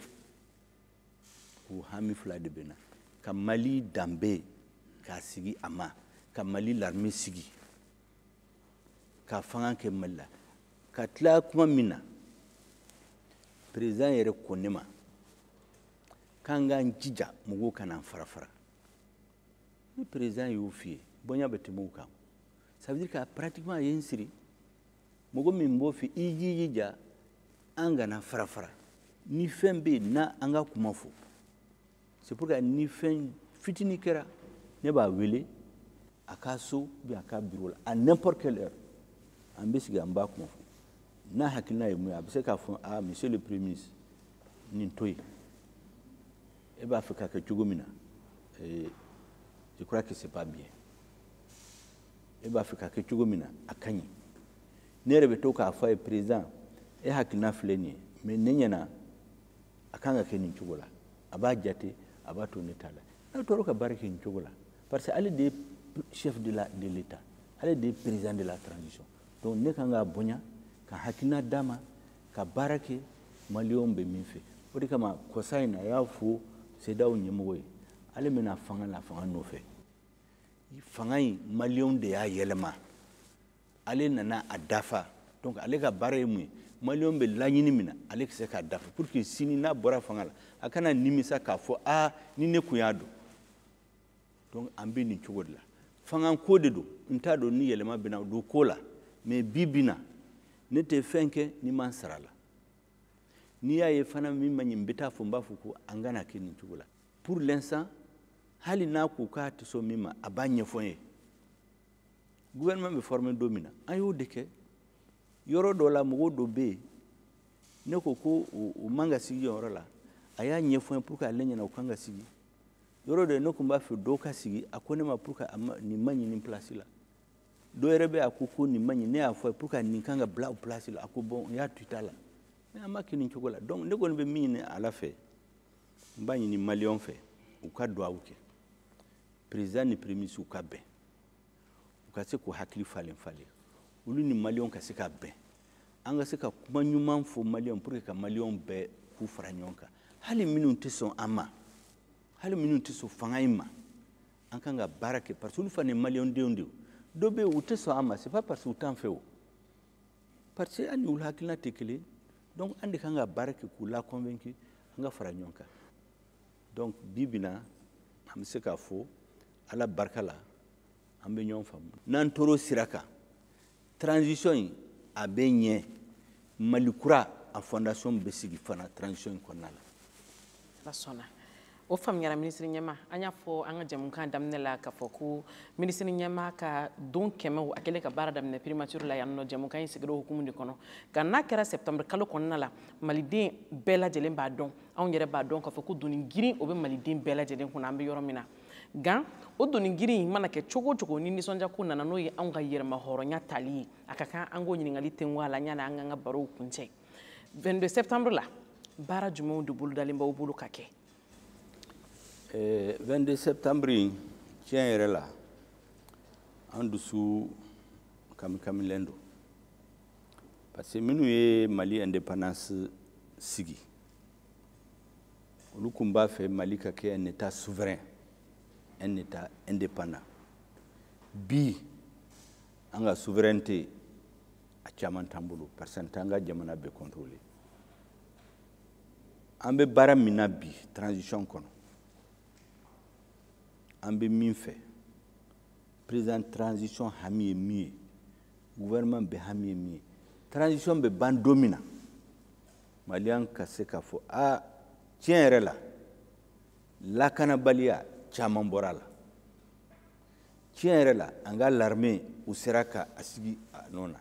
O hami fila de bɛ n na: ka Mali danbe k'a sigi a ma, ka Mali l'armée sigi, ka fanga kɛ Mali la. Ka tila kuma min na, président yɛrɛ ko ne ma k'an k'an jija, mɔgɔw kana fara fara. Ni président y'o f'i ye, bonya bɛ tɛmɛ o kan. Ça veut dire que pratiquement a ye n siri. Mɔgɔ min b'o fɛ i jija an kana fara fara ni fɛn bɛ yen na an ka kuma fɔ. C'est pourquoi ni fɛn fitinin kɛra, ne b'a wele a ka so ou bien a ka bureau la, à n'importe quelle heure, an bɛ sigi, an b'a kuma fɔ. N'a hakilina ye mun ye, a bɛ se k'a fɔ: ah, monsieur le premier ministre, nin to yen, e b'a fɛ ka kɛ cogo min na, je crois que c'est pas bien. E b'a fɛ ka kɛ cogo min na, a ka ɲi. Ne yɛrɛ bɛ to k'a fɔ a ye: président, e hakilina filɛ nin ye, mais ne ɲɛna a kan ka kɛ nin cogo la. A b'a jate, a b'a to ne ta la. N'a tora ka baara kɛ nin cogo la, parce que ale de ye chef de l'État, ale de ye président de la transition. Donc ne kan k'a bonya, ka hakilina d'a ma, ka baara kɛ maliyɛnw bɛ min fɛ. O de kama kɔsa in na, a y'a fɔ CEDEAO ɲɛmɔgɔ ye, ale bɛna fanga la, fanga nɔfɛ. Fanga in, maliyɛnw de y'a yɛlɛma, ale nana a dafa. Donc ale ka baara ye mun ye? Maliyɛnw bɛ laɲini min na, ale ka se k'a dafa pour que sini n'a bɔra fanga la, a kana nimisa k'a fɔ: aa, ni ne kun y'a dɔn. Donc an bɛ nin cogo de la. Fanga ko de don, n t'a dɔn ni yɛlɛma bɛna don ko la, mais bi bi na, ne tɛ fɛn kɛ ni ma n sara la. N'i y'a ye fana min ma ɲi, n bɛ taa fɔ, n b'a fɔ ko an kana kɛ nin cogo la. Pour l'instant, hali n'a ko k'a tɛ sɔn min ma, a b'a ɲɛfɔ n ye. Gouvernement bɛ former don min na, an y'o de kɛ. Yɔrɔ dɔ la, mɔgɔw dɔ bɛ yen, ne ko ko o man ka sigi yɔrɔ la, a y'a ɲɛfɔ n ye pour que ale ɲɛna o kan ka sigi yɔrɔ dɔ. Ne tun b'a fɛ dɔw ka sigi, a ko ne ma pour que nin ma ɲi nin place la. Dɔ yɛrɛ bɛ, a ko ko nin ma ɲi, ne y'a fɔ a ye pour que nin kan ka bila o place la. A ko bon, n y'a to i ta la, mais an b'a kɛ nin cogo la. Donc ne kɔni bɛ min ɲini Ala fɛ, n b'a ɲini maliyɛnw fɛ, u ka duwawu kɛ président ni premier ministre u ka bɛn, u ka se k'u hakili falen falen, olu ni maliyɛnw ka se ka bɛn, an ka se ka kuma ɲuman fɔ maliyɛnw pour que ka maliyɛnw bɛɛ k'u fara ɲɔgɔn kan. Hali minnu tɛ sɔn an ma, hali minnu tɛ sɔn fanga in ma, an kan ka baara kɛ, parce que olu fana ye maliyɛn denw de ye. Dɔ bɛ yen, u tɛ sɔn an ma, c'est pas parce que u t'an fɛ o, parce que an ni olu hakilina tɛ kelen. Donc an de kan ka baara kɛ k'u la convaincre, an ka fara ɲɔgɔn kan. Donc bi bi na, an bɛ se k'a fɔ Ala barika la, an bɛ ɲɔgɔn faamu. N'an tor'o sira kan, transition in a bɛ ɲɛ. Mali kura a fondation bɛ sigi fana transition in kɔnɔna la. Ala sɔnna, o faamuyara. Minisiri ɲɛma, an y'a fɔ an ka jamukan daminɛ la k'a fɔ ko minisiri ɲɛma ka don 100, a kɛlen ka baara daminɛ primature la yan nɔ, jamukan in sigira o hukumu de kɔnɔ. Nka n'a kɛra septembre kalo kɔnɔna la, maliden bɛɛ lajɛlen b'a dɔn, anw yɛrɛ b'a dɔn k'a fɔ ko doni girin o bɛ maliden bɛɛ lajɛlen kunna. An bɛ yɔrɔ min na, nka o doni girin mana kɛ cogo o cogo, ni nisɔndiyako nana, n'o ye anw ka yɛrɛma hɔrɔnya tali ye, a ka kan an k'o ɲininkali tengu a la yanni an k'an ka barow kuncɛ. 22 septembre la, baara jumɛnw de bolodalen b'aw bolo ka kɛ? 22 septembre in, tiɲɛ yɛrɛ la, an dusu kamikamilen don, parce que minnu ye Mali indépendance sigi, olu kun b'a fɛ Mali ka kɛ un état souverain, un état indépendant. Bi, an ka souveraineté a caman t'an bolo, parce que an t'an ka jamana bɛɛ contrôler. An bɛ baara min na bi transition kɔnɔ, an bɛ min fɛ, président transition hami ye min ye, gouvernement bɛ hami ye min ye, transition bɛ ban don min na, maliyɛn ka se k'a fɔ: aa, tiɲɛ yɛrɛ la, lakanabaliya caman bɔra a la, tiɲɛ yɛrɛ la, an ka l'armée u sera ka a sigi a nɔ na,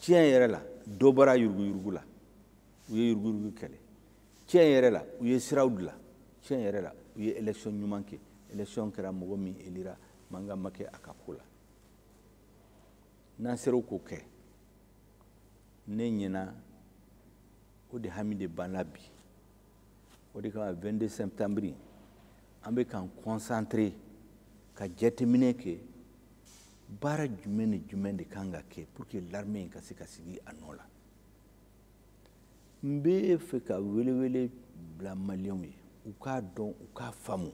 tiɲɛ yɛrɛ la, dɔ bɔra yuruguyurugu la, u ye yuruguyurugu kɛlɛ, tiɲɛ yɛrɛ la, u ye siraw dilan, tiɲɛ yɛrɛ la, u ye élection ɲuman kɛ, élection kɛra, mɔgɔ min élira, mankan ma kɛ a ka ko la. N'an sera k'o kɛ, ne ɲɛna o de hami de banna bi. O de kama 22 septembre, an bɛ k'an concentrer ka jateminɛ kɛ baara jumɛn ni jumɛn de kan ka kɛ pour que l'armée in ka se ka sigi a nɔ la. N bɛ fɛ ka welewele bila maliyɛnw ye, u k'a dɔn, u k'a faamu,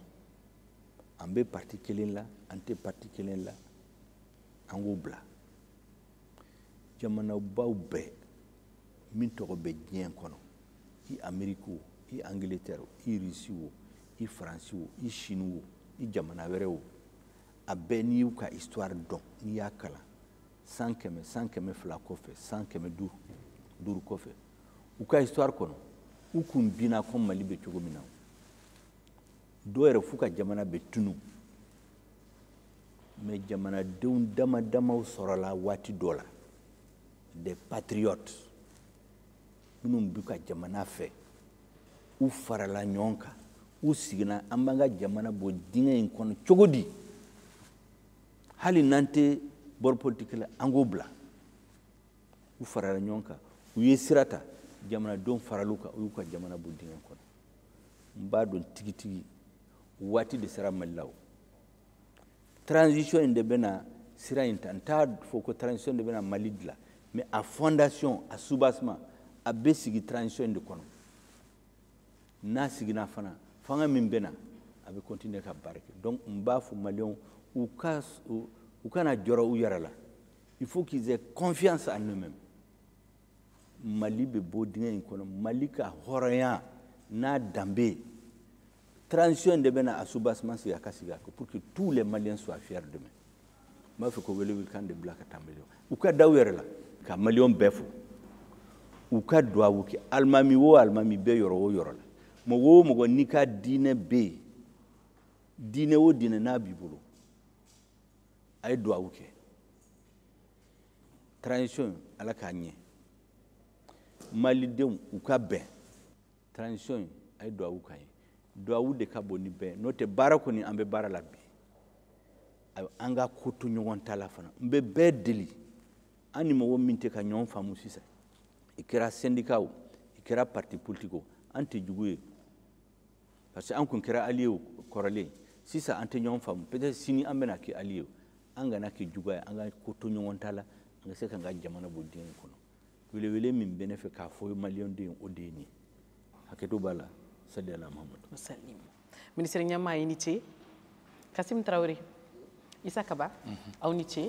an bɛ parti kelen la, an tɛ parti kelen la, an k'o bila. Jamanabaw bɛɛ min tɔgɔ bɛ diɲɛ kɔnɔ, i Amérique o, i Angleterre o, i Russie o, i Faransi o, i Chine o, i jamana wɛrɛ o, a bɛɛ, n'i y'u ka histoire dɔn, n'i y'a kalan. San 100, san 200 kɔfɛ, san 500 kɔfɛ, u ka histoire kɔnɔ, u kun binna comme Mali bɛ cogo min na. Dɔw yɛrɛ f'u ka jamana bɛ tunu. Mais jamanadenw dama damaw sɔrɔla waati dɔ la, des patriotes minnu b'u ka jamana fɛ, u farala ɲɔgɔn kan, u siginna an b'an ka jamana bɔ dingɛ in kɔnɔ cogo di? Hali n'an tɛ bord politique la, an k'o bila. U farala ɲɔgɔn kan, u ye sira ta, jamanadenw faral'u kan, u y'u ka jamana bɔ dingɛ kɔnɔ. N b'a dɔn tigitigi waati de sera Mali la o. Transition in de bɛna sira in ta. N t'a fɔ ko transition de bɛna Mali dilan, mais a fondation, a soubassement, a bɛ sigi transition in de kɔnɔ. N'a siginna fana, fanga min bɛ na, a bɛ continuer ka baara kɛ. Donc n b'a fɔ Maliyɛnw u kana jɔrɔ u yɛrɛ la. Il faut qu'ils aient confiance en eux-mêmes. Mali bɛ bɔ dingɛ in kɔnɔ, Mali ka hɔrɔnya n'a danbe, transition de bɛna a soubassement sigi, a ka sigi a kan pour que tous les Maliens soient fiers demain. N b'a fɛ ko welewelekan de bila ka taa Maliyɛnw, u ka da u yɛrɛ la, ka Maliyɛnw bɛɛ fo, u ka duwawu kɛ. Alimami o alimami bɛ yɔrɔ o yɔrɔ la, mɔgɔ o mɔgɔ n'i ka diinɛ bɛ yen, diinɛ o diinɛ n'a b'i bolo, a ye duwawu kɛ. Transition, Ala k'a ɲɛ. Malidenw u ka bɛn. Transition, a ye duwawu k'an ye. Duwawu de ka bon ni bɛɛ, n'o tɛ baara kɔni an bɛ baara la bi. Ayiwa, an ka ko to ɲɔgɔn ta la fana. N bɛ bɛɛ deli, an ni mɔgɔ min tɛ ka ɲɔgɔn faamu sisan, i kɛra syndicat o, i kɛra parti politique o, an tɛ jugu ye, parce que an kun kɛra allié o kɔrɔlen, sisan an tɛ ɲɔgɔn faamu, peut-être sini an bɛna kɛ allié o. An kana kɛ juguya ye, an ka ko to ɲɔgɔn ta la, an ka se k'an ka jamana bɔ dingɛ kɔnɔ. Welewele min bɛ ne fɛ k'a fɔ Maliyɛn den, o de ye nin ye. Hakɛto b'a la. Sali ala Muhammad. Salim. Ministre ɲɛmaa, i ni ce. Kasim Tarawele, Isa Kaba, aw ni ce.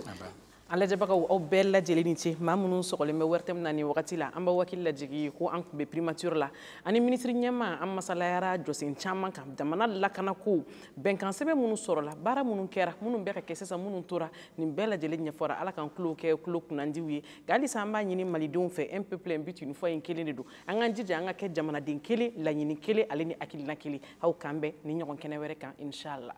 An lajɛbagaw, aw bɛɛ lajɛlen ni ce. Maa minnu sɔgɔlen bɛ ORTM na nin wagati la, an b'aw hakili lajigi ko an tun bɛ primature la ani minisiri ɲɛmaa. An masalayara jɔsen caman kan: jamana lakanako, bɛnkan sɛbɛn minnu sɔrɔla, baara minnu kɛra, minnu bɛ ka kɛ sisan, minnu tora, nin bɛɛ lajɛlen ɲɛfɔra. Ala k'an tulo kɛ tulo kunnandiw ye. Nka halisa an b'a ɲini malidenw fɛ, un peuple, un but, une foi in kelen de don. An k'an jija an ka kɛ jamanaden kelen, laɲini kelen ale ni hakilina kelen. Aw k'an bɛn ni ɲɔgɔn kɛnɛ wɛrɛ kan, inshallah.